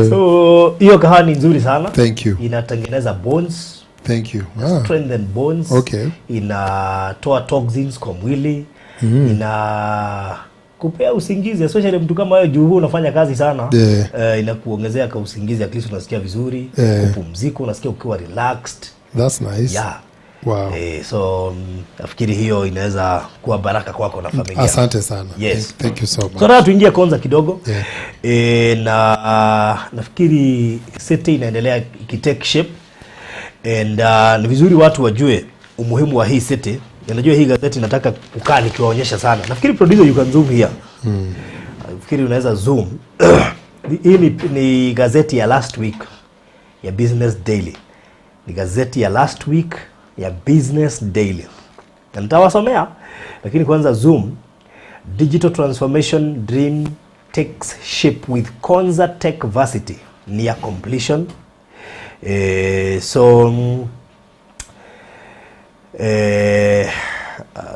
Speaker 4: So hiyo kahawa ni nzuri sana.
Speaker 6: Thank you.
Speaker 4: Inatengeneza bones.
Speaker 6: Thank you.
Speaker 4: Strengthen bones.
Speaker 6: Okay.
Speaker 4: Inatoa toxins kwa mwili. Ina kupea usingizi, especially mtu kama wewe juu unafanya kazi sana.
Speaker 6: Yeah.
Speaker 4: Inakuongezea ka usingizi, at least unasikia vizuri, kupumzika, unasikia ukiwa relaxed.
Speaker 6: That's nice.
Speaker 4: Yeah.
Speaker 6: Wow.
Speaker 4: So nafikiri hiyo inaweza kuwa baraka kwako na familia.
Speaker 6: Asante sana.
Speaker 4: Yes.
Speaker 6: Thank you so much.
Speaker 4: So nataka tuingie Konza kidogo.
Speaker 6: Yeah.
Speaker 4: Na nafikiri city inaendelea ikitake shape and ni vizuri watu wajue umuhimu wa hii city. Najua hii gazeti nataka kukaa nikiwaonyesha sana. Nafikiri producer you can zoom here. Nafikiri unaweza zoom. Hii ni gazeti ya last week ya Business Daily. Ni gazeti ya last week ya Business Daily. Na nitawasomea, lakini kwanza zoom. Digital transformation dream takes shape with Konza Tech Varsity near completion. So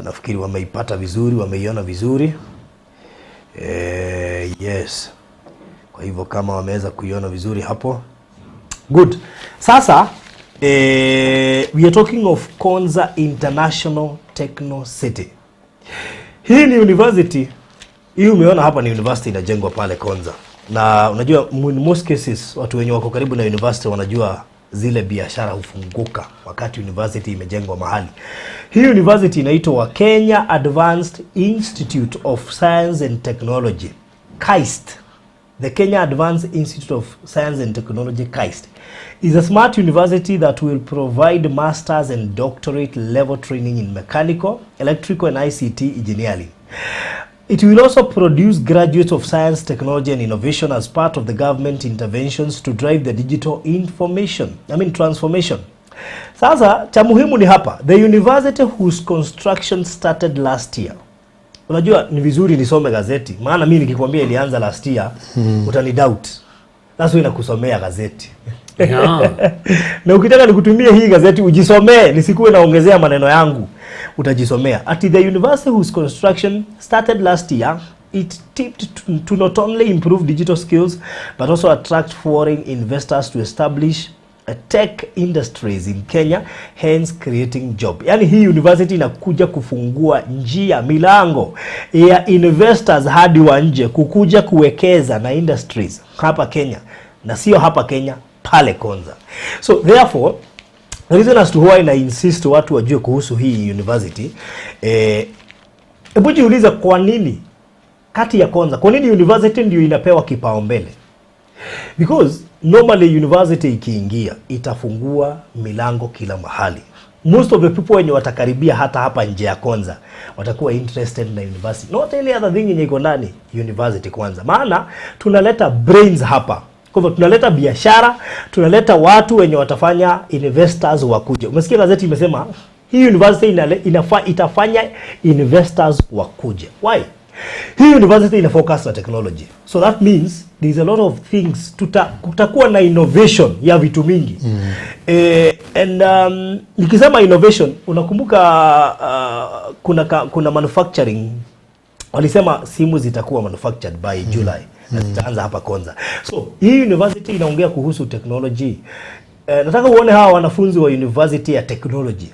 Speaker 4: nafikiri wameipata vizuri, wameiona vizuri. Yes. Kwa hivyo kama wameweza kuiona vizuri hapo. Good. Sasa we are talking of Konza International Techno City. Hii ni university. Hii umeona hapa ni university inajengwa pale Konza. Na unajua in most cases watu wenye wako karibu na university wanajua zile biashara hufunguka wakati university imejengwa mahali. Hii university inaitwa Kenya Advanced Institute of Science and Technology, KAIST. The Kenya Advanced Institute of Science and Technology, KAIST, is a smart university that will provide master's and doctorate level training in mechanical, electrical and ICT engineering. It will also produce graduates of science, technology and innovation as part of the government interventions to drive the digital transformation. Sasa, cha muhimu ni hapa, the university whose construction started last year. Unajua ni vizuri nisome gazeti, maana mimi nikikwambia ilianza last year, utani doubt. That's why nakusomea gazeti.
Speaker 3: Yeah.
Speaker 4: Na ukitaka nikutumie hii gazeti ujisomee, nisikuwe naongezea maneno yangu. Utajisomea. At the university whose construction started last year It tipped to not only improve digital skills but also attract foreign investors to establish a tech industries in Kenya, hence creating job. Yani hii university inakuja kufungua njia, milango ya investors hadi wa nje kukuja kuwekeza na industries hapa Kenya, na sio hapa Kenya, pale Konza. So therefore the reason as to why na insist watu wajue kuhusu hii university, hebu jiulize kwa nini kati ya Konza, kwa nini university ndio inapewa kipaumbele? Because normally university ikiingia itafungua milango kila mahali. Most of the people wenye watakaribia hata hapa nje ya Konza watakuwa interested na university, not any other thing yenye iko ndani university kwanza, maana tunaleta brains hapa. Kwa hivyo tunaleta biashara, tunaleta watu wenye watafanya investors wakuje. Umesikia gazeti imesema hii university itafanya investors wakuje. Why? Hii university ina focus na technology. So that means there's a lot of things, kutakuwa na innovation ya vitu mingi. And nikisema innovation, unakumbuka kuna manufacturing walisema simu zitakuwa manufactured by July na zitaanza hapa Konza. So hii university inaongea kuhusu technology. Nataka uone hawa wanafunzi wa university ya technology,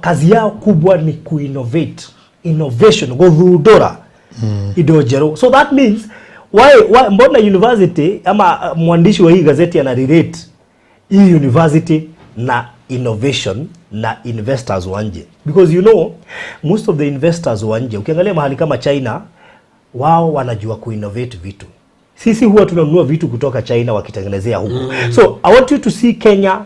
Speaker 4: kazi yao kubwa ni kuinnovate, innovation, guthundura indo njerũ. So that means why mbona university ama mwandishi wa hii gazeti ana relate hii university na innovation na investors wa nje? Because you know most of the investors wa nje, ukiangalia mahali kama China, wao wanajua kuinnovate vitu. Sisi huwa tunanunua vitu kutoka China wakitengenezea huko. So I want you to see Kenya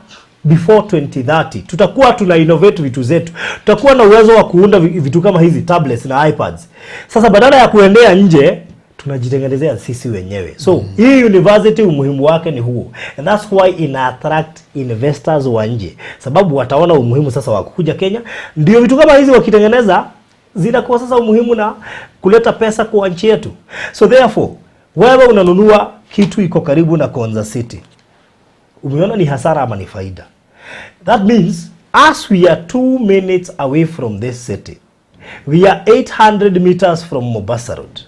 Speaker 4: before 2030 tutakuwa tuna innovate vitu zetu, tutakuwa na uwezo wa kuunda vitu kama hizi tablets na iPads. Sasa badala ya kuendea nje, tunajitengenezea sisi wenyewe. So hii university umuhimu wake ni huo, and that's why ina attract investors wa nje, sababu wataona umuhimu sasa wa kukuja Kenya. Ndio vitu kama hizi wakitengeneza zinakuwa sasa umuhimu na kuleta pesa kwa nchi yetu. So therefore wewe unanunua kitu iko karibu na Konza City, umeona ni hasara ama ni faida? That means as we are 2 minutes away from this city, we are 800 meters from Mombasa Road,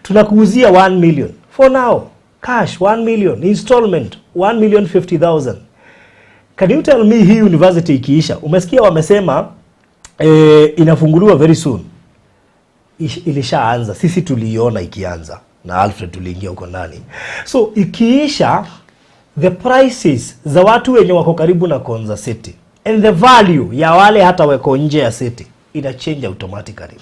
Speaker 4: tunakuuzia 1 million for now, cash 1 million, installment 1 million 50,000. Can you tell me, hii university ikiisha, umesikia wamesema inafunguliwa very soon. Ilishaanza, sisi tuliiona ikianza na Alfred, tuliingia huko ndani. So ikiisha, the prices za watu wenye wako karibu na Konza City and the value ya wale hata wako nje ya city ina change automatically,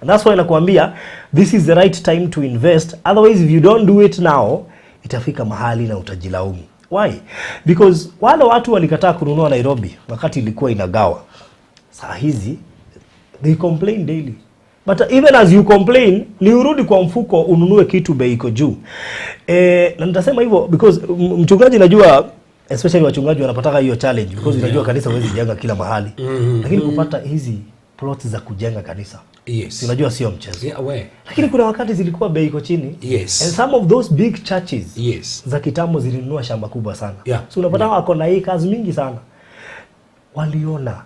Speaker 4: and that's why nakuambia this is the right time to invest. Otherwise, if you don't do it now, itafika mahali na utajilaumu. Why? Because wale watu walikataa kununua Nairobi wakati ilikuwa inagawa, saa hizi they complain daily. But even as you complain, ni urudi kwa mfuko ununue kitu bei iko juu. Na nitasema hivyo because mchungaji, najua especially wachungaji wanapataka hiyo challenge, because unajua kanisa huwezi jenga kila mahali, lakini kupata hizi plots za kujenga kanisa, si unajua sio mchezo?
Speaker 3: Yeah, we.
Speaker 4: Lakini kuna wakati zilikuwa bei iko chini. And some of those big churches za kitambo zilinunua shamba kubwa sana. So unapata wako na acres mingi sana. Waliona,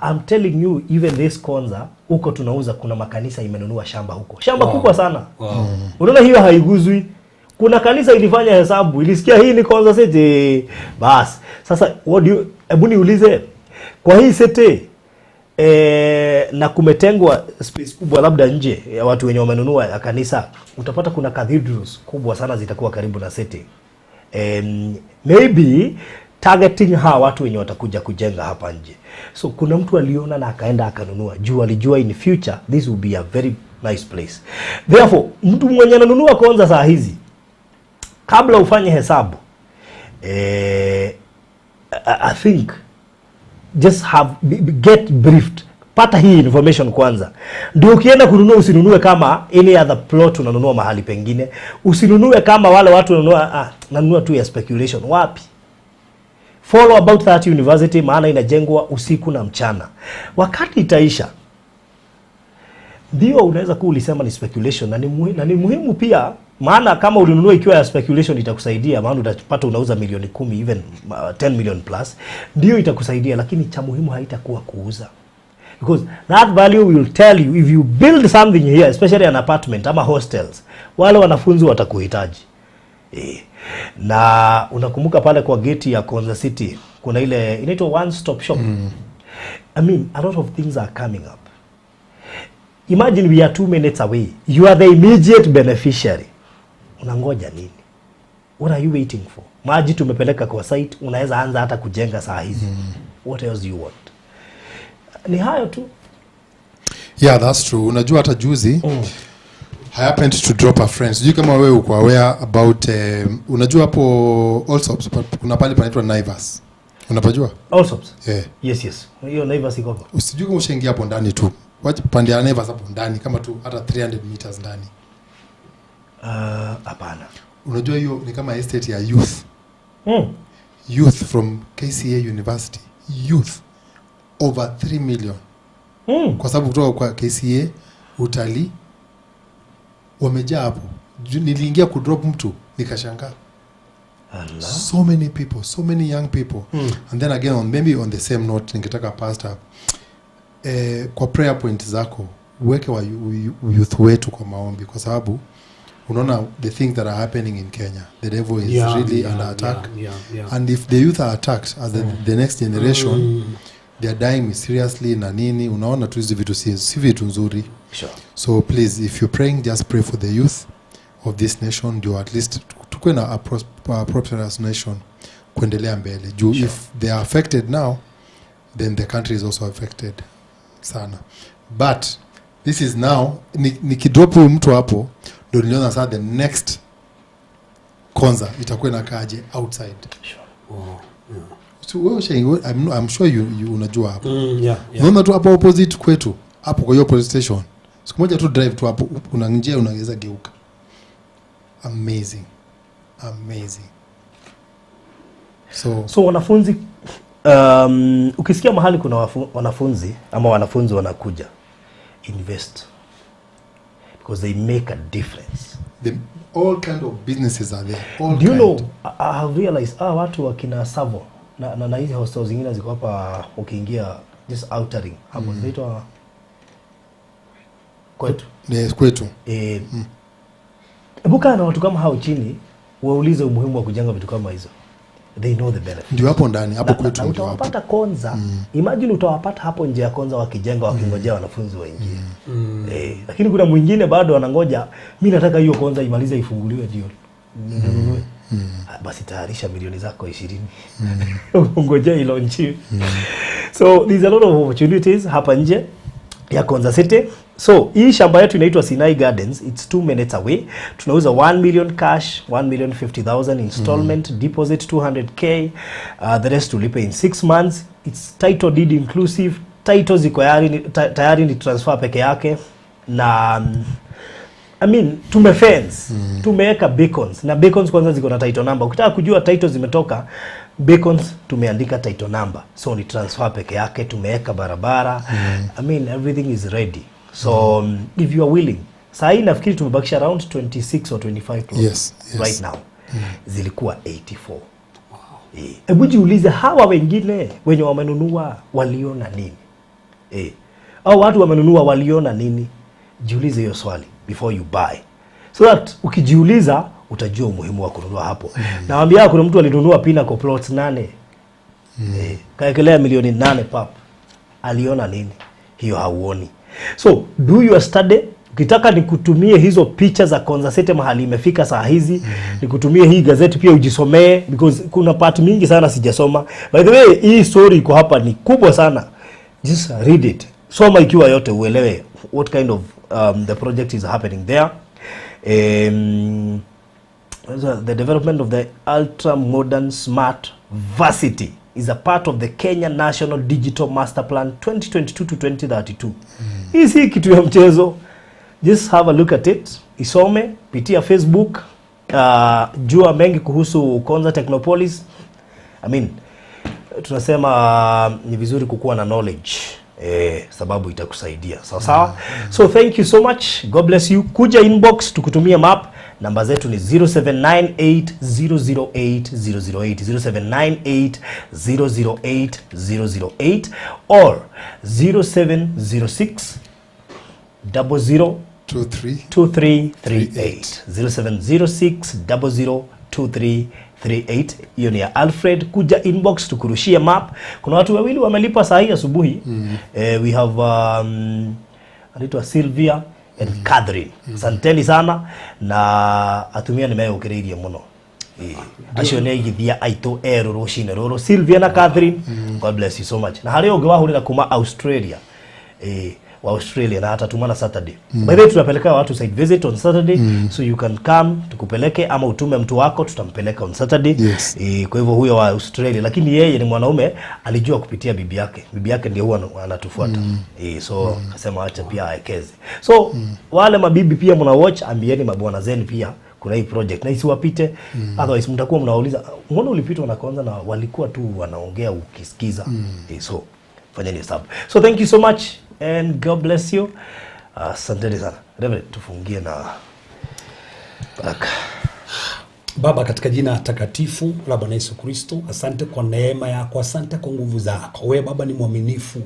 Speaker 4: I'm telling you, even this Konza huko tunauza, kuna makanisa imenunua shamba huko, shamba kubwa sana. Unaona hiyo haiguzwi. Kuna kanisa ilifanya hesabu, ilisikia hii ni Konza City, bas sasa what do you, hebu niulize, kwa hii city na kumetengwa space kubwa labda nje ya watu wenye wamenunua ya kanisa, utapata kuna cathedrals kubwa sana zitakuwa karibu na city, maybe targeting hawa watu wenye watakuja kujenga hapa nje. So kuna mtu aliona na akaenda akanunua juu alijua in future this will be a very nice place. Therefore mtu mwenye ananunua Konza saa hizi, kabla ufanye hesabu, I think just get briefed, pata hii information kwanza, ndio ukienda kununua usinunue kama any other plot unanunua mahali pengine, usinunue kama wale watu wanunua, "Ah, nanunua tu ya speculation." Wapi? Follow about that university, maana inajengwa usiku na mchana. Wakati itaisha, ndio unaweza kuwa ulisema ni speculation, na ni muhimu pia, maana kama ulinunua ikiwa ya speculation itakusaidia, maana utapata unauza milioni 10, even 10 million plus, ndio itakusaidia. Lakini cha muhimu haitakuwa kuuza, because Because that value will tell you if you build something here, especially an apartment ama hostels, wale wanafunzi watakuhitaji. Na unakumbuka pale kwa gate ya Konza City kuna ile inaitwa one stop shop. I mean, a lot of things are coming up. Imagine we are 2 minutes away. You are the immediate beneficiary. Unangoja nini? What are you waiting for? Maji tumepeleka kwa site, unaweza anza hata kujenga saa hizi. What else do you want? Ni hayo tu.
Speaker 6: Yeah, that's true. Unajua hata juzi I happened to drop a friend. Sijui kama wewe uko aware about unajua hapo Allsops kuna pale panaitwa Naivas. Unapajua?
Speaker 4: Allsops?
Speaker 6: Yeah.
Speaker 4: Yes. Hiyo Naivas iko hapo.
Speaker 6: Usijui kama ushaingia hapo ndani tu. Wacha pande ya Naivas hapo ndani kama tu hata 300 meters ndani.
Speaker 4: Hapana.
Speaker 6: Unajua hiyo ni kama estate ya youth. Youth from KCA University. Youth over 3 million. Kwa sababu kutoka kwa KCA utalii wamejaa hapo. Niliingia kudrop mtu nikashangaa. So many people, so many young people. And then again maybe on the same note ningetaka pastor, kwa prayer point zako uweke wa youth wetu kwa maombi, kwa sababu unaona the things that are happening in Kenya, the devil is really under attack. And if the youth are attacked as the next generation, they are dying mysteriously na nini, unaona tu hizi vitu si vitu nzuri.
Speaker 4: Sure.
Speaker 6: So please, if you're praying, just pray for the youth of this nation, ndio at least tukue na a prosperous nation kuendelea mbele. Juu
Speaker 4: Sure.
Speaker 6: If they are affected now, then the country is also affected sana. But this is now, nikidrop huyu mtu hapo, ndio niliona sasa the next Konza itakuwa inakaaje outside.
Speaker 4: Sure.
Speaker 3: Oh, yeah.
Speaker 6: So wewe I'm sure you unajua hapo.
Speaker 3: Yeah.
Speaker 6: Unaona tu hapo opposite kwetu, hapo kwa hiyo police station. Siku moja tu drive tu hapo, kuna njia unaweza geuka. Amazing. Amazing.
Speaker 4: So wanafunzi, ukisikia mahali kuna wanafunzi ama wanafunzi wanakuja, invest because they make a difference.
Speaker 6: All kind of businesses are there. All
Speaker 4: Do you
Speaker 6: kind.
Speaker 4: know, I have realized watu wakina Savo na hizi hostels zingine ziko hapa, ukiingia just outering hapo zinaitwa kwetu.
Speaker 6: Yes, kwetu.
Speaker 4: Hebu kaa na watu kama hao chini waulize umuhimu wa kujenga vitu kama hizo. They know the benefit.
Speaker 6: Ndio hapo ndani, hapo kwetu
Speaker 4: na
Speaker 6: ndio hapo.
Speaker 4: utawapata Konza. Imagine utawapata hapo nje ya Konza wakijenga, wakingojea wanafunzi waingie. Lakini kuna mwingine bado anangoja, mimi nataka hiyo Konza imalize ifunguliwe ndio ninunue. Basi tayarisha milioni zako 20. Ungojee ilaunchiwe. So there's a lot of opportunities hapa nje ya Konza City. So hii shamba yetu inaitwa Sinai Gardens, it's 2 minutes away. Tunauza 1 million cash, 1,050,000 installment, deposit 200k, the rest tulipe in 6 months. It's title deed inclusive. Title ziko tayari ni transfer peke yake. Na I mean, tumefence, tumeweka beacons, na beacons kwanza ziko na title number. Ukitaka kujua title zimetoka, beacons tumeandika title number. So ni transfer peke yake, tumeweka barabara. I mean, everything is ready. So if you are willing, saa hii nafikiri tumebakisha around 26 or 25 plots.
Speaker 6: Yes.
Speaker 4: Right now. Zilikuwa 84. Hebu jiulize hawa wengine wenye wamenunua waliona nini? Au watu wamenunua waliona nini? Jiulize hiyo swali before you buy. So that ukijiuliza utajua umuhimu wa kununua hapo. Nawaambia kuna mtu alinunua Pinnacle plots 8. Kaekelea milioni 8 pap. Aliona nini? Hiyo hauoni. So do your study. Ukitaka nikutumie hizo picha za Konza City mahali imefika saa hizi, nikutumie hii gazeti pia ujisomee, because kuna part mingi sana sijasoma. By the way, hii story iko hapa ni kubwa sana. Just read it. Soma ikiwa yote uelewe what kind of the project is happening there. The development of the ultra modern smart varsity is a part of the Kenya National Digital Master Plan 2022 to 2032. Hii si kitu ya mchezo. Just have a look at it. Isome, pitia Facebook, jua mengi kuhusu Konza Technopolis. I mean, tunasema ni vizuri kukuwa na knowledge. Sababu itakusaidia. Sawa sawa. So thank you so much. God bless you. Kuja inbox tukutumie map. Namba zetu ni 0798008008, 0798008008 or 0706 00
Speaker 6: 2 3
Speaker 4: 2338, 0706 002338. Hiyo ni ya Alfred. Kuja inbox tukurushie map. Kuna watu wawili wamelipa saa hii asubuhi. We have anaitwa Sylvia and Catherine. Asanteni sana na atumia nĩ meyũkĩrĩirie mũno. Acio nĩ aigithia aitũ erũ rũcinĩ rũrũ, Sylvia na Catherine. God bless you so much. Na harĩ ũngĩ wahũrĩra kuma Australia, wa Australia, na atatumana Saturday. By the way, tunapeleka watu site visit on Saturday, so you can come tukupeleke ama utume mtu wako, tutampeleka on Saturday.
Speaker 6: Yes.
Speaker 4: Kwa hivyo huyo wa Australia, lakini yeye ni mwanaume, alijua kupitia bibi yake. Bibi yake ndiye huwa anatufuata. So akasema acha pia aekeze. So wale mabibi pia mna watch, ambieni mabwana zenu pia kuna hii project na isiwapite. Otherwise mtakuwa mnawauliza, mbona ulipitwa na kwanza, na walikuwa tu wanaongea ukisikiza. So fanyeni hesabu. So thank you so much and God bless you. Asanteni sana. Reverend, tufungie na baraka.
Speaker 3: Baba, katika jina takatifu la Bwana Yesu Kristo, asante kwa neema yako, asante kwa nguvu zako. Wewe Baba ni mwaminifu,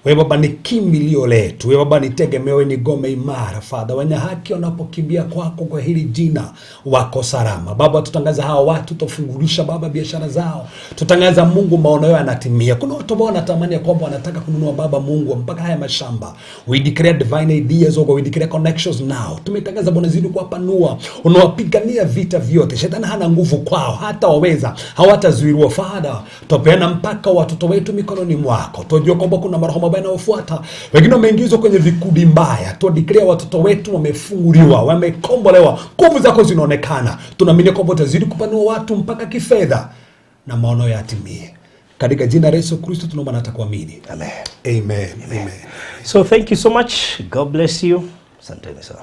Speaker 3: wewe Baba ni kimbilio letu, wewe Baba ni tegemeo, ni ngome imara. Father, wenye haki wanapokimbia kwako kwa hili jina wako salama. Baba, tutangaza hawa watu, tufungulisha Baba biashara zao, tutangaza Mungu maono yao yanatimia. Kuna watu ambao wanatamani ya kwamba wanataka kununua Baba Mungu mpaka haya mashamba. We declare divine ideas, oh God, we declare connections now. Tumetangaza Bwana, zidi kuwapanua, unawapigania vita vyote. Shetani hana nguvu kwao, hata waweza, hawatazuiliwa. Father, tupeana mpaka watoto wetu mikononi mwako. Tunajua kwamba kuna maroho mabaya yanayofuata, wengine wameingizwa kwenye vikundi mbaya. Tu declare watoto wetu wamefunguliwa, wamekombolewa, nguvu zako zinaonekana. Tunaamini kwamba utazidi kupanua watu mpaka kifedha na maono yatimie. Katika jina la Yesu Kristo tunaomba na kuamini.
Speaker 4: Amen.
Speaker 3: Amen. Amen.
Speaker 4: So thank you so much. God bless you. Asanteni sana.